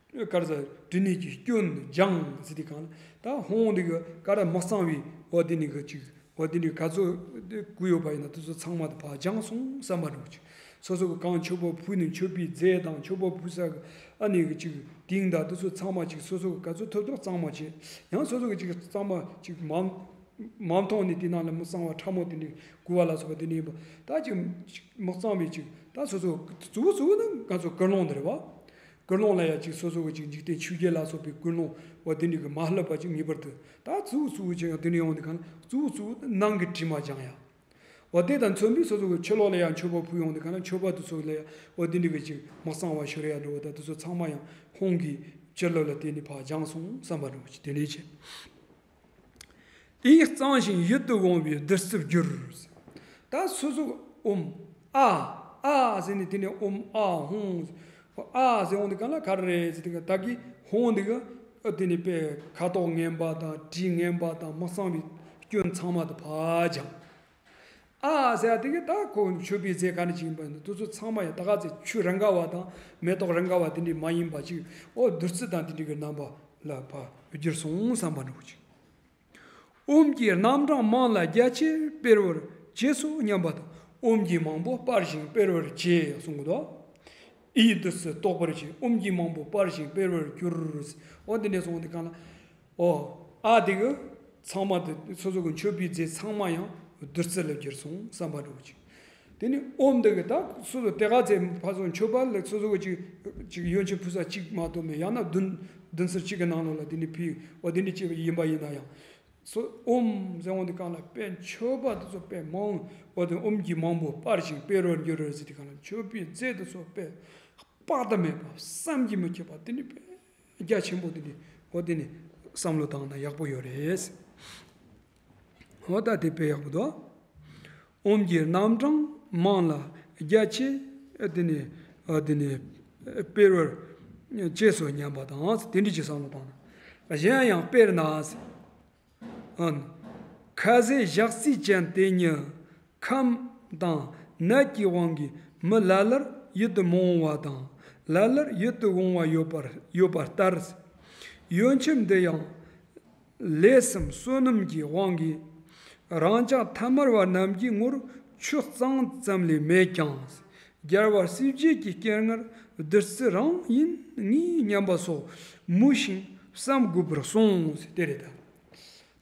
གར་ཟ་དྲི་ནད་ཀྱི་སྐྱོན་སྦྱངས་ཟེར་དུས་སྒང་ལ་ད་ཧཱུྃ་འདི་གི་ག་ར་མི་གཙང་བའི་འོ་དེ་ནི་གི་ཅིག་འོ་དེ་ནི་ག་ཚོད་དེ་བསྐུས་ཡོད་པ་ཡིན་ན་དེ་ཚོ་ཚང་མ་དེ་ཕར་སྦྱངས་སོང་བསམ་པ་འགྲོ་ཅིག་སོ་སོ་གི་གང་མཆོད་པ་ཕུལ་ནས་མཆོད་པའི་རྫས་དང་མཆོད་པ་ཕུལ་ས་གི་ཨ་ནི་གི་ཅིག་དེང་ད་དེ་ཚོ་ཚང་མ་ཅིག་སོ་སོ་གི་ག་ཚོད་ཐུབ་ཐུབ་གཙང་མ་བྱེད། ཡང་སོ་སོ་གི་ཅིག་གཙང་མ་ཅིག་མ་མ་མཐོང་ནས་དེ་ནང་ལ་མི་གཙང་བ་ཕྲ་མོ་དེ་འདྲའི་བསྐུ་བ་ལ་སོགས་པ་དེ་འདྲ་ཡིན་པ། ད་ཅིག་མི་གཙང་བའི་ཅིག་ད་སོ་སོ་གཙོ་བོ་གཙོ་བོ་ནི་ང་ཚོ་ཀུན་སློང་དེ་རེད་བ། ཀུན་སློང་ལ་ཡ་ཅིག་སོ་སོ་གི་ཅིག་འཇིག་རྟེན་ཆོས་བརྒྱད་ལ་སོགས་པའི་ཀུན་སློང་བ་དེ་འདྲའི་གི་མ་བསླབ་པ་ཅིག་ངེས་པར་དུ་ད་གཙོ་བོ་གཙོ་བོ་ཅིག་ཡང་དེ་འདྲ་ཡོང་དུས་གང་ལ་གཙོ་བོ་གཙོ་བོ་ནི་ནང་གི་དྲི་མ་སྦྱང་ཡ། བ་དེ་དང་མཚོན་པའི་སོ་སོ་གི་ཕྱི་ལོགས་ལ་ཡང་མཆོད་པ་ཕུལ་ཡོང་དུས་གང་ལ་མཆོད་པ་དེ་ཚོ་ལ་ཡ་བ་དེ་འདྲའི་གི་ཅིག་མི་གཙང་བ་ཤོར་ཡ་འགྲོ་བ་ད་དེ་ཚོ་ཚང་མ་ཡང་ཧཱུྃ་གི་བྱིན་རླབས་ལ་བརྟེན་ནས་ཕར་སྦྱངས་སོང་བསམ་པ་འགྲོ་ཅིག་དེ་འདྲའི་ཅིག་དེས་གཙང་ཞིང་ཡིད་དུ་འོང་བའི་བདུད་རྩིར་གྱུར། ད་སོ་སོ་ཨོཾ་ཨཱཿ་ཨཱཿ་ཟེར་ནས་དེ་ནས་ཨོཾ་ཨཱཿཧཱུྃ། ཨཱཿ་ཟེར་འོང་དུས་གང་ལ་ག་རེ་རེད་ཟེར་དུས་གང་ད་གི་ཧཱུྃ་འདི་གི་དེ་ནས་དཔེ་ཁ་དོག་ངན་པ་དང་དྲི་ངན་པ་དང་མི་གཙང་བའི་སྐྱོན་ཚང་མ་དེ་ཕར་སྦྱངས། ཨཱཿ་ཟེར་ཡ་དེ་གི་ད་ཁོ་མཆོད་པའི་རྫས་ག་ནས་ཅིག་ཡིན་པ་ཡིན་ན་དེ་ཚོ་ཚང་མ་ཡ་ད་ག་ཚོད་ཆུ་རང་ག་བ་དང་མེ་ཏོག་རང་ག་བ་དེ་འདྲའི་མ་ཡིན་པ་ཅིག་ཨོ་བདུད་རྩི་དང་དེ་འདྲའི་གི་རྣམ་པ་ལ་ཕར་གྱུར་སོང་བསམ་པ་འགྲོ་ཅིག་ཨོཾ་གྱི་རྣམ་གྲངས་མང་ལ་རྒྱ་ཆེར་སྤེལ་བར་བྱས་སོ་སྙམ་པ་དང་། ཨོཾ་གྱིས་མང་པོ་སྤར་ཞིང་སྤེལ་བར་བྱས་གསུང་གི་འདུག་ཨི་བདུད་རྩི་རྟོགས་པར་བྱེད། ཨོཾ་གྱིས་མང་པོ་སྤར་ཞིང་སྤེལ་བར་གྱུར། འོ་འདི་འདྲ་སོང་དུས་གང་ལ། ཨོ། ཨཱཿ་དེ་གི་ཚང་མ་དེ་སོ་སོ་གི་མཆོད་པའི་རྫས་ཚང་མ་ཡང་བདུད་རྩི་ལ་གྱུར་སོང་བསམ་པ་འདྲ་བོ་ཅིག་དེ་ནི་ཨོཾ་དེ་གི་ད་སོ་སོ་དེ་ག་ཚད་ཕར་ཚུར་མཆོད་པ་ལ་སོ་སོ་གི་ཅིག་ཅིག་ཡོན་ཆབ་ཕུལ་ས་གཅིག་མ་གཏོགས་མེད། ཡང་ན་བདུན་བདུན་ཚར་གཅིག་གི་ནང་ལོགས་ལ་དེ་ནི་ཕུལ། འོ་དེ་འདྲ་བྱས་པ་ཡིན་པ་ཡིན་ན་ཡང་། སོ་ཨོཾ་ཟེར་འོང་དུས་གང་ལ་དཔེ་མཆོད་པ་དེ་ཚོ་དཔེ་མང་། འོ་དེ་ཨོཾ་གྱིས་མང་པོ་སྤར་ཞིང་སྤེལ་བར་འགྱུར་ཟེར་དུས་གང་ལ་མཆོད་པའི་རྫས་དེ་ཚོ་དཔེ་དཔག་ཏུ་མེད་པ་བསམ་གྱིས་མི་ཁྱབ་པ་དེ་ནི་དཔེ་རྒྱ་ཆེན་པོ་དེ་འདྲ། འོ་དེ་ནི་བསམ་བློ་བཏང་ན་ཡག་པོ་ཡོད་རེད། འོ་ད་དེ་དཔེ་ཡག་པོ་འདུག་ཨོཾ་གྱི་རྣམ་གྲངས་མང་ལ་རྒྱ་ཆེ་དེ་ནི་ཨ་དེ་ནི་སྤེལ་བར་བྱས་སོ་སྙམ་པ་དང་དེ་འདྲ་ཅིག་བསམ་བློ་བཏང་ན། གཞན་ཡང་དཔེར་ན། ཨན། ཁ་ཟས་ཞག་རྩི་ཅན་དེ་ཉིད་ཁམས་དང་ ནད་ཀྱི་དབང་གིས་མི་ལ་ལར་ཡིད་དུ་མི་འོང་བ་དང་། ལ་ལར་ཡིད་དུ་འོང་བ་ཡོད་པར་ཡོད་པ་ལྟར། ཡོན་ཆབ་འདི་ཡང་ལས་སམ་བསོད་ནམས་ཀྱི་དབང་གིས་རང་ཅག་ཐ་མལ་བ་རྣམས་ཀྱི་ངོར་ཆོས་གཙང་ཙམ་ལས་མེད་ཀྱང་། རྒྱལ་བ་སྲས་བཅས་ཀྱི་སྤྱན་སྔར་བདུད་རྩི་རང་ཡིན་ངེས་སྙམ་པ་སོགས་མོས་ཤིང་བསམ་དགོས་པར་གསུངས། དེ་རེད་ད།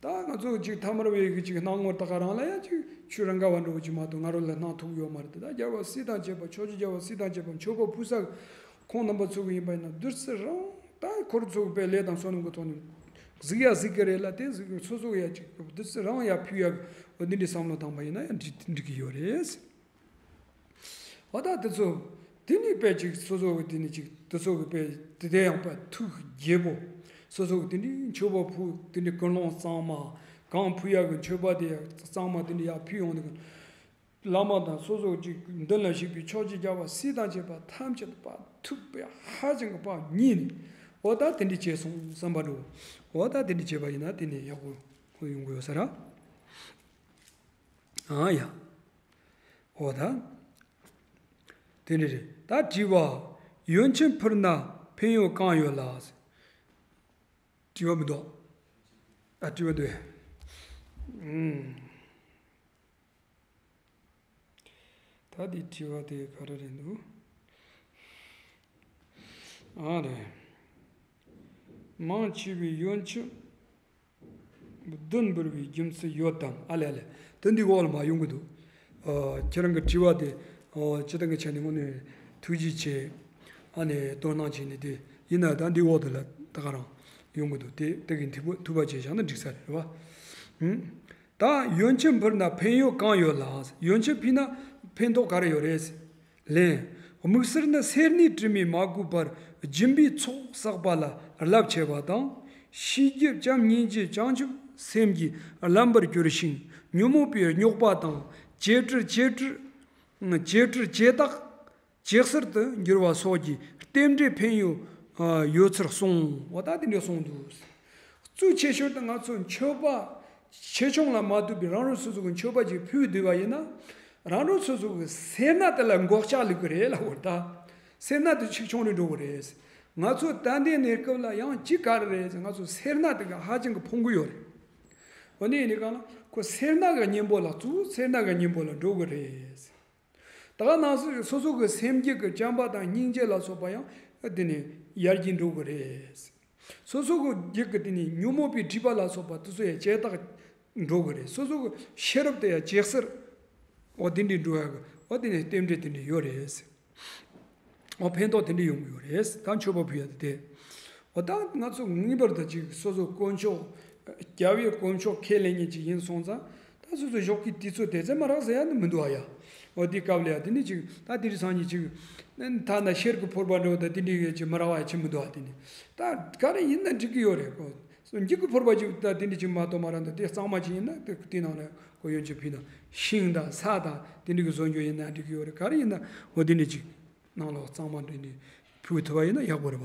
ད་ང་ཚོ་ཅིག་ཐ་མལ་བའི་གི་ཅིག་སྣང་ངོར་ད་ག་རང་ལ་ཡང་ཅིག་ཆོས་རང་ག་བ་འགྲོ་གི་ཅིག་མ་གཏོགས་ང་རང་ལ་སྣང་ཐུབ་ཡོད་མ་རེད། ད་རྒྱལ་བ་སྲས་དང་བཅས་པ་ཕྱོགས་བཅུའི་རྒྱལ་བ་སྲས་དང་བཅས་པ་མཆོད་པ་ཕུལ་ས་ཁོང་རྣམ་པ་ཚོ་གི་ཡིན་པ་ཡིན་ན་བདུད་རྩི་རང་ད་ཁོ་རང་ཚོ་གི་དཔེ་ལས་དང་བསོད་ནམས་ཀྱི་ཐོག་ནས་གཟིགས་ཡ་གཟིགས་གི་རེད་ལ། དེ་གཟིགས་གི་སོ་སོ་གི་ཡ་ཅིག་བདུད་རྩི་རང་ཡ་ཕུལ་ཡ་གི་འོ་འདི་འདྲའི་བསམ་བློ་བཏང་པ་ཡིན་ན་ཡང་འགྲིག་འགྲིག་གི་ཡོད་རེད། འོ་ད་དེ་ཚོ་དེ་ནི་དཔེ་ཅིག་སོ་སོ་གི་དེ་ནི་ཅིག་དེ་ཚོ་གི་དཔེ་དེ་དེ་ཡང་དཔེ་ཐུགས་དགྱེས་པོ། སོ་སོ་གི་དེ་འདྲའི་མཆོད་པ་ཕུལ་དེ་འདྲའི་ཀུན་སློང་གཙང་མ་གང་ཕུལ་ཡག་གི་མཆོད་པ་དེ་ཡང་གཙང་མ་དེ་འདྲའི་ཡར་ཕུལ་ཡོང་དུས་བླ་མ་དང་སོ་སོ་ཅིག་མདུན་ལ་བཞུགས་པའི་ཕྱོགས་བཅུའི་རྒྱལ་བ་སྲས་དང་བཅས་པ་ཐམས་ཅད་དཔེ་ཐུགས་དཔེ་ཧ་ཅང་གི་དཔེ་མཉེས་ནས་འོ་ད་དེ་འདྲའི་བྱས་སོང་བསམ་པ་འགྲོ། འོ་ད་དེ་འདྲའི་བྱས་པ་ཡིན་ན་དེ་ནི་ཡག་པོ་ཡོང་གི་ཡོད་ས་རེད། ཨ་ཡ། འོ་ད། དེ་འདྲ་རེད། ད་དྲི་བ། ཡོན་ཆབ་ཕུལ་ན་ཕན་ཡོན་གང་ཡོད་ལ། དྲི་བ་མི་འདུག་ཨ་དྲི་བ་འདུག་ཨུམ། ད་དེ་དྲི་བ་དེ་ག་རེ་རེད་འདུག་ཨ་རེད། མང་ཆེ་བའི་ཡོན་ཆབ་བདུན་འབུལ་བའི་རྒྱུ་མཚན་ཡོད་དམ། ཨ་ལེ་ཨ་ལེ། དེ་འདི་འོག་ལ་མར་ཡོང་གི་འདུག་ཨ། ཁྱེད་རང་གི་དྲི་བ་དེ། ཨ། སྤྱིར་བཏང་གི་ཆ་ནས་དངོས་གནས་ཐུགས་རྗེ་ཆེ། ཨ་ནི་དོ་སྣང་བྱས་ནས་དེ་ཡིན་ན་ད་འདི་འོག་དེ་ལ་ད་ག་རང་ཡོང་གི་འདུག་དེ་དེ་གི་ཐུགས་ཐུགས་པ་བྱས་བཞག་ན་འགྲིག་ས་རེད་བ། ཧུམ། ད་ཡོན་ཆབ་ཕུལ་ན་ཕན་ཡོན་གང་ཡོད་ལ། ཡོན་ཆབ་ཕུལ་ན་ཕན་ཐོགས་ག་རེ་ཡོད་རེད། ལན། དམིགས་བསལ་ནི་སེར་སྣའི་དྲི་མས་མ་གོས་པར་སྦྱིན་པའི་ཚོགས་བསགས་པ་ལ་རླབས་ཆེ་བ་དང་། ཤེས་རྒྱུད་བྱམས་སྙིང་རྗེ་བྱང་ཆུབ་སེམས་ཀྱིས་རླན་པར་གྱུར་ཞིང་ཉོན་མོངས་པའི་རྙོག་པ་དང་ཇེ་དྲག་ཇེ་དྲག་ཇེ་དྲག་ཇེ་དག་ཇེ་གསལ་དུ་འགྱུར་བ་སོགས་ཀྱི་རྟེན་འབྲེལ་ཕན་ཡོན་ཡོད་ཚུལ་གསུངས། འོ་ད་དེ་འདྲ་གསུངས་འདུག་གཙོ་ཆེ་ཤོས་དེ་ང་ཚོ་མཆོད་པ་ཆེ་ཆུང་ལ་མ་ལྟོས་པའི་རང་རང་སོ་སོ་གི་མཆོད་པ་ཅིག་ཕུལ་བསྡད་པ་ཡིན་ན། རང་རང་སོ་སོ་གི་སེར་སྣ་དེ་ལ་འགོག་ཆགས་ལུས་ཀྱི་རེད་ལབ་པ་རེད་ད། སེར་སྣ་དེ་ཆེ་ཆུང་རེ་འགྲོ་གི་རེད། ང་ཚོ་ད་ལྟའི་གནས་སྐབས་ལ་ཡང་གཅིག་ག་རེ་རེད་ཟེར་ང་ཚོ་སེར་སྣ་དེ་ག་ཧ་ཅང་གི་ཕོངས་གི་ཡོད་རེད། འོ་ན་ཡིན་ནའི་གང་ལ་ཁོ་སེར་སྣ་གི་གཉེན་པོ་ལ་གཙོ་བོ་སེར་སྣ་གི་གཉེན་པོ་ལ་འགྲོ་གི་རེད། ད་ག་ནང་སོ་སོ་སོ་གི་སེམས་རྒྱུད་ཀྱི་བྱམས་པ་དང་སྙིང་རྗེ་ལ་སོགས་པ་ཡང་དེ་ནས་ཡར་རྒྱས་འགྲོ་གི་རེད། སོ་སོ་གི་རྒྱུད་ཀྱི་དེ་ནས་ཉོན་མོངས་པའི་སྒྲིབ་པ་ལ་སོགས་པ་དེ་ཚོ་ཡང་ཇེ་དག་འགྲོ་གི་རེད། སོ་སོ་གི་ཤེས་རབ་དེ་ཡང་ཇེ་གསལ། འོ་དེ་འདྲའི་འགྲོ་ཡག་གི་འོ་དེ་ནས་རྟེན་འབྲེལ་དེ་འདྲ་ཡོད་རེད། འོ་ཕན་ཐོགས་དེ་འདྲ་ཡོང་གི་ཡོད་རེད། ད་མཆོད་པ་ཕུལ་ཡག་དེ་དེ། འོ་ད་ང་ཚོ་ངེས་པར་དུ་ཅིག་སོ་སོ་དཀོན་མཆོག་རྒྱལ་བའི་དཀོན་མཆོག་ཁས་ལེན་མཁན་ཅིག་ཡིན་སོང་ཙང་ད་སོ་སོ་ཞོགས་ཀྱི་དུས་ཚོད་དེ་ཚོད་མ་རག་ཟེར་ཡག་ནི་མི་འདུག་ཨ་ཡ། འོ་དེའི་སྐབས་ལ་ཡ་དེ་འདྲ་ཅིག་ད་དེ་རིང་སང་ཉིན་ཅིག་ཐ་ན་ཤེལ་གྱི་ཕོར་པ་འདྲ་བོ་ད་དེ་འདྲ་ཡོད་ཅིག་མ་རག་པ་ཡ་ཅིག་མི་འདུག་ཨ། དེ་ནི་ད་ག་རེ་ཡིན་ན་འགྲིག་གི་ཡོད་རེད་ཁོ། སོ་འགྱིག་གི་ཕོར་པ་ཅིག་ད་དེ་འདྲ་ཅིག་མ་གཏོགས་མ་རག་འདུག་དེ་གཙང་མ་ཅིག་ཡིན་ན་དེ་དེ་ནང་ལ་ཁོ་ཡོན་ཆབ་ཕུལ་ན་ཤིང་དང་ས་དང་དེ་འདྲ་གི་བཟོ་རྒྱུ་ཡིན་ན་འགྲིག་གི་ཡོད་རེད། ག་རེ་ཡིན་ན་འོ་དེ་འདྲ་ཅིག་ནང་ལོགས་གཙང་མ་འདྲ་ནས་ཕུལ་ཐུབ་པ་ཡིན་ན་ཡག་པོ་རེད་པ།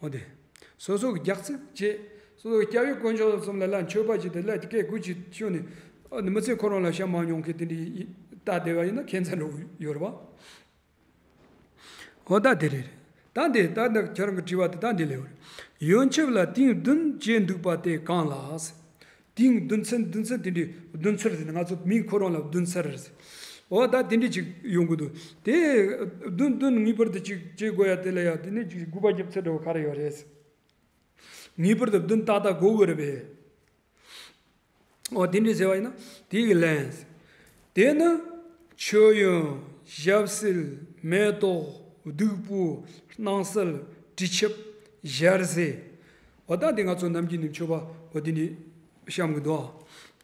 འོ་དེ། སོ་སོ་གི་རྒྱག་ཚིག་བྱེད། སོ་སོ་གི་སྐྱབས་ཡུལ་དཀོན་མཆོག་གསུམ་ལ་ལ་མཆོད་པ་བྱེད་དེ་ལ་སྐད་དགུ་ཅིག་ཤོད་ནས་ཨ་ནི་མི་ཚེ་ཁོ་རང་ལ་བྱ་མ་མྱོང་མཁན་དེ་འདྲའི་ལྟ་བསྡད་པ་ཡིན་ན་ཁྱད་མཚར་འགྲོ་གི་ཡོད་རེད་པ། འོ་ད་དེ་རེད། ད་འདི་ད་འདི་ཁྱེད་རང་གི་དྲི་བ་དེ་ད་འདི་ལས་ཡོད་རེད། ཡོན་ཆབ་ལ་ཏིང་བདུན་བྱས་འདུག་པ་དེ་གང་ལགས། ཏིང་བདུན་ཚན་བདུན་ཚན་དེ་འདྲའི་བདུན་ཚར་ཟེར་ནས་ང་ཚོ་མིང་ཁོ་རང་ལ་བདུན་ཚར་ཟེར། འོ་ད་དེ་འདྲའི་ཅིག་ཡོང་གི་འདུག་དེ་བདུན་བདུན་ངེས་པར་དུ་ཅིག་བྱེད་དགོས་ཡ་དེ་ལ་ཡ་དེ་ནས་ཅིག་དགུ་པ་བརྒྱབ་ཚར་འདྲ་བོ་ག་རེ་ཡོད་རེད། ངེས་པར་དུ་བདུན་ཏག་ཏག་དགོས་དགོས་རེད་པས། འོ་དེ་འདྲ་ཟེར་བ་ཡིན་ན་དེ་གི་ལན། དེ་ནི་མཆོད་ཡོན། ཞབས་བསིལ། མེ་ཏོག་བདུག་སྤོས། སྣང་གསོལ། དྲི་ཆབ། ཞལ་ཟས། འོ་ད་དེ་ང་ཚོ་ནམ་རྒྱུན་ནས་མཆོད་པ་འོ་དེ་འདྲ་བཤམས་གི་འདུག་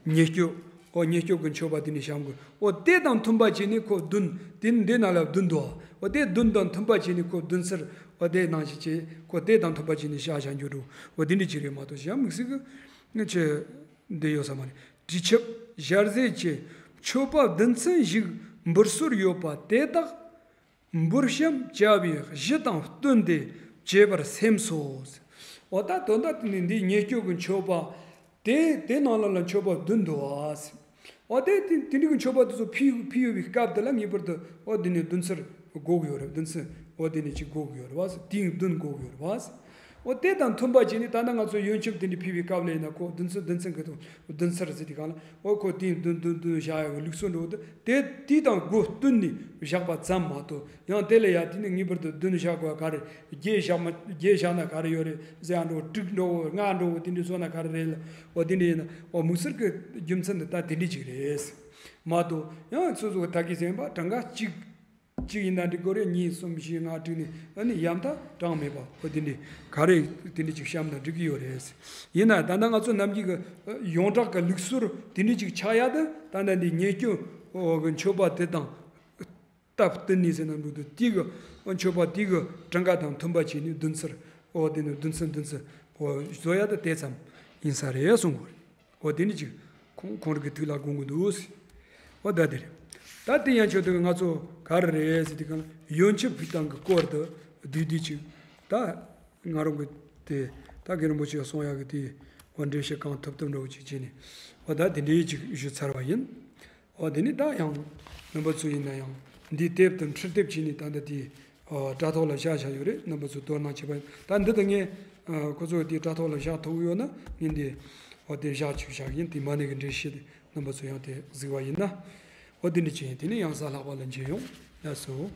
ཉེ་སྐྱོབ། འོ་ཉེ་སྐྱོབ་ཀྱི་མཆོད་པ་དེ་འདྲ་བཤམས་གི། འོ་དེ་དང་མཐུན་པ་བྱས་ནས་ཁོ་བདུན། དེ་འདི་ནང་ལ་བདུན་འདུག་འོ་དེ་བདུན་དང་མཐུན་པ་བྱས་ནས་ཁོ་བདུན་ཚར། འོ་དེ་ནང་བཞིན་བྱས་ཁོ་དེ་དང་མཐུན་པ་བྱས་ནས་བཤམས་བཞག་རྒྱུ་འདུག་འོ་དེ་འདྲ་ཅིག་རེད་མ་གཏོགས་གཞན་དམིགས་བསལ་གི་ངས་ཆེ་འདི་ཡོད་ས་མ་རེད། དྲི་ཆབ། ཞལ་ཟས་བཅས་མཆོད་པ་བདུན་ཚན་ཞིག་འབུལ་སྲོལ་ཡོད་པ་དེ་དག་འབུལ་བཤམས་བྱ་བའི་གཞི་དང་བསྟུན་ཏེ་བྱེད་པར་སེམས་སོ། འོ་ད་དོན་དག་དེ་ནི་འདིའི་ཉེ་སྐྱོབ་ཀྱི་མཆོད་པ་དེ་དེ་ནང་ལ་ལ་མཆོད་པ་བདུན་འདུག་ཨ། འོ་དེ་དེ་དེ་འདྲའི་གི་མཆོད་པ་དེ་ཚོ་ཕུལ་ཕུལ་ཡོད་པའི་སྐབས་དེ་ལ་ངེས་པར་དུ་འོ་དེ་ནས་བདུན་ཚར་དགོས་ཀྱི་ཡོད་རེད། བདུན་ཚར་འོ་དེ་ནས་ཅིག་དགོས་ཀྱི་ཡོད་རེད་བ། དེའི་བདུན་དགོས་ཀྱི་ཡོད་རེད་བ། འོ་དེ་དང་མཐུན་པ་བྱས་ནས། ད་ནི་ང་ཚོ་ཡོན་ཆབ་དེ་འདྲ་ཕུལ་བའི་སྐབས་ལ་ཡིན་ན། ཁོ་བདུན་ཚར་བདུན་ཚར་གི་དང་བདུན་ཚར་ཟེར་དུས་སྒང་ལ། འོ་ཁོ་དེའི་བདུན་བདུན་བདུན་བཞག་ཡག་གི་ལུགས་སྲོལ་འདྲ་བོ་དེ། དེ་དེ་དང་སྒོ་བསྟུན་ནས་བཞག་པ་ཙམ་མ་གཏོགས། ཡང་དེ་ལས་ཡང་དེ་ནི་ངེས་པར་དུ་བདུན་བཞག་དགོས་ག་རེ། བརྒྱད་བཞག་མ་བརྒྱད་བཞག་ན་ག་རེ་ཡོད་རེད་ཟེར་ཡག་འདྲ་བོ། དྲུག་འདྲ་བོ། ལྔ་འདྲ་བོ། དེ་འདྲ་བཟོས་ན་ག་རེ་རེད་ལ། འོ་དེ་འདྲ་ཡིན་ན། འོ་དམིགས་བསལ་གྱི་རྒྱུ་མཚན་འདི་ད་དེ་འདྲ་ཅིག་རེད་མ་གཏོགས། ཡང་སོ་སོ་གི་ད་གི་ཟེར་བ་གྲངས་ཀ་གཅིག་གཅིག་ཡིན་ན་འགྲིག་གི་རེད། གཉིས། གསུམ། བཞི། ལྔ། དྲུག་ནས་ཨ་ནི་ཡང་ད་གྲངས་མེད་པ། འོ་དེ་འདྲ་ག་རེ་དེ་འདྲ་ཅིག་བཤམས་ན་འགྲིག་གི་ཡོད་རེད། ཡིན་ན་ད་ལྟ་ང་ཚོ་ནམ་རྒྱུན་གྱི་ཡོངས་གྲགས་ཀྱི་ལུགས་སྲོལ་དེ་འདྲ་ཅིག་ཆགས་ཡག་དེ། ད་ལྟ་འདི་ཉེས་སྐྱོན་འོ་གི་མཆོད་པ་དེ་དང་སྟབས་བསྟུན་ནས་ཟེར་ན་འགྲིག་འདུག་དེ་གི་མཆོད་པ་དེ་གི་གྲངས་ཀ་དང་མཐུན་པ་བྱས་ནས་བདུན་ཚར། འོ་དེ་ནི་བདུན་ཚར་བདུན་ཚར་འོ་བཟོ་ཡག་དེ་དེ་ཙམ་ཡིན་ས་རེད་གསུང་གི་རེད། འོ་དེ་འདྲ་ཅིག་ཁོང་ཁོང་རང་གི་ཐུགས་ལ་དགོངས་ཀྱི་འདུག་ཟེར། འོ་ད་དེ་རེད། ད་དེ་ཡན་ཆོད་དུ་ང་ཚོ་ག་རེ་རེད་ཟེར་དུས་སྒང་ལ། ཡོན་ཆབ་ཕུལ་སྟངས་ཀྱི་སྐོར་དུ་བསྡུས་བསྡུས་ཅིག་ད་ང་རང་གི་དེ་ད་རྒན་རིན་པོ་ཆེས་གསུང་ཡག་གི་དེ། འོ་འགྲེལ་བཤད་གང་ཐུབ་ཐུབ་འདྲ་བོ་ཅིག་བྱས་ནས། འོ་ད་དེ་འདྲའི་ཅིག་ཞུས་ཚར་བ་ཡིན། འོ་དེ་ནས་ད་ཡང་རྣམ་པ་ཚོ་ཡིན་ན་ཡང་འདིའི་དེབ་དང་འཕྲུལ་དེབ་བྱས་ནས་ད་ལྟ་དེ་ཨ་དྲ་ཐོག་ལ་བཞག་བཞག་ཡོད་རེད། རྣམ་པ་ཚོས་དོ་སྣང་བྱེད་པ་ཡིན། ད་འདི་དང་ངས་ཨ་ཁོ་ཚོ་དེ་དྲ་ཐོག་ལ་བཞག་ཐུབ་ཡོད་ན། ངས་འདི་འོ་དེ་བཞག་ཆོག་བཞག་ཡིན། དེ་མ་ཎི་གི་འགྲེལ་བཤད་དེ་རྣམ་པ་ཚོ་ཡང་དེ་གཟིགས་པ་ཡིན་ན། འོ་དེ་འདྲ་བྱས་ཡིན། དེ་ནས་ཡང་གཟའ་ལྷག་པ་ལ་མཇལ་ཡོང་། ལགས་སོ།